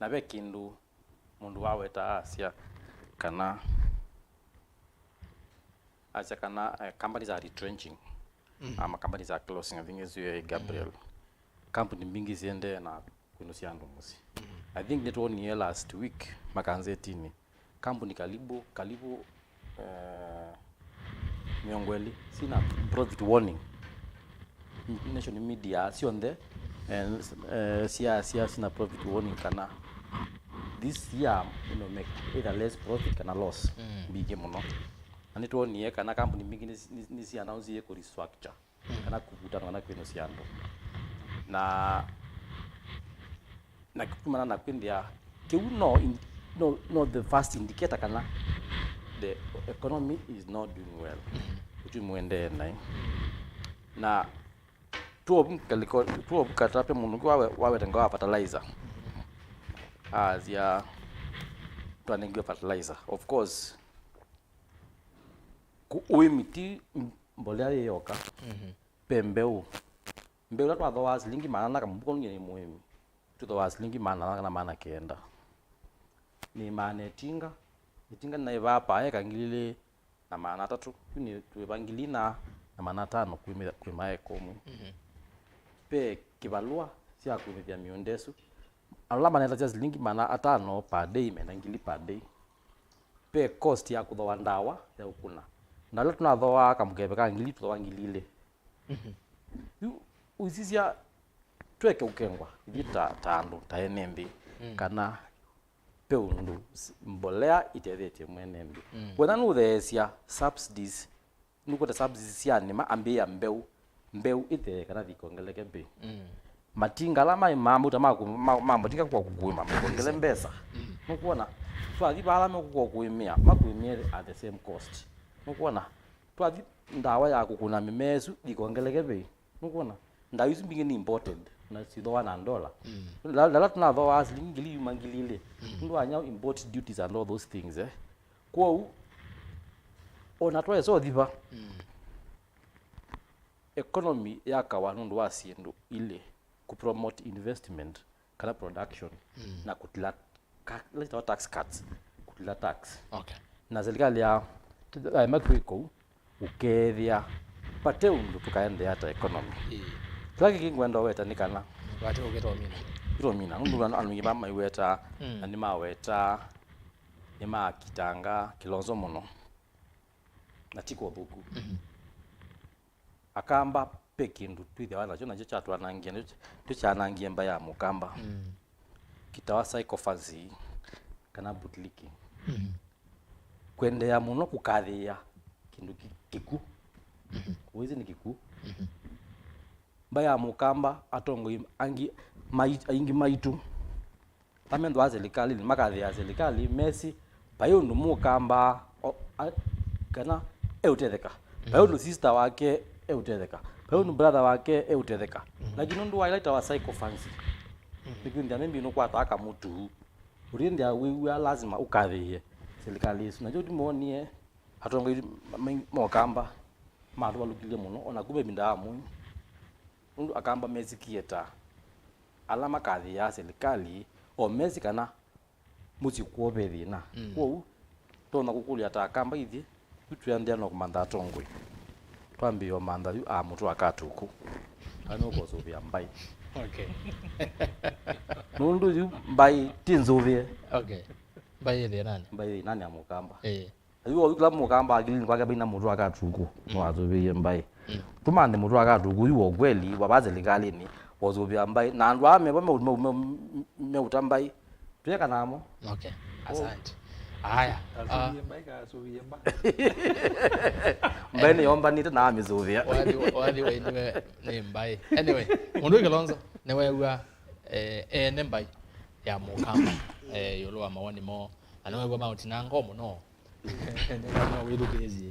Na ve kĩndũ mũndũ waweta asya kana asya kana, eh, companies are retrenching, mm, ama companies are closing. I think it's you, Gabriel. Mm. Kampuni mbingĩ siendee na kwĩnũsya andũ mũsyĩ. Mm. I think nĩtwonie last week makanzetinĩ kampuni kalibu kalibu, eh, mĩongo ĩlĩ sina profit warning. Nation media syonthe, eh, eh, sya sya sina profit warning kana this year, you know, make either less profit kana loss, mm, mbingĩ mũno. Na nĩtwonie kana kampuni mbingĩ nĩ- nĩ- nĩsianaũnzie kũ restructure, mm, kana kũvutana kana kwĩnũsya andũ. Na na kumana na kwĩthĩa kĩu no in- no, no the first indicator kana the economy is not doing well. Mm. Ũtumi ũendee naĩ. Na tuovu ngalĩko, tuovu kata ve mũndũ ũngĩ wawe- wawete ngawa fertilizer. Asya twanengiwe fertilizer. Of course, kũ- ũĩmi ti m- mbolea yĩ yoka. Mhm. Ve mbeũ. Mbeũ ĩla twathooaa silingi maana ana kamũvuko nũnyie nĩ mũĩmi. Tũthooaa silingi maana ana kana maana kenda. Nĩ maana ĩtinga. Ĩtinga nĩnaĩvaa pa eka ngili ilĩ na maana atatũ. Yu nĩ twĩva ngili ina na maana atano kwĩmĩtha- kwĩma eka ũmwe. Mhm. Ve kĩvalũa sya kwĩmĩthya mĩũnda ĩsu. Ala manetasya silingi maana atano per day, menda ngili per day. Ve cost ya kũthooa ndawa ya ũkũna. Na ala tũnathooaa kamũkeve ka ngili, tũthooa ngili ilĩ. Mhm. Yu ũisisya tweke ũkengwa ithyĩ ta, ta andũ, ta ene nthĩ, mm, kana ve ũndũ s- mbolea itethetie mwene nthĩ. Mm. Wetha nũtheesya subsidies, nũkwete subsidies sya nĩma, ambĩĩa mbeũ, mbeũ ĩthee kana thikongeleke mbei. Mm. Matinga ala maĩ ma mauta ma kũ- ma- ma matinga kwa kũkũĩma makongele mbesa. Mm. Nũkwona, twathi vala mekũkũĩmĩa, makũĩmĩe at the same cost. Nũkwona, twathi ndawa ya kũkũna mĩmea ĩsu thikongeleke mbei. Nũkwona? Ndawa isu mbingĩ nĩ imported, na sithooa na ndola. Mm. Ndala, ndala tũnathooaa silingi ngili yuma ngili ilĩ. Mm. Nũndũ wa nyau import duties and all those things, eh. Kwoou, ona twaesa ũthi va, mm, economy yakawa nũndũ wa syĩndũ ilĩ, kũ promote investment kana production, mm, na kũtila ka- ila itawa tax cuts, kũtila tax. Okay. Na serikali ya yaema twĩ kũu, ũkethĩa vate ũndũ tũkaendeea ta economy. Ĩĩ. Kĩla kĩngĩ ngwenda ũweta nĩ kana vate ũkĩtomina. Kĩtomina. Nũndũ andũ, andũ aingĩ ma maiwetaa, mm, na nĩmawetaa, nĩmakitanga Kilonzo mũno. Na ti kwa ũthũku. Mhm. Akamba ve kĩndũ twĩthĩawa nakyo, nakyo kyatwanangie, nakyo kyanangie mbaĩ ya Mũkamba. Mm. Kĩtawa sycophancy kana bootlicking. Mm. Kwendeea mũno kũkathĩĩa kĩndũ kĩ- kĩkw'ũ. Mhm. Ũĩsĩ nĩ kĩkw'ũ. Mhm. Mbaĩ ya Mũkamba, atongoi angĩ mai- aingĩ maitũ, ala methĩawa silikalĩnĩ, makathĩĩa silikalĩ mesĩ vai ũndũ Mũkamba o- a- kana eũtetheka, vai, mm, ũndũ sister wake eũtetheka, Vau nĩ brother wake eũtetheka. Lakini nũndũ wa ĩla ĩtawa sycophancy, nĩkwĩthĩa maybe nũkwataa kamũtu. Ũtĩthĩa wĩw'a lazima ũkathĩĩe silikalĩ ĩsu. Na kyo ndimonie atongoi ma, ma, ma Ũkamba matũvalũkilye mũno, ona kuma ĩvinda ya Moi. Nũndũ Akamba mesikie ta ala makathĩĩaa silikalĩ, o mesi kana mũsyĩ kwoo ve thĩna. Kwoou, tonya kũkũlya ta Akamba ithyĩ, yu twĩanzĩa no kũmantha atongoi. Twambĩĩe ũmantha yu a mũtwe wa Katuku. Kana ũkosũvĩa mbaĩ. Okay. Nũndũ yu mbaĩ ti nzũvĩe. Okay. Mbaĩ ĩ thĩnanĩ. Mbaĩ ĩ thĩnanĩ ya Mũkamba. Ĩĩ. Na yu oyu kĩla Mũkamba akilini kwake vaina mũtwe wa Katuku, nĩwasũvĩie mbaĩ. Tũmanthe mũtwe wa Katuku yu wa ũkweli, wa va silikalĩnĩ, wasũvĩa mbaĩ. Na andũ aa meva me, me, me, meũta mbaĩ. Twĩeka namo. Okay. Asante. Aya. Kasũvie mbaĩ, kasũvie mbaĩ. Mbaĩ nĩyombanĩte na amĩsũvĩa. Wathi, wathi wainiwe nĩ mbaĩ. Anyway, mũndũ Kilonzo, nĩwew'a, eh, ene mbaĩ ya Mũkamba, eh, ĩũlũ wa mawoni moo. Na nĩwew'a maũtinango mũno. Nĩwew'a wĩthukĩĩsye,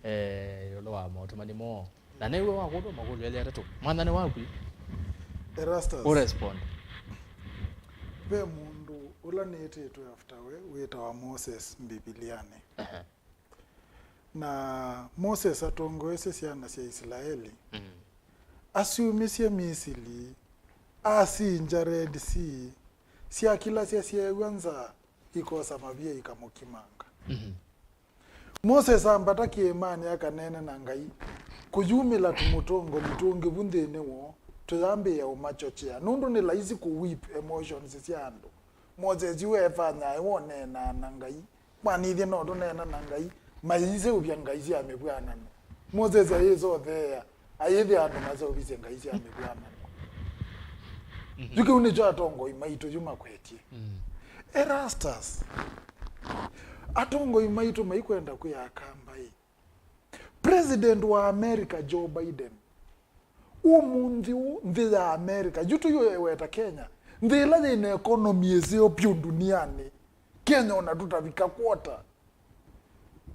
eh, ĩũlũ wa maũtũmani moo. Na nĩw'o wakũlw'a makũlyo elĩ atatũ. Mwathani waku. Erastus. Ũrespond. Ve mũndũ ũla nĩtĩtwe after we wĩtawa Moses Mbivilianĩ. Aha. Na Moses atongoesye syana sya Isilaeli. Mm. Asyumisye Misili, asinja Red Sea, syakilasya syeew'a nzaa, ikosa mavia ikamũkimanga. Mhm. Moses ambata kĩĩmanĩ akaneene na Ngai, kũyumĩla tũmũtongoi tũngĩ vu nthĩnĩ woo, tũyambĩĩa ũmachochea, nũndũ nĩ laisi kũ whip emotions sya andũ. Moses yu efanyae woneenaa na Ngai? Mwanithye no tũneena na Ngai, mayĩseũvya ngai sya mĩvw'anano. Moses ayĩsotheea, ayĩthĩa andũ maseũvisye ngai sya mĩvw'anano. Mhm. Yu kĩu nĩkyo atongoi maitũ yu makwetye. Mm. Erastus, atongoi maitũ maikwenda kwĩa Akamba ĩ, President wa America Joe Biden, ũmũnthĩ ũũ nthĩ ya America, yu tũyũeweta Kenya, nthĩ ĩla yĩna economy ĩseo vyũ ndunianĩ, Kenya ona tũtavika quarter.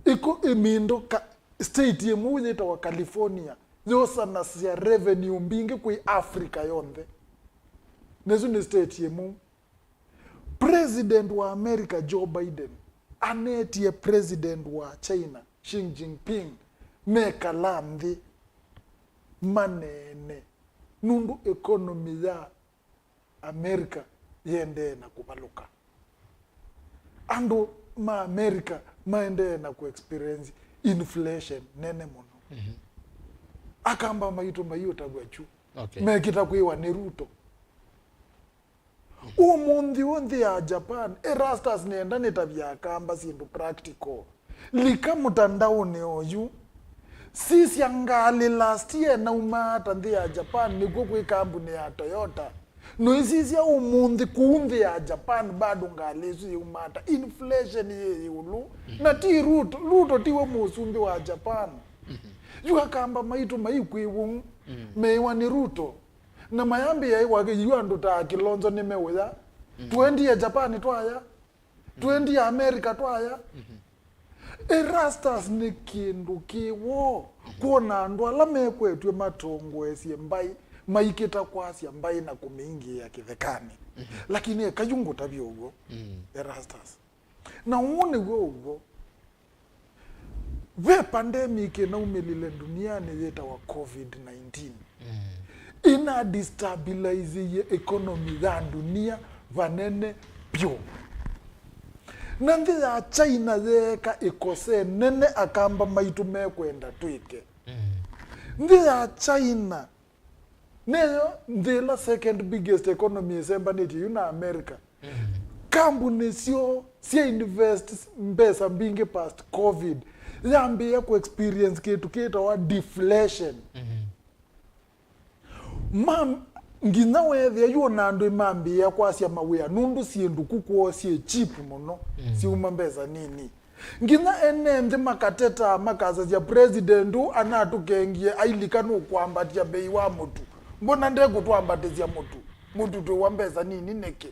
Ĩko ĩmĩndũ ka, state ĩmwe yĩtawa California yosanasya revenue mbingĩ kwĩ Africa yonthe. Na ĩsu nĩ state ĩmwe. President wa America Joe Biden anetie President wa China Xi Jinping mekala nthĩ maneene nũndũ economy ya America yĩendee na kũvalũka. Andũ ma America maendee na kũ experience inflation nene mũno. Mhm. Akamba maitũ maiũtavw'a kyu. Okay. Mekĩta kwĩwa nĩ Ruto. Ũmũnthĩ ũũ nthĩ ya Japan, Erastus nĩenda nĩtavye Akamba syĩndũ practical. Lika mũtandaonĩ oyu. Sisya ngalĩ last year naumaa ata nthĩ ya Japan nĩkw'o kwĩ kambunĩ ya Toyota. Noĩsisya ũmũnthĩ kũu nthĩ ya Japan bado ngalĩ ĩsu yĩumaa ata. Inflation yĩ ĩũlũ. Na ti Ruto, Ruto tiwe mũsumbĩ wa Japan. Yu Akamba maitũ maikwĩw'a ũu, meĩwa nĩ Ruto. Na mayambĩĩa ĩwake yu andũ ta Kilonzo nĩmeũya. Twendie Japan twaya. Twendie America twaya. Erastus nĩ kĩndũ kĩ woo kwona andũ ala mekwetw'e matongoesye mbaĩ maikĩta kwasya mbaĩ na kũmĩingĩĩa kĩthekanĩ. Lakini eka yu ngũtavye ũw'o, Erastus. Na ũũ nĩw'o ũw'o. Ve pandemic ĩnaumĩlile ndunianĩ yĩtawa covid nineteen. Ĩna destabilizeiye economy ya ndunia vanene vyũ. Na nthĩ ya China yeeka ĩkose nene Akamba maitũ mekwenda twĩke. Nthĩ ya China nĩyo nthĩ ĩla second biggest economy ĩsembanĩtye yu na America. Kambunĩ syoo sya invest mbesa mbingĩ past covid yambĩĩa kũ experience kĩndũ kĩtawa deflation. Ma, nginya weethĩa yu ona andũ mambĩĩa kwasya mawĩa nũndũ syĩndũ ku kwoo syĩ cheap mũno, syĩuma mbesa nini. Nginya ene nthĩ makatetaa, makasasya, "President ũũ anatũkengie, ailika nũkwambatya mbei wa mũtu. Mbona ndekũtwambatĩsya mũtu? Mũtu twĩwa mbesa nini nĩkĩ?"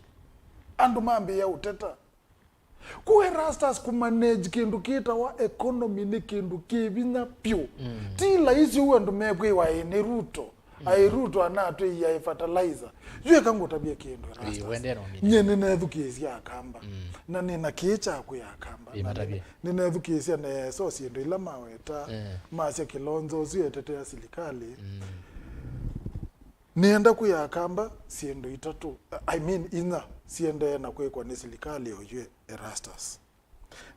Andũ mambĩĩa ũteta. Ku Erastus kũmanage kĩndũ kĩtawa economy nĩ kĩndũ kĩ vinya vyũ. Mm. Ti laisi ũu andũ mekwĩwa ĩ nĩ Ruto. Aĩ Ruto anatwĩie aĩ fertilizer. Yu eka ngũtavye kĩndũ, Erastus. Ĩĩ, wendee no mine. Nyie nĩnethukĩĩsye Akamba. Mm. Na nĩna kĩĩ kya kwĩa Akamba. Ĩĩ, na matavye. Nĩnethukĩĩsye nesa syĩndũ ila maweta, eh, masya Kilonzo ũsu etetea silikalĩ. Mm. Nĩenda kwĩa Akamba syĩndũ itatũ, I mean, inya, siendee na kwĩkwa nĩ silikalĩ oyu, Erastus.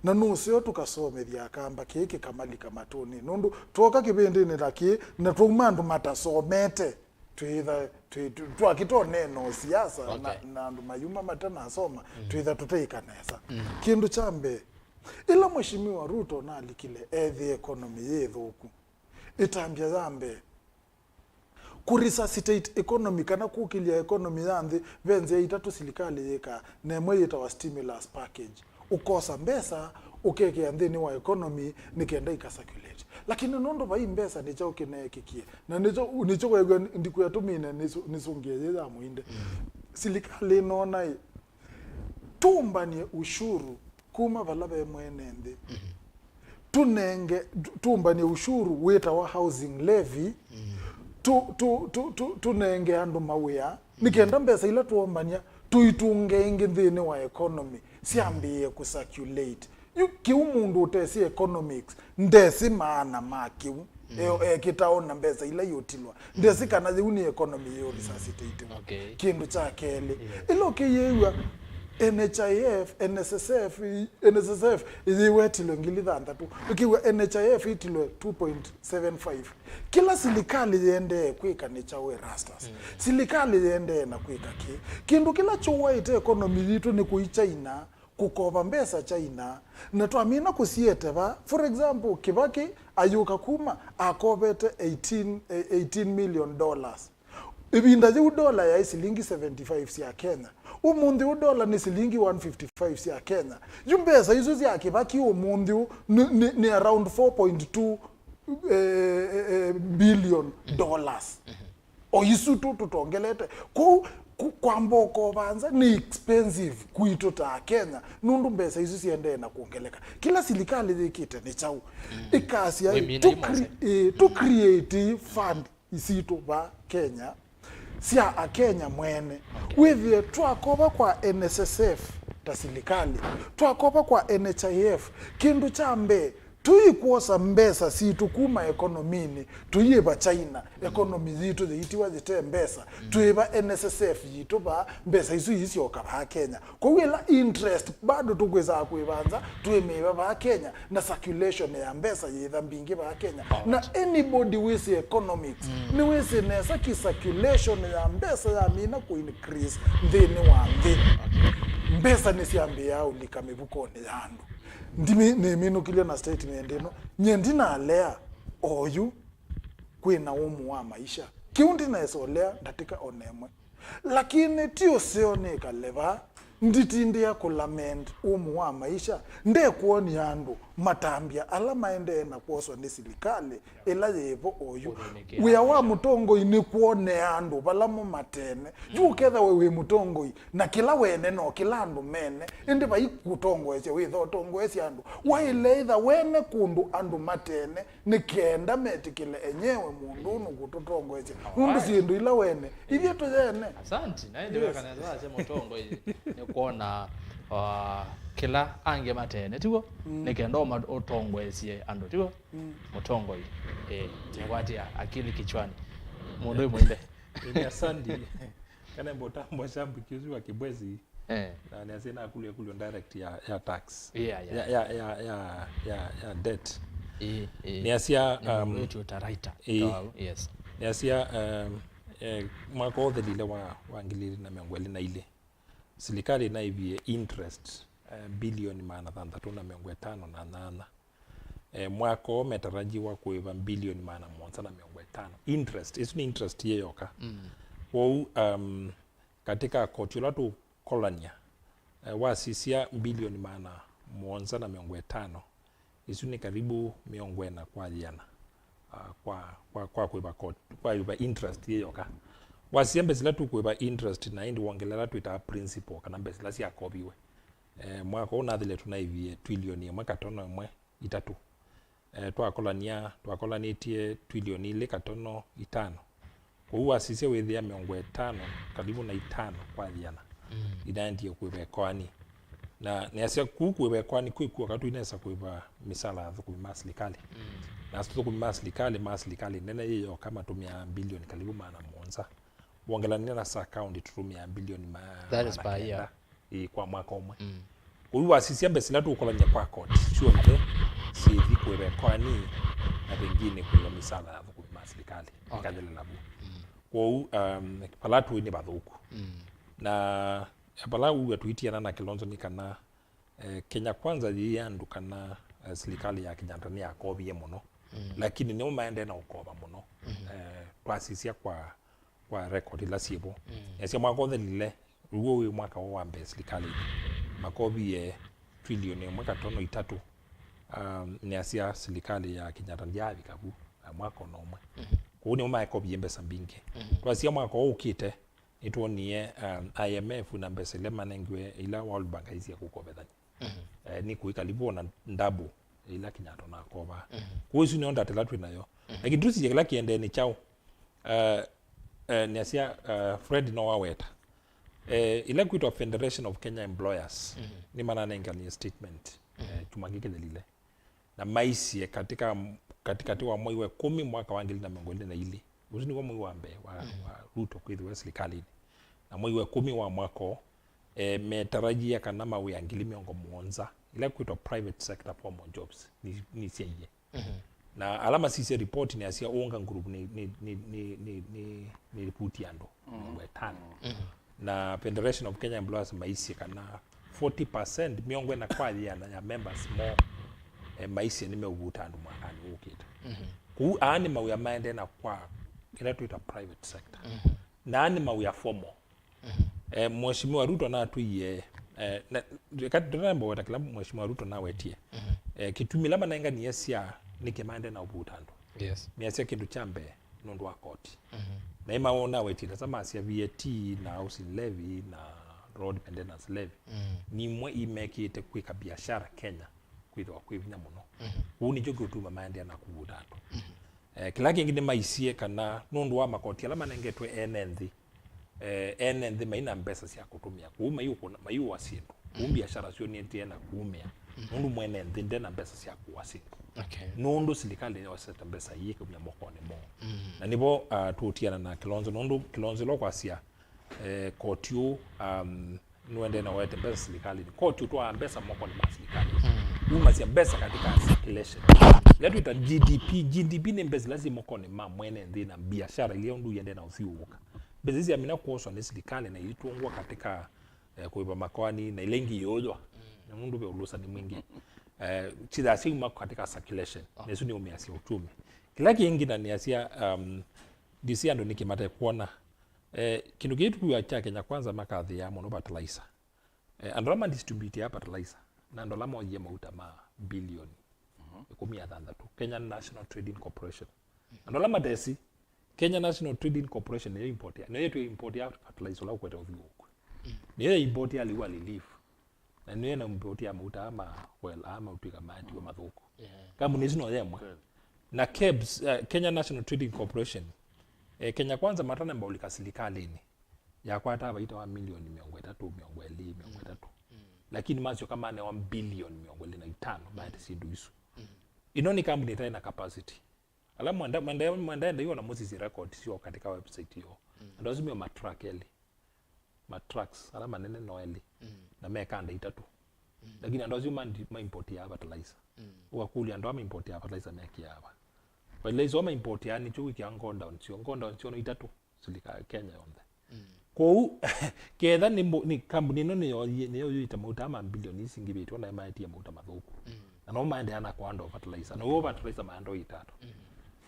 Na nũseo tũkasomethya Akamba kĩĩ kĩkamalika matũnĩ. Nũndũ twoka kĩvĩndĩnĩ ta kĩĩ, na twauma andũ matasomete, twĩtha, twĩ-, tw-, twakĩta ũneena o siasa na, okay, na andũ mayuma matanasoma, mm, twĩtha tũteĩka nesa. Mm. Kĩndũ kya mbee, ĩla Mheshimiwa Ruto nalikile, ethĩ economy yĩ thũku. Ĩtambya ya mbee, kũ resuscitate economy kana kũkĩlya economy ya nthĩ, ve nzĩa itatũ silikalĩ yĩkaa, na ĩmwe yĩtawa stimulus package. Ũkosa mbesa, ũkekĩa nthĩnĩ wa economy nĩ kenda ika circulate. Lakini nũndũ vai mbesa nĩ kyaũ kĩneekĩkie, na nĩkyo, nĩkyo weew'a ndikwĩa tũmine nĩsu-, nĩsũngĩe yĩ ya mũinde. Mm. Silikalĩ ĩnoona ĩ, tũmbany'e ushuru kuma vala ve mwene nthĩ. Mhm. Tũnenge, tu-, tũmbany'e ushuru wĩtawa housing levy. Mhm. Tu-, tu-, tu-, tu-, tũnenge andũ mawĩa. Mhm. Nĩ kenda mbesa ila twombany'a tũitũnge ĩngĩ nthĩnĩ wa economy, syambĩĩe kũ circulate. Yu kĩu mũndũ ũtesĩ economics, ndesĩ maana ma kĩu. Mm. E-, ekĩta ona mbesa ila iũtilwa. Ndesĩ kana yĩu nĩ economy yĩ resuscitate. Okay. Kĩndũ kya kelĩ, yeah, ĩla ũkĩyĩw'a N H I F, N S S F, N S S F ĩyĩwetilwe ngili thanthatũ. Ũkĩw'a N H I F ĩtilwe two point seven five. Kĩla silikalĩ yendee kwĩka nĩ kyaũ, Erastus? Mm. Silikalĩ yendee na kwĩka kĩ? Kĩndũ kĩla kyũwaĩte economy yitũ nĩ kũi China, kũkova mbesa China, na twamina kũsiete va. For example, Kibaki ayũka kuma akovete eighteen, eh, eighteen million dollars. Ĩvinda yĩu dola yaĩ silingi seventy-five sya Kenya. Ũmũnthĩ ũũ dola nĩ silingi one fifty-five sya Kenya. Yu mbesa isu sya Kibaki ũmũnthĩ ũũ nĩ, nĩ, nĩ around four point two, eh, eh, eh, billion dollars. O isu tu tũtongelete. Kwoou ku-, kwamba ũkova nza nĩ expensive kwitũ ta Akenya, nũndũ mbesa isu siendee na kwongeleka. Kĩla silikalĩ yĩkĩte nĩ kyaũ? Mm. Ĩkasya, wĩmina tũ imo cre-, ĩĩ, tũ create fund isitũ va Kenya, sya Akenya mwene. Okay. Wĩthĩe twakova kwa N S S F ta silikalĩ, twakova kwa N H I F, kĩndũ kya mbee, tũikwosa mbesa sitũ kuma ekonominĩ, tũyĩva China, ekonomi yitũ yĩitiwa yĩte mbesa, mm, twĩva N S S F yitũ vaa, mbesa isu iisyoka vaa Kenya. Kwoou ĩla interest bado tũkwĩsaa kwĩva nza, twĩmĩĩva vaa Kenya, na circulation ya mbesa yĩtha mbingĩ vaa Kenya. Na anybody wĩsĩ economics, mm, nĩwĩsĩ nesa kĩ circulation ya mbesa yamina kũ increase nthĩnĩ wa nthĩ, mbesa nĩsyambĩĩaa ũlika mĩvukonĩ ya andũ. Ndimi nĩminũkilye na statement ĩno. Nyie ndinalea oyu kwĩna ũmũ wa maisha. Kĩu ndinaesolea ndatĩka ona ĩmwe. Lakini ti ũseo nĩkale vaa nditindĩa kũlament ũmũ wa maisha, ndekwony'a andũ matambya ala maendee na kwoswa nĩ silikalĩ ĩla yĩvo oyu. Wĩa wa mũtongoi nĩ kwonea andũ vala mo matene. Yu ũketha we wĩ mũtongoi, na kĩla wene no kĩla andũ mene, ĩndĩ vai kũtongoesya wĩtha ũtongoesya andũ. Waĩle ĩtha wene kũndũ andũ matene, nĩ kenda metĩkĩle enyewe mũndũ ũũ nũkũtũtongoesya. Nũndũ syĩndũ ila wene, ithyĩ tũyene. Asante. Na ĩndĩ, yes, wekana nesa asya mũtongoi nĩ kwona, uh, kĩla angĩ matene, tiw'o? Mm. Nĩ kenda ũma-, ũtongoesye andũ, tiw'o? Mm. Mũtongoi, eh, nĩkwatĩa akili kichwani. Mũndũ ĩ mũinde. Ĩĩ, asante. Kana mbo tambo shabiki ũsu wa Kibwezi. Eh. Na nĩasya nakũlya ĩkũlyo direct ya, ya tax. Yeah, yeah. Ya, ya, ya, ya, ya, ya debt. Ĩĩ, ĩĩ. Nĩasya, nĩ mũndũ um, wĩtũ ta writer, ĩĩ. Tawau, yes. Nĩasya, um, eh, mwaka ũthelile wa, wa ngili ilĩ na mĩongo ĩlĩ na ilĩ, silikalĩ naĩvie interest, eh, bilioni maana thanthatũ na mĩongo ĩtano na nyanya. Eh, mwaka ũũ metarajiwa kũĩva bilioni maana mũonza na mĩongo ĩtano. Interest, ĩsu nĩ interest yĩ yoka. Mm. Kwoou, um, katika koti ũla tũkolany'a, eh, wasisya bilioni maana mũonza na mĩongo ĩtano, ĩsu nĩ karibu mĩongo ĩna kwa ĩana, ah, kwa, kwa, kwa kũĩva koti, kwa ĩva interest yĩ yoka. Wasisya mbesa ila tũkũĩva interest na ĩndĩ wongelela twĩtaa principal kana mbesa ila syakoviwe. Eh, mwaka ũũ nathile tũnaĩvie twilioni ĩmwe katono ĩmwe itatũ. Eh, twakolania, twakolanĩtye twilioni ilĩ katono itano. Kwoou wasisya wĩthĩa mĩongo ĩtano, kalivu na itano kwa ĩana, mm, inaendie kũĩva ĩkoani. Na nĩasya kũu kũĩva ĩkoani kwĩkw'o katũ inesa kũĩva misala ya athũkũmi ma silikalĩ. Mm. Na athũkũmi ma silikalĩ ma silikalĩ nene yĩ yoka matũmĩaa mbilioni kalivu maana mũonza. Wongelany'a na sa county tũtũmĩaa mbilioni ma-, That is maana per year. Kenda, ĩĩ, kwa mwaka ũmwe. Mm. Kwoou wasisya mbesa ila tũũkolany'a kwa koti syonthe syĩthi kũĩva ĩkoani na pengine kũĩva misala ya athũkũmi ma silikalĩ. Okay. Ikathelela vu. Mm. Kwoou, um, vala tũĩ nĩ vathũku. Mm. Na vala ũw'a tũitiana na Kilonzo nĩ kana, eh, Kenya Kwanza yĩ andũ kana, eh, silikalĩ ya Kenyatta nĩyakovie mũno. Mm. Lakini nĩmo maendee na ũkova mũno. Mm. Eh, twasisya kwa kwa record ila syĩvo. Mm. Nĩasya mwaka ũthelile, ũw'o wĩ mwaka wa mbee silikalĩnĩ, makovie twilioni ĩmwe katono itatũ. Um, nĩasya silikalĩ ya Kenyatta ndyaavika vu na mwaka ona ũmwe. Mm. Kwoou nĩmo maekovie mbesa mbingĩ. Mm. Twasya mwaka ũũ ũkĩte, nĩtwonie, um, I M F na mbesa ila manengiwe ila World Bank aisye kũkovethany'a. Mhm. Eh, nĩ kũika livo na double ila Kenyatta nakova. Mhm. Kwoou isu nĩyo ndata ĩla twĩ nayo. Mhm. Lakini tũsisye kĩla kĩendee nĩ kyaũ. Eh, eh, nĩasya, eh, Fred no waweta. Eh, ila kwĩtwa Federation of Kenya Employers, mhm, nĩmananenganie statement, eh, mhm, kyumwa kĩkĩthelile. Na maisye katika, katikati wa mwei wa ĩkũmi mwaka wa ngili na mĩongo ĩlĩ na ilĩ, ũsu nĩw'o mwei wa mbee wa, mm, wa Ruto kwĩthĩwa silikalĩnĩ. Na mwei wa ĩkũmi wa mwaka ũũ, eh, metarajia kana mawĩa ngili mĩongo mũonza, ila kwĩtwa private sector formal jobs, ni, nisyaie. Mhm. Na ala masisye report nĩasya Unga Group nĩ, nĩ, nĩ ripoti ya andũ, mm, mĩongo ĩtano. Mhm. Na Federation of Kenya Employers maisye kana forty percent, mĩongo ĩna kwa ĩana ya members moo, eh, maisye nĩmeũvuta andũ mwakanĩ ũkĩte. Mhm. Kũu aa nĩ mawĩa maendee na kwa ĩla twĩta private sector. Mhm. Na aa nĩ mawĩa formal. Mhm. Eh, Mheshimiwa Ruto natwĩie, eh, na, eka tũtanamba weta kĩla Mheshimiwa Ruto nawetie. Mhm. Eh, kĩtumi ĩla manenganie sya nĩkĩ maendee na ũvuta andũ. Yes. Nĩasya kĩndũ kya mbee nũndũ wa koti. Mhm. Na ĩma wona wetie nesa masya V A T na housing levy na road maintenance levy. Mm. Nimwe imekĩte kwĩka biashara Kenya kwĩthĩwa kwĩ vinya mũno. Mhm. Ũu nĩkyo kĩũtuma maendea na kũvuta andũ. Mhm. Eh, kĩla kĩngĩ nĩmaisie kana nũndũ wa makoti ala manengetwe ene nthĩ, eh, ene nthĩ maina mbesa sya kũtũmĩa, kũu maiũkũna, maiũa syĩndũ, kũu, mm, biashara syonetee na kumĩa, mm, nũndũ mwene nthĩ ndena mbesa sya kũa syĩndũ. Okay. Nũndũ silikalĩ nĩyosete mbesa ii ĩkaumya mokonĩ moo. Mm. Na nĩvo, ah, tũũtiana na Kilonzo, nũndũ Kilonzo ĩla ũkwasya, eh, koti ũũ, um, nĩwendee na ũete mbesa silikalĩnĩ. Koti ũtwaa mbesa mokonĩ ma silikalĩ. Mm. Yumasya mbesa katika circulation. Ĩla twĩta G D P, G D P nĩ mbesa ila syĩ mokonĩ ma mwene nthĩ na biashara ilia ũndũ iendee na ũthyũũka. Mbesa isu syamina kwoswa nĩ silikalĩ na itũngwa katika, eh, kũĩva makoani na ila ingĩ iũywa. Mm. Na nũndũ ve ũlũsani mwingĩ. Eh, chithaa syauma katika circulation. Oh. Na isu nĩ ũmĩasya ũtumi. Kĩla kĩngĩ na nĩasya, um, ndisi andũ nĩkĩ matekwona. Eh, kĩndũ kĩĩ tũkwĩwa kya Kenya Kwanza makathĩaa mũno fertilizer. Eh, andũ ala madistributia fertilizer, na andũ ala moyie mauta ma bilioni, mhm, ĩkũmi na thanthatũ, Kenya National Trading Corporation. Andũ ala matesi, Kenya National Trading Corporation nĩyo importia, nĩyo ĩtwĩ importia fertilizer ũla ũkwete ũthyũũkwe. Mm. Nĩyo importia lĩu wa relief. Na nĩyo na importia mauta aa ma oil, aa maũtwĩka maatiwa mathũku. Yeah. Kambuni ĩsu no yemwe. Kweli. Na kebs, eh, Kenya National Trading Corporation, eh, Kenya Kwanza matanamba ũlika silikalĩnĩ, yakwataa vaita wa milioni mĩongo ĩtatũ, mĩongo ĩlĩ, mĩongo ĩtatũ. Mm. Lakini masyoka manewa bilioni mĩongo ĩlĩ na itano, mm, maete syĩndũ isu. Mm. Ĩno nĩ kambuni ĩtaĩ na capacity. Ala mwenda, mwenda, mwenda enda iona mũsisye record syo katika website yo. Mm. Andũ asu meo matruck elĩ. Matrucks ala manene no elĩ. Mm. Na me kanda itatũ. Mm. Lakini andũ asu ma, maimportia fertilizer. Mm. Ũkakũlya andũ aa maimportia fertilizer mekiaa va? Fertilizer aa maimportia nĩkyo wĩkĩa godown syo. Godown syo no itatũ silika Kenya yonthe. Mm. Kwoou, ketha nĩ mbo-, nĩ kambuni ĩno nĩyo yĩ-, nĩyo yũĩte mauta aa mabilioni isu ingĩvĩtwe na maetie mauta mathũku. Mm. Na no maendeea na kũhandle fertilizer. Na ũu fertilizer mahandle ĩtatũ. Mm.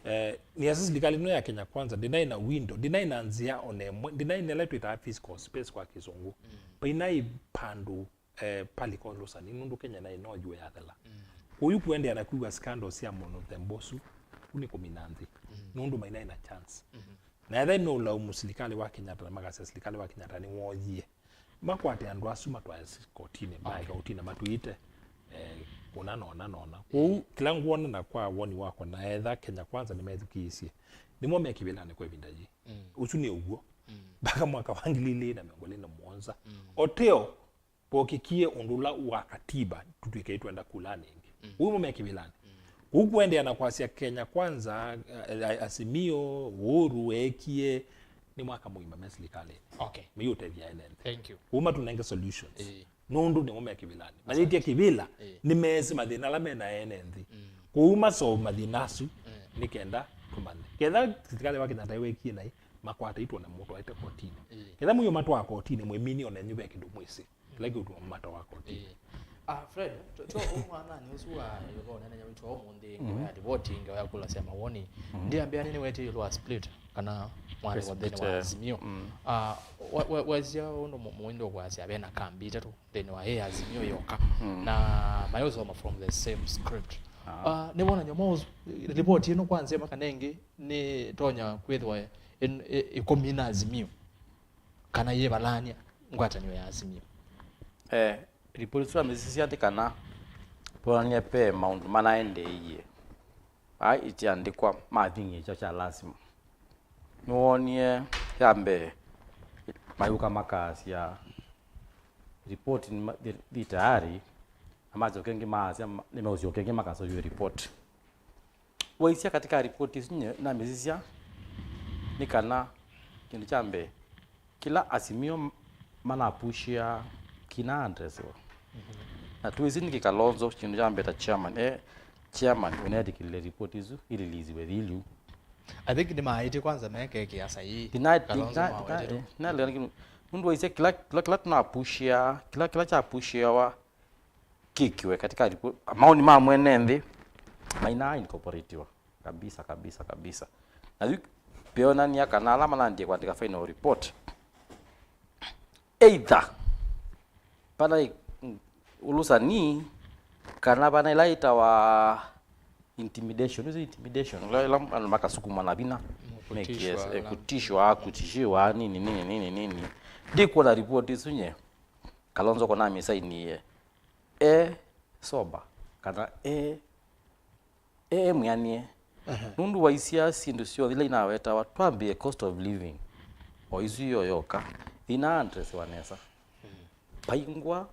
Eh, nĩasya silikalĩ ĩno ya Kenya Kwanza ndĩnaĩ na window, ndĩnaĩ na nzĩa ona ĩmwe, ndĩnaĩ na ĩla twĩtaa fiscal space kwa kĩsũngũ. Mm. Vainaĩ pandũ, eh, palika ũlũsani, nũndũ Kenya naĩ no yu yathela. Mm. Kwoou kũendeea na kwĩw'a scandal sya mũno nthembo ũsu, kũu nĩ kũmina nthĩ. Mm. Nũndũ mainaĩ na chance. Mm-hmm. Na ethĩwa nĩ ũlaumu silikalĩ wa Kenyatta, na makasya silikalĩ wa Kenyatta nĩwooyie. makwate andũ asu matwae kotinĩ, maeke kotinĩ matwĩte, eh, kũna nona nona. Kwoou, kĩla ngwona na kwa woni wakwa, na etha Kenya Kwanza nĩmethukĩĩsye, nĩmo me kĩvĩlanĩ kwa ĩvinda yĩĩ. Ũsu nĩ ũw'o. Mpaka mwaka wa ngili ilĩ na mĩongo ĩlĩ na mũonza. Oteo, pokĩkie ũndũ ũla wa katiba, tũtw'ĩke twenda kulanĩ ĩngĩ. Ũu nĩmo me kĩvĩlanĩ. Kũu kũendeea na kwasya Kenya Kwanza, eh, Azimio, Uhuru weekie, nĩ mwaka mũima me silikalĩnĩ. Okay. Meyũtethya ene nthĩ. Thank you. Kũu matũnenge solutions. Ĩĩ. Nũndũ nĩmo me kĩvĩlanĩ. Mayĩtya kĩvĩla, ĩĩ, nĩmeesĩ mathĩna ala me na ene nthĩ. Kũu masolve mathĩna asu, nĩ kenda tũmanye. Ketha silikalĩ wa Kenyatta weekie naĩ, makwata itwone mũtwaĩte kotinĩ. Ĩĩ. Ketha mũyo matwaa kotinĩ, mwĩmini ona enyu ve kĩndũ mwĩsĩ. Kĩla kĩũtuma matoa koti. Ĩĩ. Ah, Fred, to, to, mwananĩ ũsu wa ũnenenya witũ wa ũmũnthĩ, ngewa ya ripoti, ngewa ya kũlasya mawoni. Ndiambĩa nĩ nĩwetie ĩũlũ wa split, kana mwaliko nthĩnĩ wa Azimio. Ah, wa- wa- wasya ũndũ mu- mũinda ũkwasya vena kambi itatũ nthĩnĩ wa ĩ Azimio yoka. Na mayũsoma from the same script. Ah, nĩ wonany'o maũ ripoti ĩno kwa nzĩa makana ĩngĩ nĩ tonya kwĩthwa ĩ- ĩ- ĩkũmina Azimio, kana yĩvalany'a ngwatanĩo ya Azimio. Eh, ripoti isu amĩsisya nĩ kana twonanie ve maũndũ manaendeeie. Aa itiandĩkwa mathing'ĩĩkya kya lasima. Nĩwoonie ya mbee mayũka makasya ripoti nĩ ma- thi- thi tayari, na masyoka ĩngĩ maasya ma- nĩmeũsyoka ĩngĩ makaseũvya ripoti. Waisya katika ripoti isu nye namĩsisya nĩ kana kĩndũ kya mbee kĩla Azimio m- manapushia kĩna addressiwa. Na twĩsĩ nĩkĩ Kalonzo kĩndũ kya mbee ta chairman, eh, chairman ũneetĩkĩlile ripoti isu ililisiwe yĩĩ lĩu. I think nĩmaĩtye kwanza mekekĩa saii. Tina- Kalonzo tina- mawetete. Tina- nalea nĩkĩ- nũndũ waisya kĩla kĩla kĩla tunapushia kĩla kĩla kyapushiawa kĩkiwe katika report, maoni ma mwene nthĩ maina incorporatiwa kabisa kabisa kabisa. Na yu pionania kana ala manandie kuandika final report either pana i- ulusani kana pana ila itawa intimidation. Is intimidation ila ila andũ makasukuma na vina. Kutishwa, mekie- eh, kutishwa kutishiwa nini nini nini nini. Ndikuona report isu nye Kalonzo kona misainie e sober kana e e mwĩanĩe. Nũndũ waisya syĩndũ syonthe ila inawetawa twambĩe cost of living, o isu yo yoka ina addressiwa nesa. Paingwa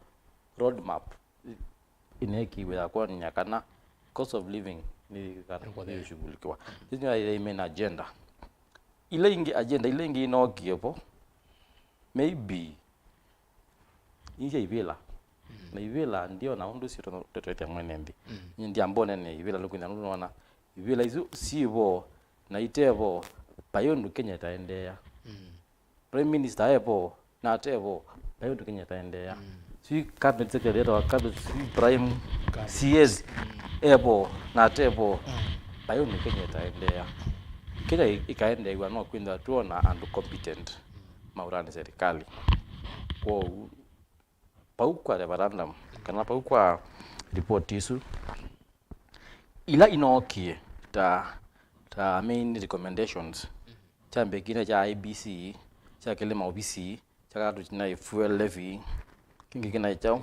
roadmap ineekiwe ya kwonany'a kana cost of living nĩ kana nĩũshughulikiwa. Isu nĩ main agenda. Ila ingĩ, agenda ila ingĩ inookie vo maybe Inzya ivĩla. Na ivĩla ndiona ũndũ syĩtwa tũtethya mwene nthĩ. Nyie ndiamba ũneenea ivĩla nũkwĩthĩa nũndũ nona ivĩla isu syĩ vo na ite vo, vai ũndũ Kenya ĩtaendeea. Prime Minister e vo na ate vo, vai ũndũ Kenya ĩtaendeea. Sijui cabinet secretary etawa cabinet, sijui prime C S e vo na ate vo, vai ũndũ Kenya ĩtaendeea. Kenya ĩ- ĩkaendeew'a no kwĩthĩwa twona andũ competent maũtanĩ serikali. Kwoou vau kwa referendum kana vau kwa report isu ila inookie ta ta main recommendations, kya mbee kĩna kya I E B C, kya kelĩ maovisi, kya katatũ kĩna fuel levy, kĩngĩ kĩna kyaũ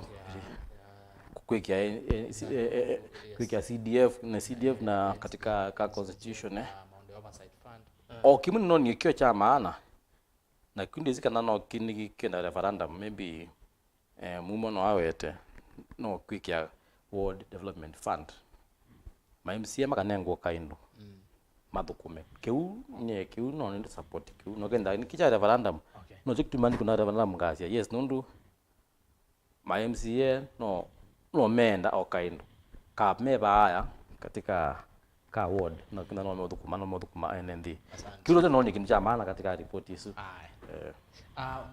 kwĩkĩa eh, eh, si- eh, eh, eh, kwĩkĩa C D F na C D F na katika ka constitution eh. O kĩmwe nĩnonie kĩo kya maana. Na kĩu ndĩsĩ kana no kĩ- nĩ kĩenda referendum, maybe eh, mumo no awete no kwĩkĩa ward development fund. Ma M C A makanengwa kaindũ mathũkũme. Kĩu nye kĩu no nĩndĩ support kĩu. No kenda nĩ kĩkya referendum. Okay. No kĩtuma nĩ kuna referendum ngasya yes nũndũ ma M C A no no meenda o kaĩndũ ka me vaaya katika ka ward no kĩna no methũkũma no methũkũma ene nthĩ. Asante. Kĩu ndio nonye kĩndũ kya maana katika report isu. Aye. Eh. Ah,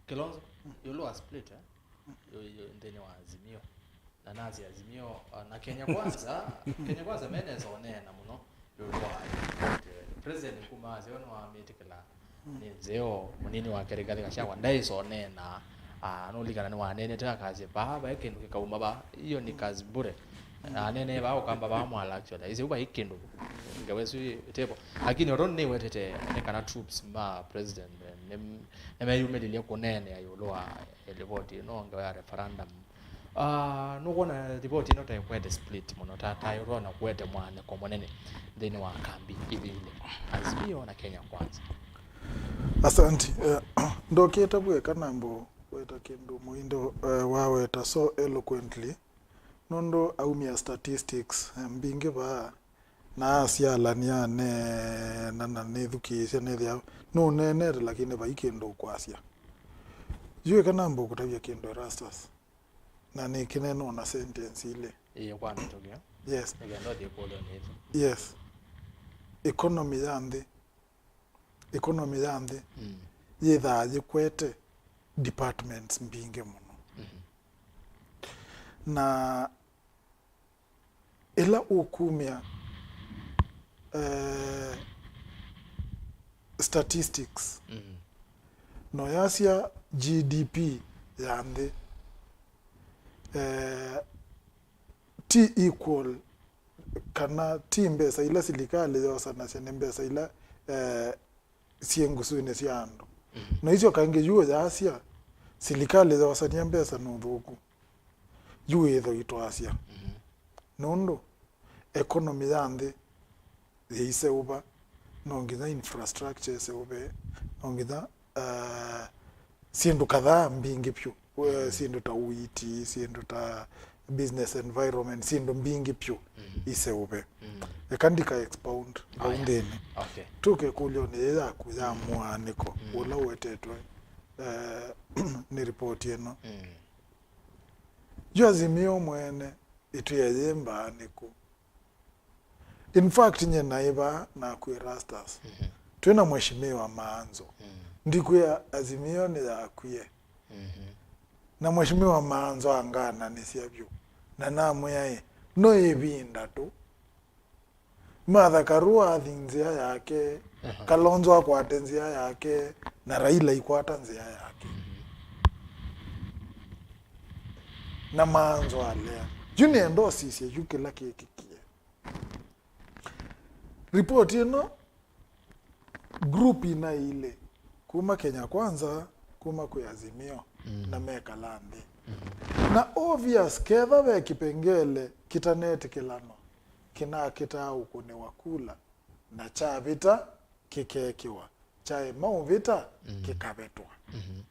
Kilonzo, yũlũ wa split eh? Yu- yu- nthĩnĩ wa Azimio na nasi Azimio ah, na Kenya Kwanza Kenya Kwanza menesa ũneena mũno. Ĩũlũ wa, eh, president kuma aseo nĩwamĩtĩkĩla nĩ nzeo, mũnini wake Rigathi Gachagua ndaĩsa ũneena, ah, nũlikana nĩwaneenete akasya, "Vaa vai kĩndũ kĩkauma vaa, hiyo ni kazi bure." Anene vaa ũkamba vaa mwala actually, aisye, "Vai kĩndũ." Wesu itevo. Lakini ũndũ nĩwetete nĩ kana troops ma president, eh, nĩ, nĩmeyumĩlilye kũneenea ĩũlũ wa, eh, ripoti ĩno ngewa ya referendum. Ah, nũkwona ripoti ĩno ta ĩkwete split mũno, ta, ta ĩtwona kũete mwaanĩko mũnene nthĩnĩ wa kambi ivĩlĩ, Azimio na Kenya Kwanza? Asante. Eh, ndokĩte vweka nambo weta kĩndũ mũindo, eh, waweta so eloquently, nũndũ aumia statistics, eh, mbingĩ vaa, na asyalania neena na nĩthukĩĩsya nĩthĩa nũneenete, lakini vai kĩndũ ũkwasya. Yu eka namba ũkũtavya kĩndũ, Erastus, na nĩkĩneenwa na sentence ilĩ. Ĩĩ, kwa mĩtũkĩ. Yes. Nĩkenda ũthiĩ kũlyo nĩ ĩsu. Yes. Economy ya nthĩ, economy ya nthĩ Mm. yĩthaa yĩkwete departments mbingĩ mũno. Mhm. Na ĩla ũkumya, eh, statistics, Mm. no yasya G D P ya nthĩ, eh, ti equal, kana ti mbesa ila silikalĩ yosanasya, nĩ mbesa ila, eh, syĩ ngusunĩ sya andũ. Mhm. Na isyo kaingĩ yu yasya, silikalĩ yosania mbesa nĩ ũthũku. Yu ĩtho itwasya. Mhm. Nũndũ economy ya nthĩ yĩiseũva, no nginya infrastructure ĩseũve, no nginya, uh, syĩndũ kadhaa mbingĩ vyũ. We, Mm. syĩndũ ta ũiiti, syĩndũ ta business environment, syĩndũ mbingĩ vyũ Mm. iseũve. Mm. Eka ndika expound vau Aya. nthĩnĩ. Okay. Tũke kũlyonĩ yĩ yaku ya Mm. mũaanĩko Mm. ũla ũetetwe, eh, nĩ ripoti ĩno. Mm. Yu Azimio mwene ĩtwĩe yĩ mbaanĩko. In fact, nye naĩ vaa naku Erastus. Mhm. Twĩ na Mheshimiwa Maanzo. Mm. Ndikwĩa Azimio nĩyakwie. Mhm. Na Mheshimiwa Maanzo angananĩsya vyũ. Na namwĩa ĩ, no ĩvinda tu. Martha Karua athi nzĩa yake, Aha. Kalonzo akwate nzĩa yake, na Raila aikwata nzĩa yake. Mhm. Na Maanzo alea. Yu nĩenda ũsisye yu kĩla kĩkĩkie. Ripoti ĩno, group ina ilĩ, kuma Kenya Kwanza, kuma kwĩ Azimio, Mm. na mekala nthĩ. Mm. Na obvious, ketha ve kĩpengele kĩtanetĩkĩlanwa, kĩnakĩtaa ũkũnĩwa kula, na kyavĩta kĩkekĩwa, kyaema ũvĩta Mm. kĩkavetwa. Mhm.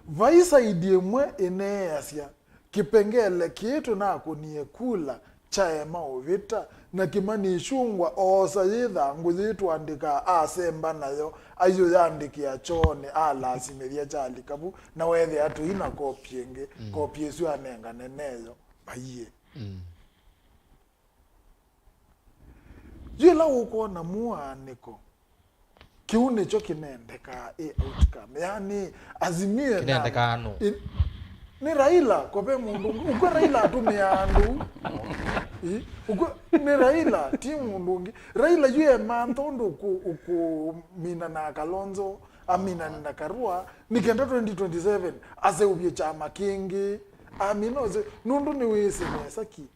Vai side ĩmwe ĩneeasya, kĩpengele kĩĩ tũnakũnie kula kyaema ũvĩta, na Kimani Ichung'wah oosa yĩ thangũ yĩtũandĩkaa, asemba nayo, aiũyandĩkĩa kyoonĩ, alasimĩthya kyalika vu, na weethĩa tũi na kopi ĩngĩ, Mm. kopi ĩsu anengane neyo maiĩ. Mm. Yĩla ũkwona mũaanĩko, kĩu nĩkyo kĩnendekaa ĩ outcome. Yaani, Azimio ĩna- Kĩnendekaa nũ? ĩ-, nĩ Raila, ko ve mũndũ ũngĩ. Ũkw'a Raila atũmĩaa andũ. Ĩ, ũkw'a, nĩ Raila, ti mũndũ ũngĩ. Raila yu emantha ũndũ ũkũ-, ũkũmina na Kalonzo, aminane na Karua, nĩ kenda twenty twenty-seven aseũvye kyama kĩngĩ. Amina ũse, nũndũ nĩwĩsĩ nesa ki.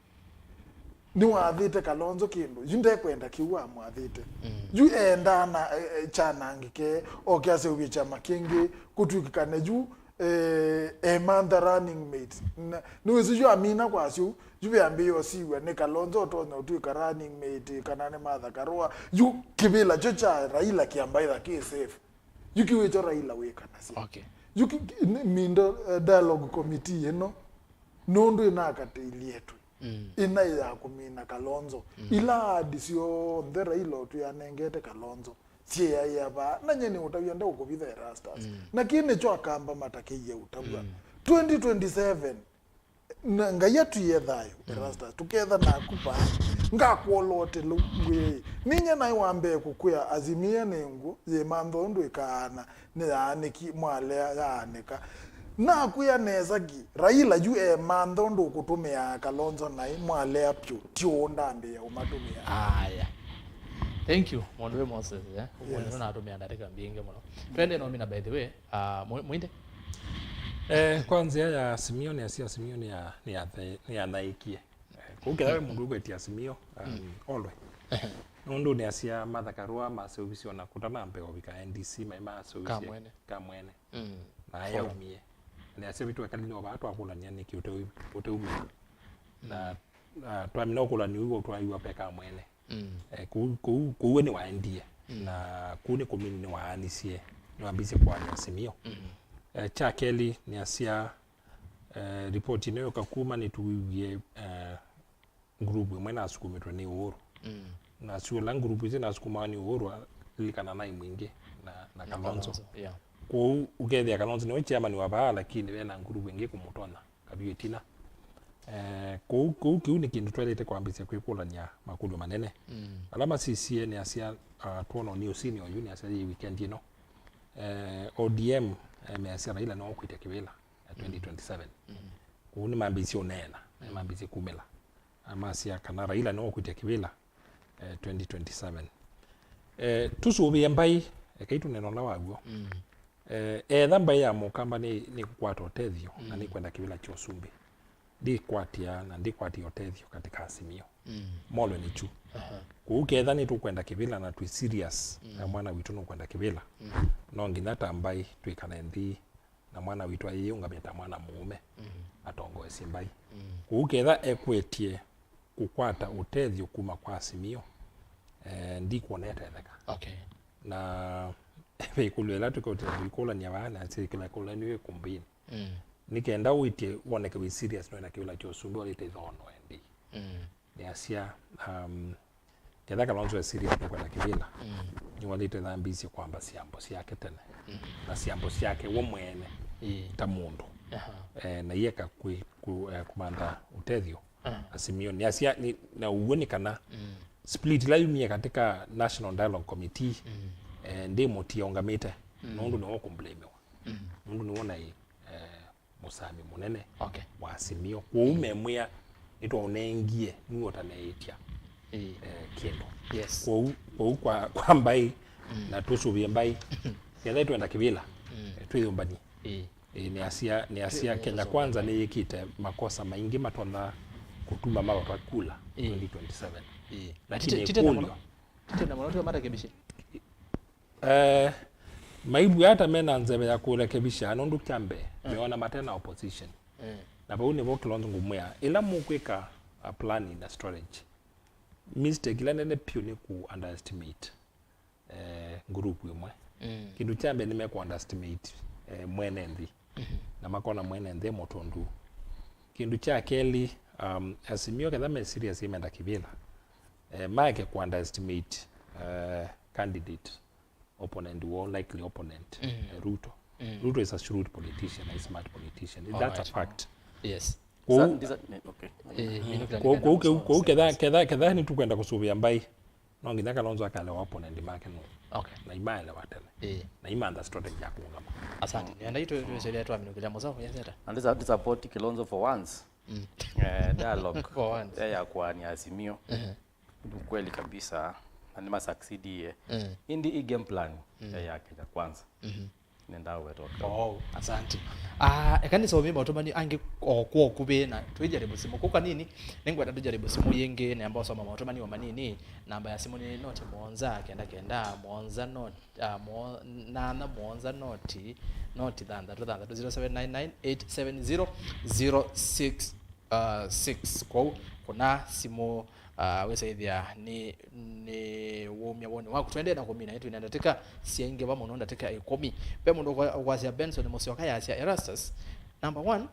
Nĩwathĩte Kalonzo kĩndũ, yu ndekwenda kĩu amwathĩte. Mm. Yu endaa na, e, e, kyanangĩke, oke aseũvye kyama kĩngĩ, kũtw'ĩkĩkane yu, e, emantha running mate. Na, nĩwĩsĩ yu amina kwasya ũu, yu veambĩĩa ũsiw'a nĩ Kalonzo ũtonya ũtw'ĩka running mate, kana nĩ Martha Karua. Yu kĩvĩla kyo kya Raila kĩambaĩtha kĩ safe. Yu kĩwĩkyo Raila wĩkanasya. Okay. Yu ki-, ki-, ni-, mindo, eh, dialogue committee ĩno, nũndũ ĩnakatĩilyetwe. Mm. Ĩnaĩ ya kũmina Kalonzo. Mm. Ila ahadi syonthe Raila ũtwĩanengete Kalonzo, syĩaĩa vaa. Na nye nĩũtavya ndeũkũvitha Erastus. Mm. Na kĩĩ nĩkyo Akamba matakĩie ũtavw'a. Mm. Twenty twenty-seven, na Ngai atwie thayũ, Mm. Erastus, tũketha naku vaa. Ngakwolote lũ, ngwĩe, ninyie naĩ wa mbee kũkwĩa Azimio nĩ ngũ, yĩmantha ũndũ ĩkaana, nĩyaanĩki, mwalea yaanĩka. Nakwĩa nesa ki, Raila yu emantha ũndũ ũkũtũmĩaa Kalonzo naĩ, mwalea pyũ, ti ũũ ndambĩĩa ũmatũmĩa. Aya. Thank you, mũndũ wĩ Moses, eh? Yes. Mũndũ natũmĩa ndatĩka mbingĩ mũno. Twende nomina, by the way, ah, mũ-, mũinde? Eh, kwa nzĩa ya Azimio, nĩ asia Azimio nĩ ya, nĩ ya the-, nĩ ya thaĩkie. Eh, kũu ketha we mũndũ ũkwĩtia Azimio, um, Mm. olwe. Nũndũ nĩasya Martha Karua maseũvisye ona kũtanambee ũvika N D C, maĩ maseũvisye Kamwene. Kamwene. Mm. Na ayaumie. Nĩasya, "Vĩtũ ekalile o vaa twakũlany'a nĩkĩ ũteu-, ũteumĩla." Na, na twamina ũkũlany'a ũu twaiwa pe Kamwene. Mm. Eh, kũu, kũu, kũu we nĩwaendie. Mm. Na kũu nĩ kũmini nĩwaanisye, nĩwambĩĩsye kũaany'a Azimio. Mm. Eh, kya kelĩ nĩasya, eh, ripoti ĩno yũka kuma nĩtũwĩwie, eh, nguruvu ĩmwe nasukumĩtwe nĩ Uhuru. Mm. Na sio ĩla nguruvu isu nasukumawa nĩ Uhuru, lilikana naĩ Mwingĩ na, na Kalonzo. Na Kalonzo, yeah. Kwoou ũkethĩa Kalonzo nĩwe chairman wa vaa, lakini ve na nguruvu ĩngĩ kũmũtonya kavyũ ĩtina. Eh, kwoou, kwoou kĩu nĩ kĩndũ twaĩlĩte kwambĩĩsya kwĩkũlany'a makũlyo manene. Mm. Ala masisie nĩasya, ah, twona nĩ ũsini oyu nĩasya yĩ weekend ĩno. Eh, O D M, eh, measya Raila nĩwe ũkwĩtya kĩvĩla, eh, twenty twenty-seven. Mm. Kwoou nĩmambĩĩsye ũneena, nĩmambĩĩsye kumĩla. Amasya kana Raila nĩwe ũkwĩtya kĩvĩla, eh, twenty twenty-seven. Eh, tũsũvĩe mbaĩ, ekai tũneena ũla waw'o. Mm. Eh, etha mbaĩ ya Mũkamba nĩ, nĩ kũkwata ũtethyo na nĩ kwenda kĩvĩla kya ũsumbĩ, ndĩkwatĩa na ndĩkwatĩa ũtethyo katĩ ka Azimio. Mm. Molwe nĩ kyu. Aha. Kũu ketha nĩ tũkwenda kĩvĩla na twĩ serious na mwana witũ nũkwenda kĩvĩla, no nginya ta mbaĩ twĩkale nthĩ na mwana witũ ayĩũngamya ta mwana mũũme, mm, atongoesye mbaĩ. Mm. Kũu ketha ekwetye kũkwata ũtethyo kuma kwa Azimio, eh, ndikwona etetheka. Okay. Na ve ĩkũlyo ĩla tũkaũtĩla kũikũlany'a vaa na syĩkĩla ĩkũlyo nĩ wĩ kũmbĩnĩ. Mm. Nĩ kenda ũitie woneke wĩ serious nĩwenda kĩvĩla kya ũsumbĩ walĩte ĩthoono endi. Mm. Nĩasya, um, ketha Kalonzo e serious nũkwenda kĩvĩla, mm, nĩwalĩte thambĩĩsye kwamba syambo syake tene. Mm. Na syambo syake we mwene, ĩĩ, ta mũndũ. Aha. Eh, na ieka kwĩ, ku, eh, kũmantha ũtethyo. Aha. Azimio. Nĩasya, nĩ, na ũw'o nĩ kana, mm, split ĩla yumie katĩ ka National Dialogue Committee, mm, eh, ndĩmũtia ũngamĩte, mm, nũndũ nĩwe ũkũmblamiwa. Mm. Nũndũ nĩwe naĩ, eh, mũsami mũnene, okay, wa Azimio. Kwoou, mm, memwĩa nĩtwaũnengie nue ũtaneĩtya, ĩĩ, eh, kĩndũ. Yes. Kwoou, kwoou kwa, kwa mbaĩ, mm, na tũsũvĩe mbaĩ, ketha twenda kĩvĩla, mm, eh, twĩyũmbany'e. Ĩĩ. Ĩĩ, nĩasya, nĩasya Twĩ-, Kenya Kwanza nĩyĩkĩte makosa maingĩ matonya kũtuma mavata kula, ĩĩ, twenty twenty-seven. Ĩĩ. Lakini tite-, tite na ĩkũlyo mũno, tite na mũno, tio marekebishe. Eh, maivw'a ata mena nzeve ya kũlekebisha, nũndũ kya mbee, mm, meona matena opposition. Mm. Na vau nĩvo Kalonzo ngũmwĩa, ĩla mũkwĩka a planning na strategy, mistake ĩla nene piũ nĩ ku underestimate, eh, nguruvu ĩmwe. Mm. Kĩndũ kya mbee nĩmeku underestimate, eh, mwene nthĩ. Mhm. Na makona mwene nthĩ e mũtũndu. Kĩndũ kya kelĩ, um, Azimio ketha me serious menda kĩvĩla, eh, maeke ku underestimate, eh, candidate opponent woo, likely opponent, mm, eh, Ruto. Mm. Ruto is a shrewd politician, a smart politician. That's a fact. Yes. Kwoou, sa-, ndisa-, ne-, okay. Eh, mimi kila kwoou, nikaenda kwoou, kũsoma kwoou, ketha, sense, ketha, ketha nĩtũkwenda kũsũvĩa mbaĩ, no nginya Kalonzo akalewa opponent make nũ. Okay. Na imaelewa tene. Eh. Na imantha strategy ya kũũngama. Asante. Nenda itu tuiselia twaminũkĩlya mũsao, yes, eta. And this, this support Kilonzo for once. Mm. Eh, dialogue. For once. Eh, ya kũaany'a Azimio. Mhm. Ni ukweli kabisa, na nĩmasucceedie. Mm. Ĩndĩ ĩ game plan, mm, ya, ya Kenya Kwanza. Mhm. Nĩndaweta ũtau. Oh, asante. Ah, eka nĩsomie maũtũmani angĩ o kwa ũkuvĩ na twĩjaribu simũ. Kũu kanini, nĩngwenda tũjaribu simũ yĩngĩ, nĩamba ũsoma maũtũmani o manini. Namba ya simũ nĩ noti mũonza kenda kenda, mũonza noti, ah, mũo-, nana mũonza noti, noti thanthatũ thanthatũ, zero seven nine nine eight seven zero zero six six. Kwoou kũna simũ, ah, wĩsaĩthĩa nĩ, nĩ wũmya woni waku. Tũendee na kũmina, nĩtwĩna ndatĩka syaingĩva mũno, ndatĩka ĩkũmi. Ve mũndũ ũkwa-, ũkwasya Benson Mũsyoka yasya, Erastus, number one,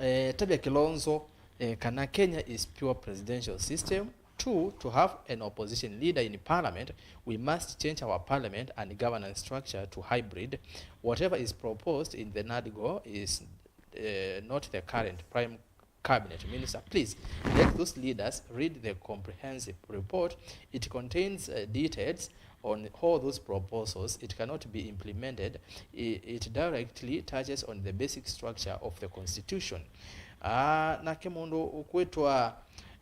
eh, tavya Kilonzo, eh, kana Kenya is pure presidential system. Two, to have an opposition leader in parliament, we must change our parliament and governance structure to hybrid. Whatever is proposed in the NADCO is, eh, not the current prime cabinet minister. Please let those leaders read the comprehensive report. It contains, uh, details on all those proposals. It cannot be implemented. I-, it directly touches on the basic structure of the constitution. Ah, nake mũndũ ũkwĩtwa,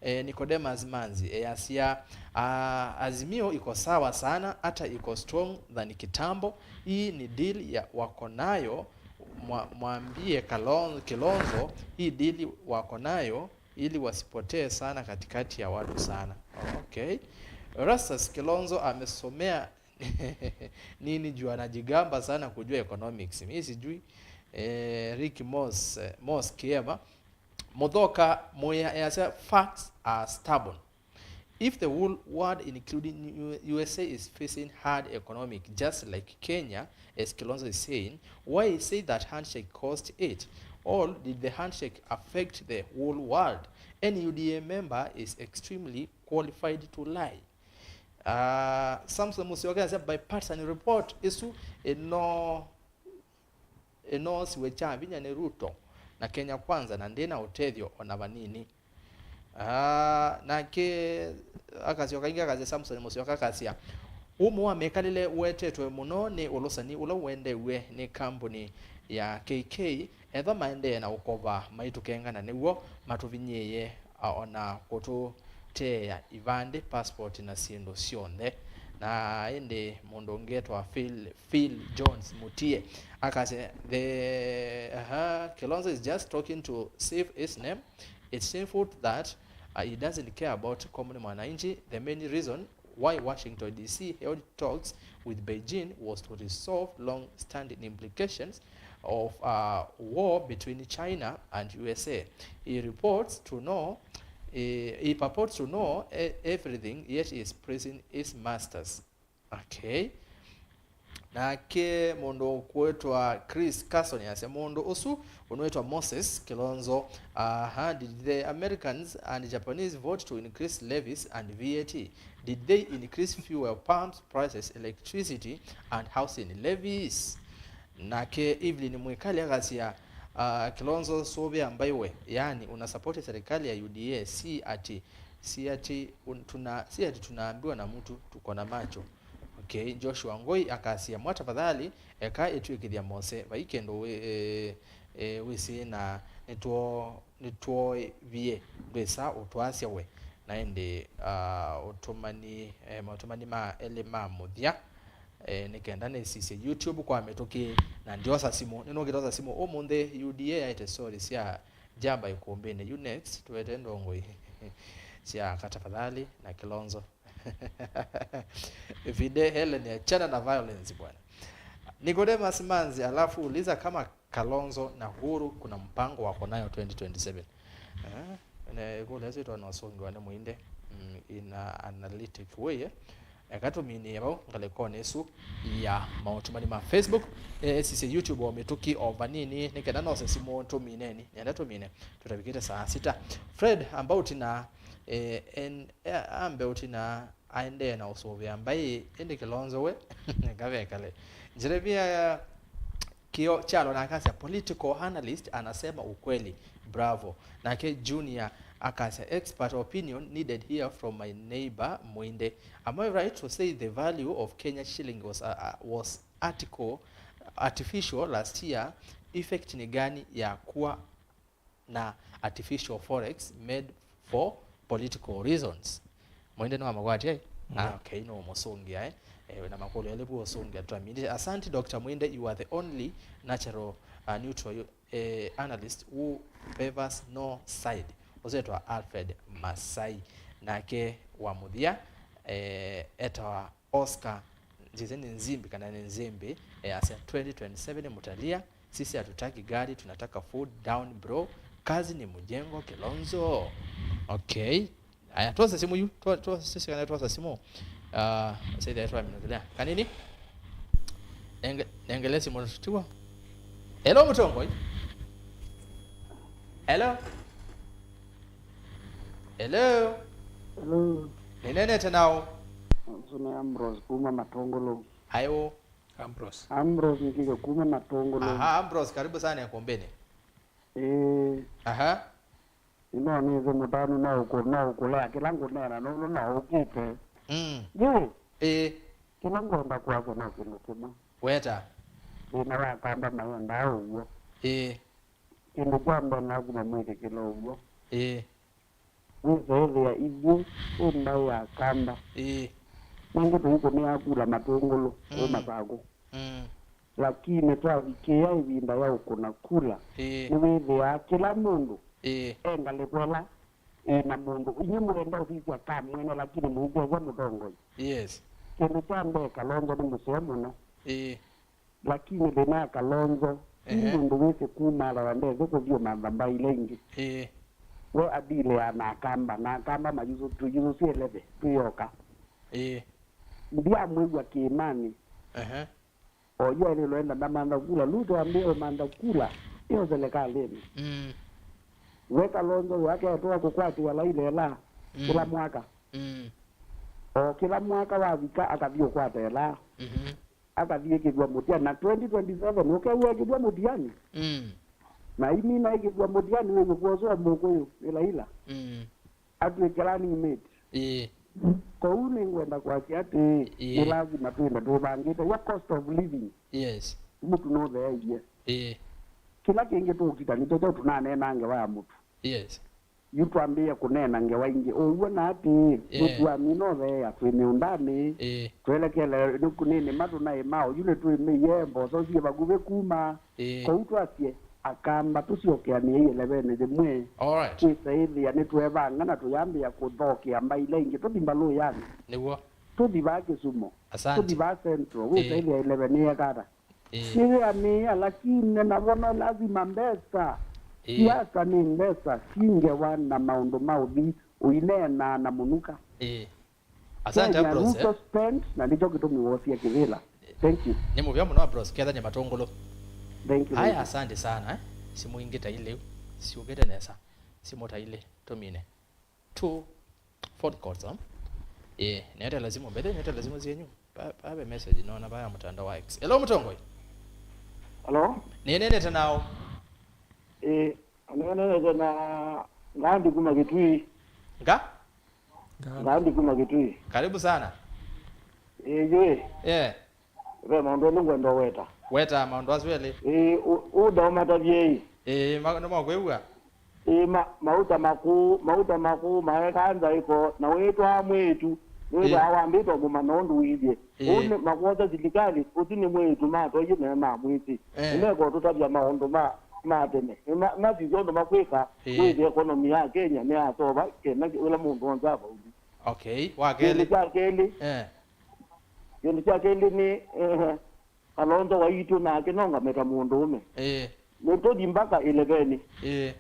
eh, Nicodemus Manzi, eh, asya, ah, Azimio iko sawa sana, hata iko strong than kitambo. Hii ni deal ya wako nayo. Mwa-, mwambie Kalon-, Kilonzo, hii deal wako nayo ili wasipotee sana katikati ya watu sana. Okay. Erastus Kilonzo amesomea nini juu anajigamba sana kujua economics? Mi sijui. Eh, Rick Moss, eh, Moss Kiema. Muthoka Muya easya, facts are stubborn. If the whole world, including U- U S A, is facing hard economic, just like Kenya, as Kilonzo is saying, why say that handshake caused it? Or did the handshake affect the whole world? Any U D A member is extremely qualified to lie. Uh, Samson Musyoka asya, bipartisan report ĩsu ĩno ĩnoosiwe kya vinya nĩ Ruto na Kenya Kwanza, na ndĩna ũtethyo o na vanini. Ah, nake akasyoka ĩngĩ akasya, Samson Musyoka akasya, ũmwe wa mĩkalĩle ũetetwe mũno nĩ ũlũsani ũla ũendeew'e nĩ kambuni ya K K, ethwa maendee na ũkova maitũkengana nĩw'o matũvinyĩĩe, a, o na kũtũteea ivandĩ, passport na syĩndũ syonthe. Na ĩndĩ mũndũ ũngĩ etwa Phil, Phil Jones Mutie akasya, the, aha, Kilonzo is just talking to save his name. It's shameful that, uh, he doesn't care about common mwananchi. The main reason why Washington D C held talks with Beijing was to resolve long-standing implications of, uh, war between China and U S A. He reports to know, he, he purports to know e- everything, yet he is praising his masters. Okay. Nake mũndũ ũkwĩtwa Chris Carson asya, mũndũ ũsu ũnwĩtwa Moses Kilonzo, aha, did the Americans and Japanese vote to increase levies and V A T? Did they increase fuel pumps prices, electricity and housing levies? Nake Evelyn Mwikali akasya, uh, Kilonzo sũvĩa mbaiwe, yani unasapoti serikali ya U D A, si ati, si ati un- tuna, si ati tunaambiwa na mtu, tuko na macho. Okay, Joshua Ngoi akasya, mwa tafadhali, eka ĩtw'ĩkĩthya Mose, vai kĩndũ wĩ, e, e, wĩsĩ na nĩtwo- nĩtwoovie, ndwĩsa ũtwasya we. Na ĩndĩ, ah, ũtũmani, eh, maũtũmani ma elĩ ma mũthya, eh, nĩ kenda nĩsisye YouTube kwa mĩtũkĩ, na ndiosa simũ. Nĩnũkĩte osa simũ ũmũnthĩ, U D A yaĩte story sya jamba ikumbĩnĩ. You next, tuete ndongoi sya Katafadhali na Kilonzo. Vide Helen, achana na violence bwana. Nicodemus Manzi, alafu uliza kama Kalonzo na Uhuru kuna mpango wako nayo twenty twenty-seven. Eh, ne kule sitwa no songi wa ne muinde, mm, in a analytic way, eh. Eka tũminĩe vau ngalĩkonĩ ĩsu ya maũtũmani ma Facebook. Eh, sisye YouTube o mĩtũkĩ o vanini, nĩ kenda nose simũ tũmineni, nenda tũmine, tũtavikĩte saa sita. Fred, amba ũtina, eh, en- eh, ambe ũtina aendee na ũsũvĩa mbaĩ, ĩndĩ Kilonzo we, ngavekale. Jeremia Kio- Kyalo nake asya, political analyst anasema ukweli. Bravo. Nake Junior akasya, expert opinion needed here from my neighbor Mwinde. Am I right to say the value of Kenya shilling was, uh, uh, was article, artificial last year? Effect ni gani ya kuwa na artificial forex made for political reasons? Mwinde nĩwamakwatia, eh? Ah, okay, no mũsũngĩa, eh? Eh, na makũlyo elĩ vu ũsũngĩa twamindie. Asante, Doctor Mwinde, you are the only natural, uh, neutral, eh, analyst who favors no side. Ũsetwa Alfred Masai. Nake wa mũthya, eh, etawa Oscar, njĩsĩ nĩ Nzimbi kana nĩ Nzimbi, eh, asya, twenty twenty-seven Mutalia, sisi hatutaki gari, tunataka food down bro. Kazi ni mjengo, Kilonzo. Okay. Aya, twosa simu yu, twa- twa- sisi kana twosa simu. Ah, sasa ile twa minutelea. Kanini? Nenge- nengele simu tiwa. Hello, Mutongoi. Hello. Hello. Hello. Nĩneenete naũ? Ũsu nĩ Ambrose kuma Matongolo. Ayo. Ambrose. Ambrose Ngiga kuma Matongolo. Aha, Ambrose, karibu sana Ikumbĩnĩ. Ĩĩ. Aha. Ino nĩthĩ mũtanu no ũkũ- no ũkũlea kĩla ngũneena nũndũ no ũkĩte. Mm. Yu. Ĩĩ. Kĩla ngwenda kwasya no kĩndũ kĩmwe. Weta. Thĩna wa Kamba mayendaa ũw'o. Ĩĩ. Kĩndũ kya mbee naku mamwĩtĩkĩla ũw'o. Ĩĩ. Wĩseethĩa ithyĩ twĩ mbaĩ ya Kamba. Ĩĩ. Nĩngĩ tũikũnĩaa kula Matũngũlũ, mm, wĩ Masakũ. Mm. Lakini twavikĩĩa ĩvinda ya ũkũna kula, ĩĩ, nĩwĩthĩaa kĩla mũndũ, ĩĩ, e ngalĩko ĩla Ĩĩ, na mũndũ, inyuĩ mũenda ũsisya ta mwene, lakini mũikwoswa mũtongoi. Yes. Kĩndũ kya mbee, Kalonzo nĩ mũseo mũno. Ĩĩ. Lakini thĩna ya Kalonzo, ti Ehe. mũndũ wĩsĩ kumaala na ndesĩ kũthiũmantha mbaĩ ila ingĩ. Ĩĩ. We adilea na Akamba, na Akamba mayusu, tuyusu syeleve, twĩoka. Ĩĩ. Ndiamwĩw'a kĩĩmanĩ. Ehe. O yu ailĩlwe enda ndamantha kula, Ruto ambĩe ũmantha kula, ĩyo selekalĩnĩ. Mm. We Kalonzo we aketwa kũkwatĩwa laila ĩla Mm. kĩla mwaka. Mm. O kĩla mwaka wavika, akathi ũkwata ĩla. Mhm. Akathi ĩkĩthwa mũtiani. Na twenty twenty-seven, ũkew'a ĩkĩthwa mũtiani. Mm. Na imina ĩkĩthwa mũtiani, wĩw'e kwosoa mũkũyũ, ĩla ila. Mm. Atw'ĩke running mate. Ĩĩ. Kwoou nĩngwenda kwasya atĩĩ, Ĩĩ. nĩ lazima twĩnda tũvangĩte. W'a cost of living. Yes. Mũtu nũtheeie. Ĩĩ. Kĩla kĩngĩ tũũkita nĩkyo kyaũ tũnaneena ngewa ya mũtu. Yes. Yu twambĩĩe kũneena ngewa ingĩ. Ũw'o na atĩĩ, Yeah. mũtu wa mina ũtheea twĩ mĩũndanĩ. Ĩĩ. Twelekele nĩ, nĩnĩma tũnaĩma, oyu nĩtwĩmĩie, mboso syĩ vakuvĩ kuma. Ĩĩ. Kwoou twasye, Akamba tũsyokeanĩei ĩlevenĩ yĩmwe. Alright. Twĩsaĩthĩa nĩtwevanga na tũyambĩĩa kũthokea mbaĩ ila ingĩ. Tũthi mbalũyanĩ. Nĩw'o. Tũthi vaa Kisumu. Asante. Tũthi vaa Central. Ĩĩ. Wĩsaĩthĩa ĩlevenĩ yeka ata? Ĩĩ. Nĩwĩanĩĩa, lakini navo no lazima mbesa. Ĩĩ. Siasa nĩ mbesa, si ngewa na maũndũ ma ũthi ũineenaa na mũnuka. Ĩĩ. Asante, Kenya, Ambrose, Ruto eh? spend, na nĩkyo kĩtumi wosie kĩvĩla. Thank you. Nĩ mũvea mũno, Ambrose, kethanie matũngũlũ. Thank you, Aya, thank you. Asante sana, eh? Simũ ingĩ ta ilĩ, siũkĩte nesa. Simũ ta ilĩ, tũmine. Two phone calls, huh? Eh, nete lazima mbethe, nete lazima zienyu. Pa, pa, message, no, na vaya mtandao wa X. Hello, Mutongoi. Hello? Nĩnenete nao. Eh, nĩnenete na Ngandi kuma Kitui. Nga? Ngandi kuma Kitui. Karibu sana. Ĩĩ, yu ĩ. Yeah. Ve maũndũ elĩ ngwenda ũweta. Weta maũndũ asu elĩ. Ĩĩ, ũ-, ũndaũmatavye ĩ. Ĩĩ, ma-, nĩmakwĩw'a. Ĩĩ, ma-, mauta makũũ, mauta makũũ maeka nzaĩko, na wĩtwaa mwĩĩtu, nĩwĩthaa Ĩĩ. wambĩtwe mũmana ũndũ wĩthye. Ĩĩ. Ũu nĩ makwosa silikalĩ, ũsu nĩ mwĩĩtu matoie me ma mwĩtĩ. Eh. Nĩmekũtũtavya maũndũ ma, ma tene. Nĩma-, masisya ũndũ makwĩka, Ĩĩ. wĩthĩ ekonomi ya Kenya nĩyasova, kena ũla mũndũ onthe avaulu. Okay, wa Kĩndũ kelĩ. kya kelĩ, Eh. kĩndũ kya kelĩ nĩ, eh, Kalonzo waitũ nake nongameta mũndũũme. Ĩĩ. Nĩtũthi mbaka ĩlevenĩ. Ĩĩ.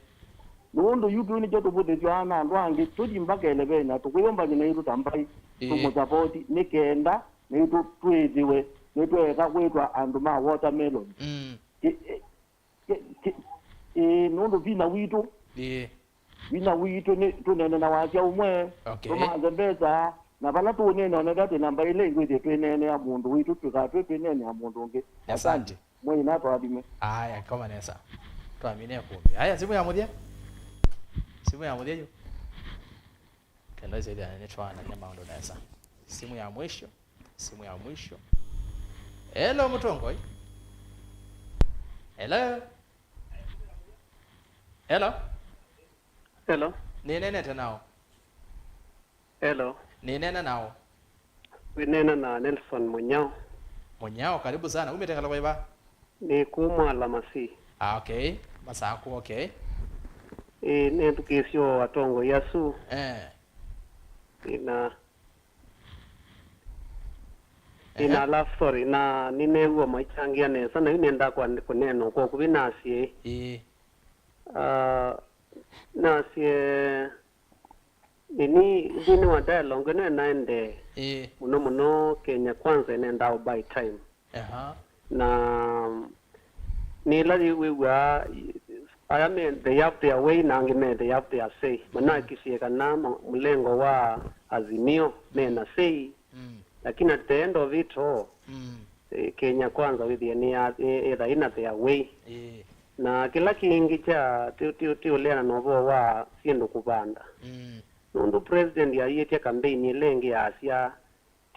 Nũndũ yu twĩ nĩkyo tũvũthĩsywaa na andũ angĩ, tũthi mbaka ĩlevenĩ na tũkwĩyũmbany'a naitũ ta mbaĩ, Ĩĩ. tũmũsapoti, nĩ kenda naitũ twĩthĩwe nĩtweeka kwĩtwa andũ ma watermelon. Mm. Kĩ-, kĩ-, kĩ-, ĩĩ, nũndũ vinya witũ, Ĩĩ. vinya witũ nĩ tũneene na wasya ũmwe, Okay. tũmanthe mbesa, na vala tũũneena onethwa twĩ namba ĩla ĩngĩ, wĩthĩe twĩneenea mũndũ witũ, tũikatw'e twĩneenea mũndũ ũngĩ. Asante. Asante. Mwei natwathime. Aya, koma nesa. Twamine kumbi. Aya, simu ya mũthya. Simu ya mũthya yu. Kenda ĩsĩthĩa nĩtwaanany'a maũndũ nesa. Simu ya mwisho. Simu ya mwisho. Hello, Mutongoi. Hello. Hello. Hello. Nĩnenete nao. Hello. Nĩnena nao. Wĩneena na Nelson Munyao. Munyao, karibu sana. Umĩte ngalĩko ĩva? Nĩ kuma Alamasi. Ah, okay. Masaku, okay. Ĩĩ, nĩthukĩĩsye o atongoi asu. Eh. Ĩĩ, na Ĩĩ, na Ehe. alafu, sorry, na nĩneew'a maikyangĩa nesa, na yu nĩendaa kwa-, kũneena kwa ũkuvĩ nasye. Ĩĩ. Ah, nasye, nini, nthĩnĩ wa dialogue ĩno ĩnaendee, Ĩĩ. mũno mũno Kenya Kwanza ĩnendaa o buy time. Aha. Na nĩ ĩla wĩw'aa aya me, they have their way, na angĩ me, they have their say. Manahakikishie kana ma-, mlengo wa Azimio me na say, Mm. lakini at the end of it all, Mm. eh, Kenya Kwanza wĩthĩe nĩ ya, ĩ-, ĩtha ĩna their way. Ĩĩ. Na kĩla kĩngĩ kya, ti, ti, ti ũleana na ũvoo wa syĩndũ kũvanda. Mm. Nũndũ president aiĩtye campaign ĩla ĩngĩ yasya,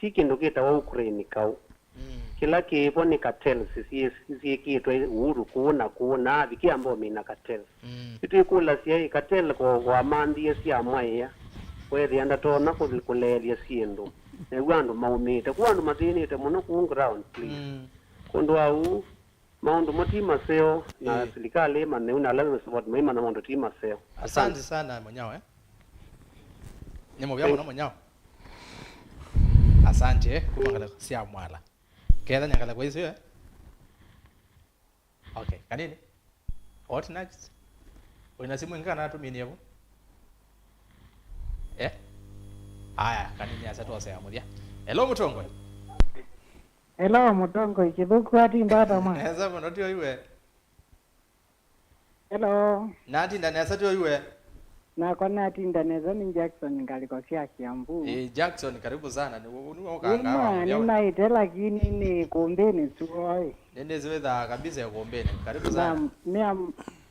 ti kĩndũ kĩtawa Ukraine kaũ. Mm. Kĩla kĩĩvo nĩ cartels syĩ-, syĩkĩtwe Uhuru kũũ na kũũ, na avikĩa mbomi na cartels. Mm. Nĩtwĩkũlasya ĩ, cartel ko wamanthie sya mwaĩa, weethĩa ndatonya kũ-, kũleelya syĩndũ. New'o andũ maumĩte. Kũu andũ mathĩnĩte mũno kũu ground, please. Mm. Kwondũ wa ũu, maũndũ mo ti maseo, na Ĩĩ. silikalĩ ĩmanyĩu, na ala me support maimanya maũndũ ti maseo. Asante sana, Munyao, eh? Nĩ mũvea mũno mũnyao. Asante, kuma ngalĩko sya Mwala. Ketha nĩ ngalĩko isu, eh? Okay, kanini. What next? Wĩna simũ ĩngĩ kana tũminie vo? Eh? Aya, kanini asa twosea mũthya. Hello, mũtongoi. Hello, mũtongoi. Kĩthũku atinda ata mwa? Nesa mũno, tio iwe. Hello. Natinda nesa, tio iwe. Nakwa natinda nesa, nĩ Jackson, ngalĩko sya Kiambu. Eh, Jackson, karibu sana. Nĩ, nĩ, nĩ, nĩ, nĩmaĩte, lakini nĩ kũmbĩnĩ suoi. Nĩnĩsĩ wĩthaa kabisa ĩkũmbĩnĩ. Karibu sana. Mea, mea,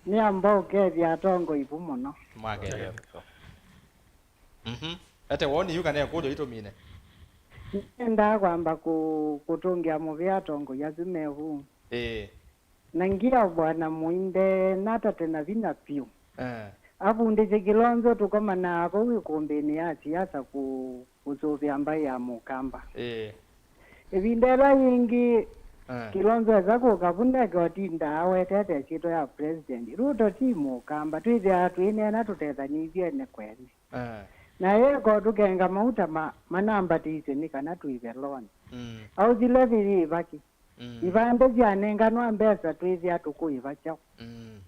mea mbo ũkethya atongoi vu mũno. Mwakethya. Mhm. Ate woni yu kana ĩkũlyo itũmine? Nĩendaa kwamba kũ-, kũtũngĩa mũvea atongoi asu me vu. Ĩĩ. Na ngia Bwana Mũinde natate na vinya vyũ. Eh. Avundĩsye Kilonzo tũkomanaa vau ĩkũmbĩnĩ ya siasa kũ-, kũsũvĩa mbaĩ ya Mũkamba. Ĩĩ. Ĩvinda ĩla yĩngĩ, eh, Kilonzo esa kũka vu ndeke ũtindaa awetete ĩsyĩtwa ya president. Ruto ti Mũkamba, twĩthĩaa twĩneena tũtethanĩthye ene kwa ene. Eh. Na yeko tũkenga mauta ma-, manambatĩisye nĩ kana tũive loan. Mm. Ausile vivi vaki. Mm. Ivandĩ syanenganwa mbesa twĩthĩa tũkũĩva kyaũ? Mm.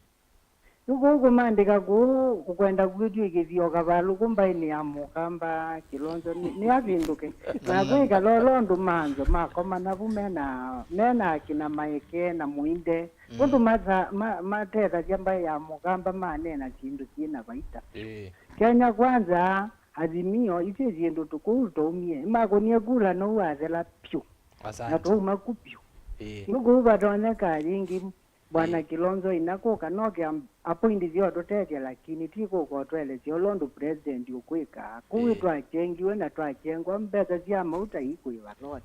Yu kũu kũmandĩka kũu kũkwenda kwĩtw'ĩkĩthya o kavalũkũ mbaĩnĩ ya Mũkamba Kilonzo nĩ, nĩ avindũke. Na kwĩkala ũla ũndũ manzo makomana vu mena, mena akina Maeke na Mũinde. Mm. Ũndũ matha-, ma-, matethasya mbaĩ ya Mũkamba maneena syĩndũ syĩ na vaita. Ĩĩ. Kenya Kwanza, Azimio, isu syĩndũ tũkũu twaumie. Makũnie kula nũu athela pyũ. Asante. Na twauma ku pyũ. Ĩĩ. Yu kũu vatonyeka yĩngĩ. Bwana Ĩĩ. Kilonzo ina kũka no kĩa appoint syo tũtethya, lakini ti kũka ũtwelesya ũla ũndũ president ũkwĩka. Kũu Ĩĩ. Twakyengiwe na twakyengwa mbesa sya mauta ikwĩva loan.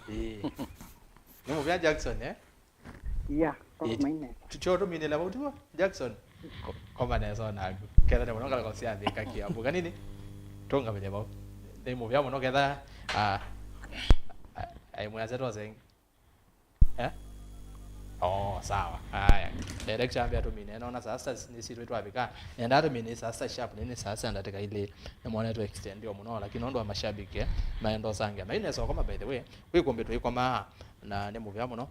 Ĩĩ. Nĩ mũvea Jackson, eh? Ya, Ĩĩ, koma ine. Tu-, tyo tũminĩla vau tuo, Jackson. Ko-, koma nesa onaku. Ketha nĩ mũno ngalĩko sya thĩ kakia. Mbuka nini? Tũngamĩle vau. Nĩ mũvea mũno ketha, ah, ah, ai mwase twose. Eh? Oh, sawa. Haya. Director ambia tũmine. Naona saa sita nĩ sitwe twavika. Nenda tũmine saa sita sharp, nini saa sita ndatĩka ilĩ. Nĩmwone tu extend yo mũno, lakini nũndũ wa mashabiki, eh, maenda ũsangĩa. Mainesa ũkoma, by the way. Wĩ kũmbĩ twĩkoma na nĩ mũvea mũno.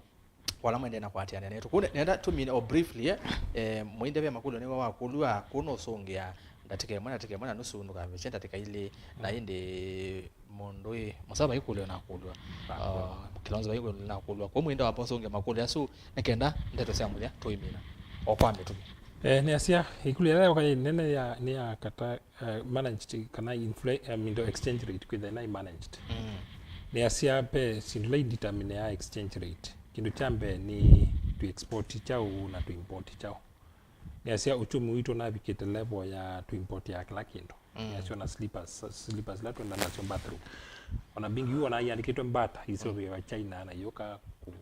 Kwa ala mwendee na kũatĩanĩa netu. Kũu nenda tũmine o briefly, eh, eh, Mũinde ve makũlyo nĩwe wakũlw'a, kũu nũsũngĩa ndatĩka ĩmwe, ndatĩka ĩmwe na nusu, ndũkavĩtye ndatĩka ilĩ, na ĩndĩ mũndũ ĩ, Mũsava ikũlyo na kũlw'a. Na kũlw'a. Ah, Kilonzo vaikũlyo na kũlw'a. Kũu Mũinde wamba ũsũngĩa makũlyo asu, nĩ kenda ndeto sya mũthya tũimina. O kwa mĩtũkĩ. Eh, nĩasya, ĩkũlyo ĩla yoka yĩ nene ya, nĩ ya kata, eh, managed, kana infla-, eh, middle exchange rate, kwĩthĩa ĩna managed. Mm. Nĩasya ve syĩndũ ila indetermine ya exchange rate. Kĩndũ kya mbee nĩ tũ export kyaũ na tũ import kyaũ. Nĩasya ũchumi witũ navikĩte level ya tũ import ya kĩla kĩndũ. Mm. Nĩasya ona slippers, slippers ila twenda nasyo bathroom. Ona mbingĩ yu ona iandĩkĩtwe mbata, iseũvĩwa China na iyũka ku-,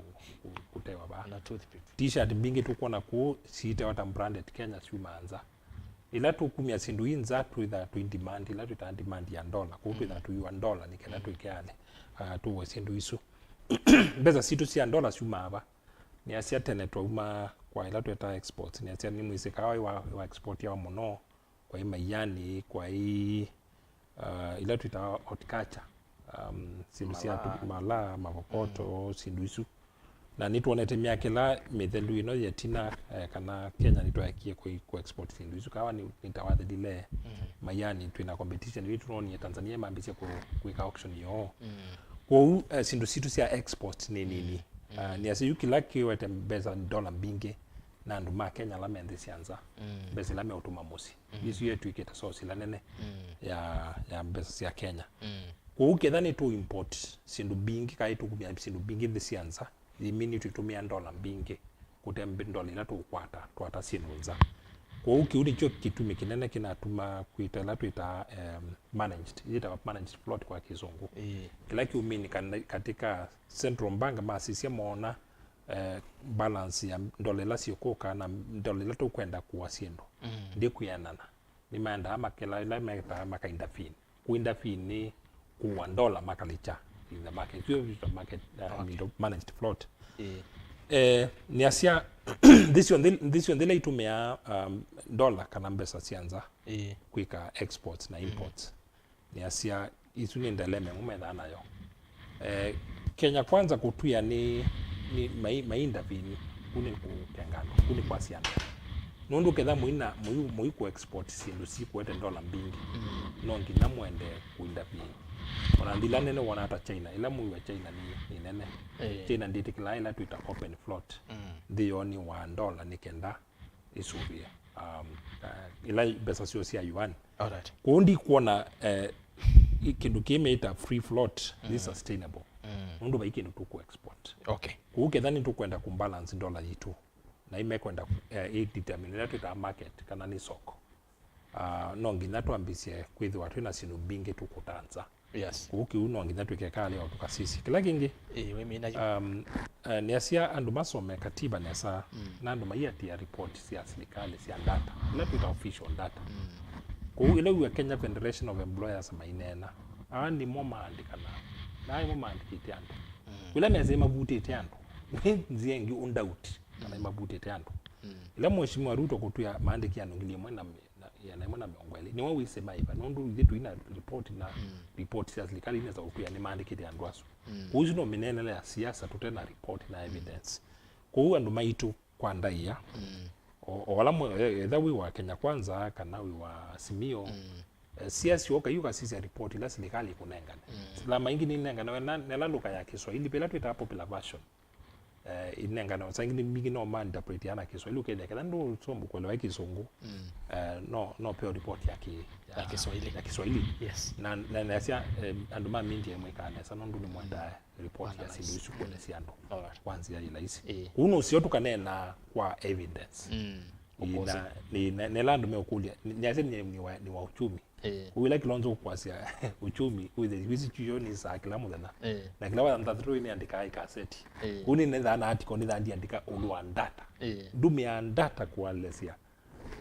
ku-, kũtewa vaa. Na toothpick. T-shirt mbingĩ tũkwona kũu siitewa ta branded Kenya syumaa nza. Ĩla tũkumya syĩndũ i nza, twĩthaa twĩ demand, ĩla twĩtaa demand ya ndola. Kũu twĩthaa tũiwa ndola nĩ kenda twĩke ale, ah, tũwe syĩndũ isu. Mbesa sitũ sya ndola syumaa va? Nĩasya tene twauma kwa ĩla twĩtaa exports. Nĩasya nĩmwĩsĩ kawa wa, wa exportiawa mũno, kwaĩ maiani, kwaĩ, ah, ila twĩtaa horticulture, um, syĩndũ sya malaa, malaa, mavokoto, syĩndũ isu. Na nĩtwonete myaka ĩla mĩthelu ĩno yetina, eh, kana Kenya nĩtwaekie kũ-, kũ export syĩndũ isu. Kawa nĩ, nĩtawathelile, maiani twĩna competition, yu tũnonie Tanzania mambĩsya kũ-, kwĩka auction yoo. Kwoou, eh, syĩndũ sitũ sya export nĩ nini. Ah, nĩasya yu kĩla kĩwete mbesa ndola mbingĩ na andũ ma Kenya ala me nthĩ sya nza, mbesa ila meũtũma mũsyĩ. Isu yetw'ĩkĩte source ĩla nene ya, ya mbesa sya Kenya. Kwoou ketha nĩtũ import syĩndũ mbingĩ, kaĩ tũkumya syĩndũ mbingĩ nthĩ sya nza, yĩmini twĩtũmĩa ndola mbingĩ kũte mbi-, ndola ila tũkwata, twata syĩndũ nza. Kwoou kĩu nĩkyo kĩtumi kĩnene kĩnatuma kwĩta ĩla twĩtaa, em, managed, yĩtawa managed float kwa kĩsũngũ. Ĩĩ. Kĩla kĩumini kana katika central bank masisya moona, eh, balance ya ndola ila syĩkũka na ndola ila tũkwenda kũa syĩndũ ndĩkwĩanana. Nĩmaendaa makela ĩla metaa maka intervene. Kũ intervene nĩ kũua ndola makalĩkya in the market. Sio visa market, uh, I mean, managed float. Eh, nĩasya nthĩ syonthe, nthĩ syonthe ila itũmĩaa, um, ndola kana mbesa sya nza kwĩka exports na imports. Nĩasya, isu nĩ ndelema ĩmwe methaa nayo. Eh, Kenya Kwanza kũtwĩa nĩ, nĩ mai, maintervene, kũ nĩ kũkenga andũ, kũ nĩ kwasya andũ. Nũndũ ketha mũina, mũi, mũi kũ export syĩndũ syĩkũete ndola mbingĩ, no nginya mwende kũintervene. Ona nthĩ ila nene wona ta China, ĩla mũiwa China nĩ, nĩ nene. Eh. China ndĩtĩkĩlaa ĩla twĩta open float. Nthĩ yoo nĩ wa ndola nĩ kenda ĩsũvĩe, um, uh, ila mbesa syoo sya yuan. Alright. Kwoou ndikwona, eh, i-, kĩndũ kĩĩ meĩta free float nĩ sustainable. Nũndũ vai kĩndũ tũkũ export. Okay. Kwoou ketha nĩtũkwenda kũ balance ndola yitũ, na imekwenda, eh, i determine ĩla twĩtaa market kana nĩ soko. Ah, no nginya twambĩsye kwĩthĩwa twĩ na syĩndũ mbingĩ tũkũtanza. Yes. Kũu kĩu no nginya twĩke kalĩ o tũkasisye. Kĩla kĩngĩ, ĩĩ, wĩmina yu. Um, eh, nĩasya andũ masome katiba nesa, na andũ maiatĩa report sya silikalĩ sya data, ila twĩta official data. Kũu ĩla wĩwa Kenya Federation of Employers maineena, aa nĩmo maandĩkanaa, na nĩmo maandĩkĩte andũ. Ĩla mesĩ mavutĩte andũ, nĩ nzĩa ĩngĩ ũ doubt kana mavutĩte andũ. Ĩla Mheshimiwa Ruto kũtwĩa maandĩki andũ ngili ĩmwe na na ĩana ĩmwe na mĩongo ĩlĩ. Nĩwe wĩsĩ maiva, nũndũ ithyĩ tũi na report na report sya silikalĩ inesa ũkwĩa nĩmaandĩkĩte andũ asu. Kwoou isu no mĩneenele ya siasa tũte na report na evidence. Kwoou andũ maitũ kwa ndaĩa, o, o ala mwe-, e-, etha wĩ wa Kenya Kwanza kana wĩ wa Azimio, eh, siasa ũka yu ũkasisya report ila silikalĩ ĩkũnengane. Sila maingĩ nĩnenganawe na, na ĩla lũka ya Kiswahili, ĩla twĩtaa popular version. Eh, inengana saa ingĩ mbingĩ no ma interpret na Kiswahili, ũkethĩa ketha ndũsomba kuelewa Kĩsũngũ, eh, no, no peo report ya ki-, ya, ya Kiswahili. Ya Kiswahili. Yes. Na, na, na sia, eh, andũ ma media ĩmwe ĩkaa nesa, nũndũ nĩmwendaa report ya syĩndũ isu kuelesya andũ kwa nzĩa ĩ laisi. Eh. Kũu nũseo tũkaneena kwa evidence. Ĩ, na, nĩ, na, na ĩla andũ meũkũlya, nĩ, nĩasya nĩ, nĩ wa, nĩ wa uchumi. Eh. Kũu ĩla Kilonzo ũkwasya uchumi, wĩthĩ, wĩsĩ chuo nĩ saa kĩla mũthenya. Eh. Na kĩla wathanthatũ nĩandĩkaa ĩkaseti. Eh. Kũu nĩnethaa na article nĩthaa ndiandĩka ũndũ wa data. Eh. Ndũmĩaa data kũelesya,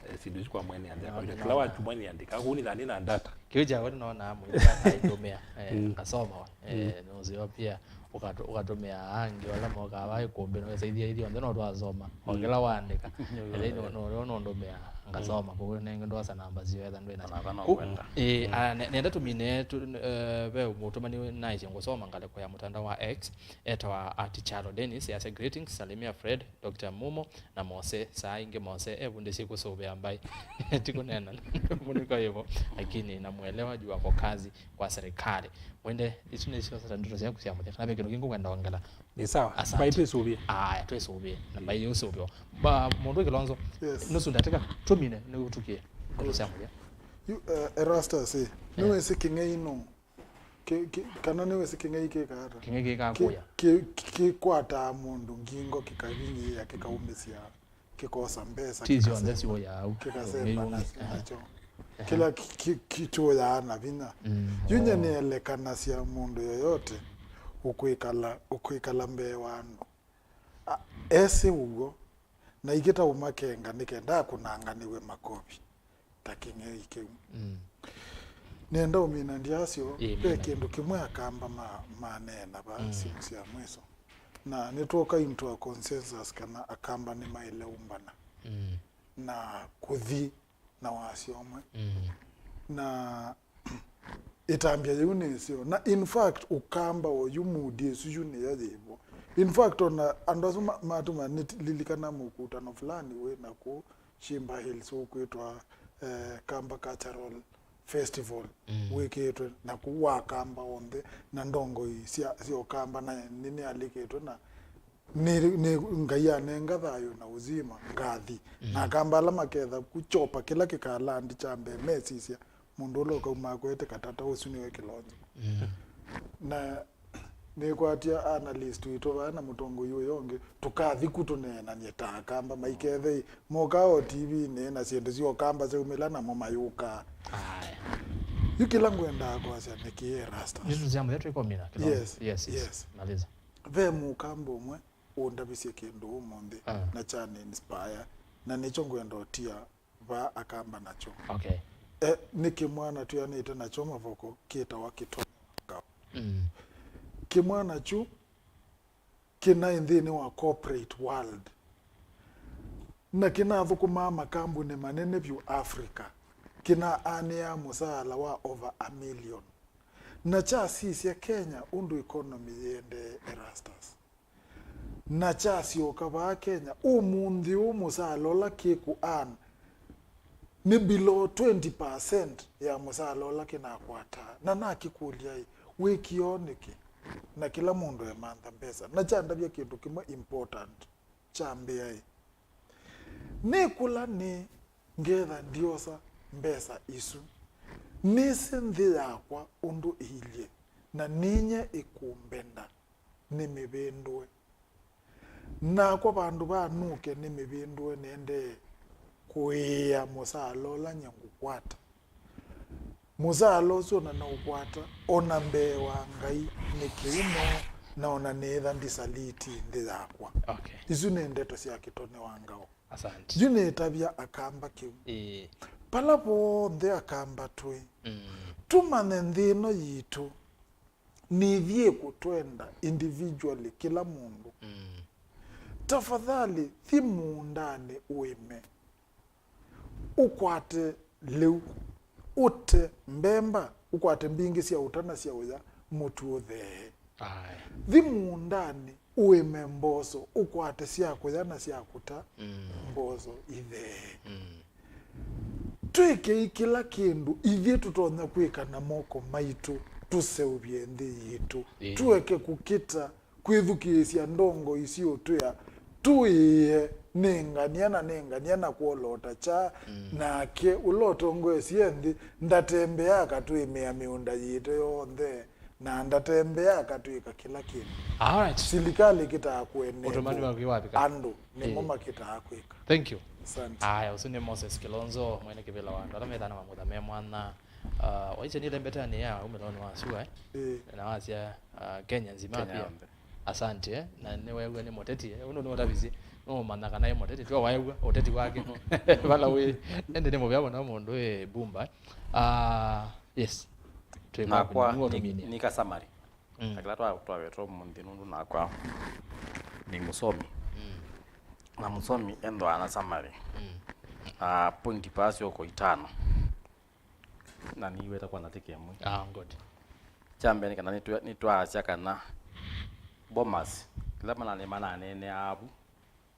eh, syĩndũ isu kwa mwene andĩka. Kĩla watumwa nĩandĩka, kũu nĩthaa nĩ na data. Kĩu kyakwa nĩnonaa mũndũ aindũmĩa, eh, ngasoma, eh, nũseo pia. Ũkatũ-, ũkatũmĩa angĩ ala mokaa va ĩkũmbĩ, no ĩsaithia ithyonthe no twasoma. O kĩla waandĩka. Ĩla no, no, no, nũndũmĩa ngasoma, kũu nengĩ ndwasa namba sio etha ndwĩ nasyo. Ĩĩ, a, ne-, nenda tũmine tu-, eh, ve mũtũmani naĩsye ngũsoma ngalĩko ya mũtandao wa X, etawa at Charo Dennis, yasya, "Greetings, salimia Fred, Doctor Mumo, na Mose." Saa ingĩ Mose evundĩsye kũsũvĩa mbaĩ. Ti kũneena mũnĩko ĩvo, lakini namwelewa juu ako kazi kwa serikali. Mwende, isu nĩsyo sasa ndeto syaku sya mũthya. Kana ve kĩndũ kĩngĩ ũkwenda ongela? Nĩ sawa. Asante. Mbaĩ twĩsũvie. Aya, twĩsũvie. Na mbaĩ yĩũsũvĩwa. Ba, mũndũ Kilonzo, yes, nusu ndatĩka, tũmine, nĩguo tũkie ndeto sya mũthya. Yu, eh, Erastus, eh, nĩwĩsĩ kĩng'ei no? Kĩ, kĩ, kana nĩwĩsĩ kĩng'ei kĩkaa ata? Kĩng'ei kĩkaa kũya. Kĩ, kĩ, kĩkwataa mũndũ ngingo kĩkavinyĩĩa, kĩkaumĩsya, kĩkosa mbesa, ti syonthe syũyaa au, kĩkasemba na, nakyo. Kĩla ki-, ki-, kĩkyũyaa na vinya. Yu nyie nĩelekanasya mũndũ yoyote ũkwĩkala, ũkwĩkala mbee wa andũ. A, esĩ ũw'o, na ikĩta ũmakenga nĩ kenda akũnanganĩw'e makovi ta kĩng'ei kĩu. Nĩenda ũmina ndiasyo, ve kĩndũ kĩmwe Akamba ma-, maneena va siku sya mwiso. Na nĩtwoka into a consensus kana Akamba nĩmaĩle ũmbana na kũthi na wasyo ũmwe. Na ĩtambya yĩu nĩseo. Na in fact, Ũkamba oyu mood ĩsu yu nĩyo yĩvo. In fact, ona andũ asu ma-, matuma nĩlilikana mũkutano fulani wĩ na kũu Shimba Hills ũkwĩtwa, eh, Kamba Cultural Festival wĩkĩtwe na kũu Akamba onthe na ndongoi sya, sya Ũkamba na nĩnĩalikĩtwe na nĩ, nĩ Ngai anenga thayũ na ũzima, ngathi. Na Akamba ala maketha ku chopa kĩla kĩkalandi kya mbee mesisya mũndũ ũla ũkaumaa kwete katata ũsu nĩwe Kilonzo. Na nĩkwatia analyst witũ vaa na mũtongoi ũyũ ũngĩ, tũkathi ku tũneenany'e ta Akamba, maikethei mokaa o T V-inĩ na syĩndũ sya Ũkamba syaumĩla namo mayũkaa. Aya. Yu kĩla ngwendaa kwasya nĩ kĩĩ, Rasta? Nĩ tũsya mũthya twĩkomina, Kilonzo. Yes, yes, yes. Maliza. Ve mũkamba ũmwe ũndavisye kĩndũ ũmũnthĩ na kyani inspire, na nĩkyo ngwenda ũtia vaa Akamba nakyo. Okay. E, nĩ kĩmwana twĩanĩte nakyo mavoko kĩtawa Kĩtonya wa Ngao. Kĩmwana kyu kĩnaĩ nthĩnĩ wa corporate world. Na kĩnathũkũmaa makambunĩ manene vyũ Africa, kĩna anĩaa mũsaala wa over a million. Na kyasisya Kenya ũndũ economy yĩendee, Erastus. Na kyasyoka vaa Kenya, ũmũnthĩ ũũ mũsaala ũla kĩkũ earn nĩ below twenty percent ya mũsaala ũla kĩnakwataa. Na nakĩkũlya-ĩ, wĩkĩo nĩkĩ? Na kĩla mũndũ emantha mbesa. Na kyandavya kĩndũ kĩmwe important. Kyambĩa-ĩ, nĩkũla nĩ ngetha ndiosa mbesa isu, nĩsĩ nthĩ yakwa ũndũ ĩilyĩ, na ninyie ĩkũmbenda nĩmĩvĩndũe. Nakwa vandũ va nũke nĩmĩvĩndũe, nĩendee kũĩĩa mũsaala ũla nyie ngũkwata. Mũsaala ũsu ona naũkwata, ona mbee wa Ngai nĩ kĩumo, na ona nĩĩtha ndisaliti nthĩ yakwa. Okay. Isu nĩ ndeto sya Kĩtone wa Ngaũ. Asante. Yu nĩtavya Akamba kĩu. Ĩĩ. Pala vonthe Akamba twĩ, mm, tũmanye nthĩ ĩno yitũ nĩthiĩ kũtwenda individually kĩla mũndũ. Mm. Tafadhali thi mũũndanĩ ũĩme. Ũkwate lĩu, ũte mbemba, ũkwate mbingĩ sya ũta na sya ũya, mũtu ũthee. Aye. Thi mũũndanĩ, ũĩme mboso, ũkwate sya kũya na sya kũta, mm, mboso ithee. Mm. Twĩkei kĩla kĩndũ ithyĩ tũtonya kwĩka na moko maitũ, tũseũvye nthĩ yitũ. Ĩĩ. Tũeke kũkĩta kwĩthukĩĩsya ndongoi siũtwĩa, tũĩe nĩ ngania na nĩ ngania na kwolota kya, mm, nake ũla ũtongoesye nthĩ ndatembeaa akatwĩmĩa mĩũnda yitũ yonthe, na ndatembeaa akatwĩka kĩla kĩndũ. Alright. Silikalĩ ĩkĩtaa kũenee. Ũtũmani waku wavika. Andũ nĩmo, ĩĩ, makĩtaa kwĩka. Thank you. Asante. Aya, ũsu nĩ Moses Kilonzo, mwene kĩvĩla wa andũ ala methaa na mamutha me mwana. Uh, waisye nĩ lembetanĩ ya umĩlonĩ wa sua, eh? Ĩĩ. Na wasya, uh, Kenya nzima. Kenya pia yonthe. Asante, eh? Na nĩweew'a nĩ mũteti, eh? Ũndũ nĩũtavisye, nũũmanya kana e mũteti, twa waew'a ũteti wake. Vala wĩ, ende nĩ mũvea mũno mũndũ e bumba. Ah, yes. Twĩ nakwa kwaku, nĩ, nĩwe ũtũminie. Nĩ ka summary. Mm. Na kĩla twa-, twawetwa mũnthĩ nũndũ nakwa nĩ mũsomi. Mm. Na mũsomi endwa na summary. Mm. Ah, point pasi oko itano. Na nĩweta kwa ndatĩka ĩmwe. Ah, good. Kya mbee nĩ kana nĩtwa-, nĩtwaasya kana Bomas, kĩla mananĩ mananeenea avu,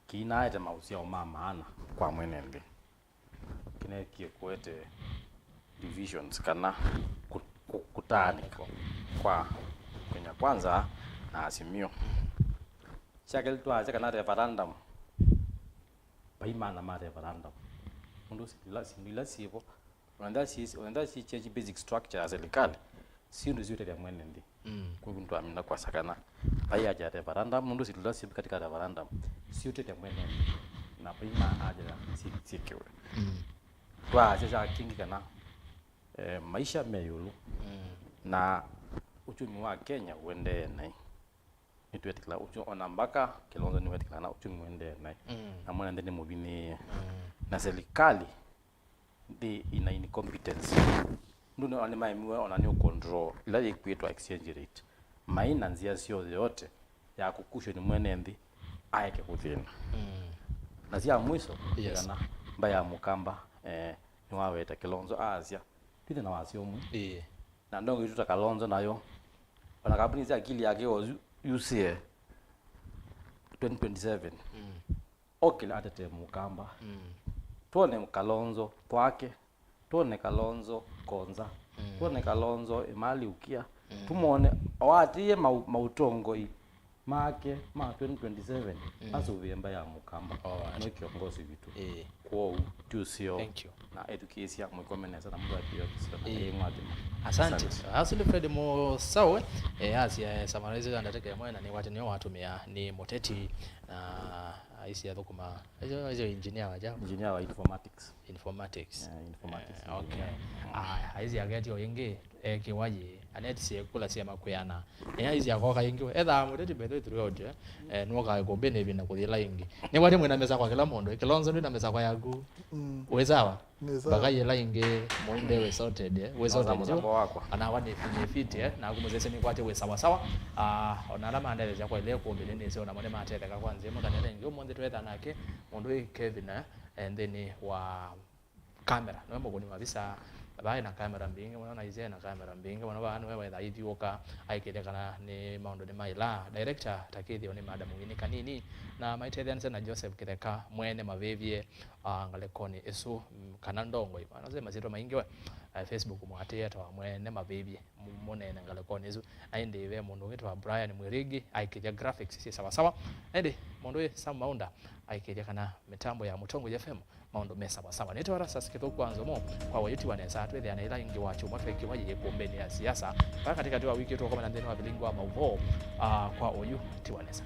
kĩinaete maũsyao ma maana kwa mwene nthĩ. Kĩneekie kũete divisions kana kũ-, kũ-, kũtaanĩka kwa Kenya Kwanza na Azimio. Kya kelĩ twaasya kana referendum, vai maana ma referendum. Nũndũ syĩndũ ila, syĩndũ ila syĩvo, Wenda si, wenda si change basic structure ya serikali, syĩndũ siũtethya mwene nthĩ. Mm. Kwa hivyo nĩtwamina kwasya kana vai haja ya referendum, nũndũ syĩndũ ila syĩ katika referendum siũtethya mwene nthĩ. Na vai ma haja ya si-, syĩkĩwe. Mm. Twaasya kya kĩngĩ kana, eh, maisha me ĩũlũ. Mm. Na uchumi wa Kenya ũendee naĩ. Nĩtwetĩkĩla ũchu-, ona mbaka Kilonzo nĩwetĩkĩla kana uchumi ũendee naĩ. Mm. Na mwene nthĩ nĩ mũvinyĩĩe. Mm. Na serikali nthĩ ina incompetence. Nũndũ nĩ, nĩmaemiwe ona nĩ control ila yĩkwĩtwa exchange rate. Mai na nzĩa syoo yote ya kũkushoni mwene nthĩ aeke kũthĩna. Mm. Na sya mwiso, yes, kana mbaĩ ya Mũkamba, eh, nĩwaweta Kilonzo aasya, twĩthĩ na wasya ũmwe. Ĩĩ. Na ndongo itũ ta Kalonzo nayo, ona kambuni sya akili yake o yu-, yusie twenty twenty-seven. Mm. Okĩla atetee Mũkamba. Mm. Twone Kalonzo kwake, twone Kalonzo Konza, mm, twone Kalonzo Imali Ukia, mm, tumwone awatĩĩe mau-, maũtongoi make ma twenty twenty-seven, mm, asũvĩe mbaĩ ya Mũkamba. Alright. Nĩ kĩongosi witũ. Ĩĩ. Kwoou, ti ũseo. Thank you. Na ethukĩĩsya mũikome nesa na mũthakie kĩsio na, ĩĩ, ĩĩ mwathima. Asante. Asante. Asu nĩ Fred Mũsaũ, eh, asya, eh, summarize ya ndatĩka ĩmwe na nĩwate nĩyo watũmĩa nĩ mũteti na aisye athũkũma. Aisye, aisye engineer wa jamu. Engineer wa informatics. Informatics. Eh, informatics. Eh, okay. Aya, aisye aketio ĩngĩ. Ekĩwa yĩ, anetisye kula syema kwĩana. Ĩya isi akoka ĩngĩ we. Ethaa mũteti mbetho throughout, eh. Eh, nũkaa ĩkũmbĩnĩ ĩvinda kũthi ĩla ĩngĩ. Nĩwatĩ mwĩna mĩsakwa kĩla mũndũ, eh. Kilonzo ndwĩna mĩsakwa yaku. Mm. Wĩ sawa? Nĩ sawa. Mpaka yĩla ĩngĩ mũinde wĩ sorted, eh. Wĩ sorted, sure. Anawa nĩ, nĩ fit, eh. Naku mũsese nĩkwatĩ wĩ sawa sawa. Ah, ona ala mandetheesya kwa ĩla ĩkũmbĩ nĩnĩsĩ ona mo nĩmatetheka kwa nzĩa ĩmwe kana ĩla ĩngĩ. Ũmũnthĩ twetha nake mũndũ wĩ Kevin, eh, eh, nthĩnĩ wa kamera. Nĩwe mũkũni mavisa, vaa ena kamera mbingĩ mũno, na ĩsĩ ena kamera mbingĩ mũno. Vaa nĩwe wetha aithiũka aikĩthya kana nĩ maũndũ nĩmaĩla. Director ta kĩthĩo nĩ Madam Winnie Kanini, na maitetheanĩsya na Joseph Kĩtheka mwene mavĩvye, ah, ngalĩkonĩ ĩsu, mm, kana ndongoi. Vaa nose masyĩtwa maingĩ we, eh, Facebook mwatĩe ta wa mwene mavĩvye. Mu-, mũnene ngalĩkonĩ ĩsu. Na ĩndĩ ve mũndũ wĩtawa Brian Mwirigi aikĩthya graphics syĩ sawasawa. Na ĩndĩ mũndũ wĩ Sam Maunda aikĩthya kana mĩtambo ya Mũtongoi F M maũndũ me sawasawa. Nĩtawa Erastus Kĩthũku wa Nzomo, kwa oyu tiwa nesa, twĩthĩana ĩla ĩngĩ wa kyumwa twĩ kĩwai ĩkũmbĩnĩ ya siasa. Vaa katĩkatĩ wa wiki tũkomana nthĩnĩ wa vilingi wa maũvoo, ah, kwa oyu tiwa nesa.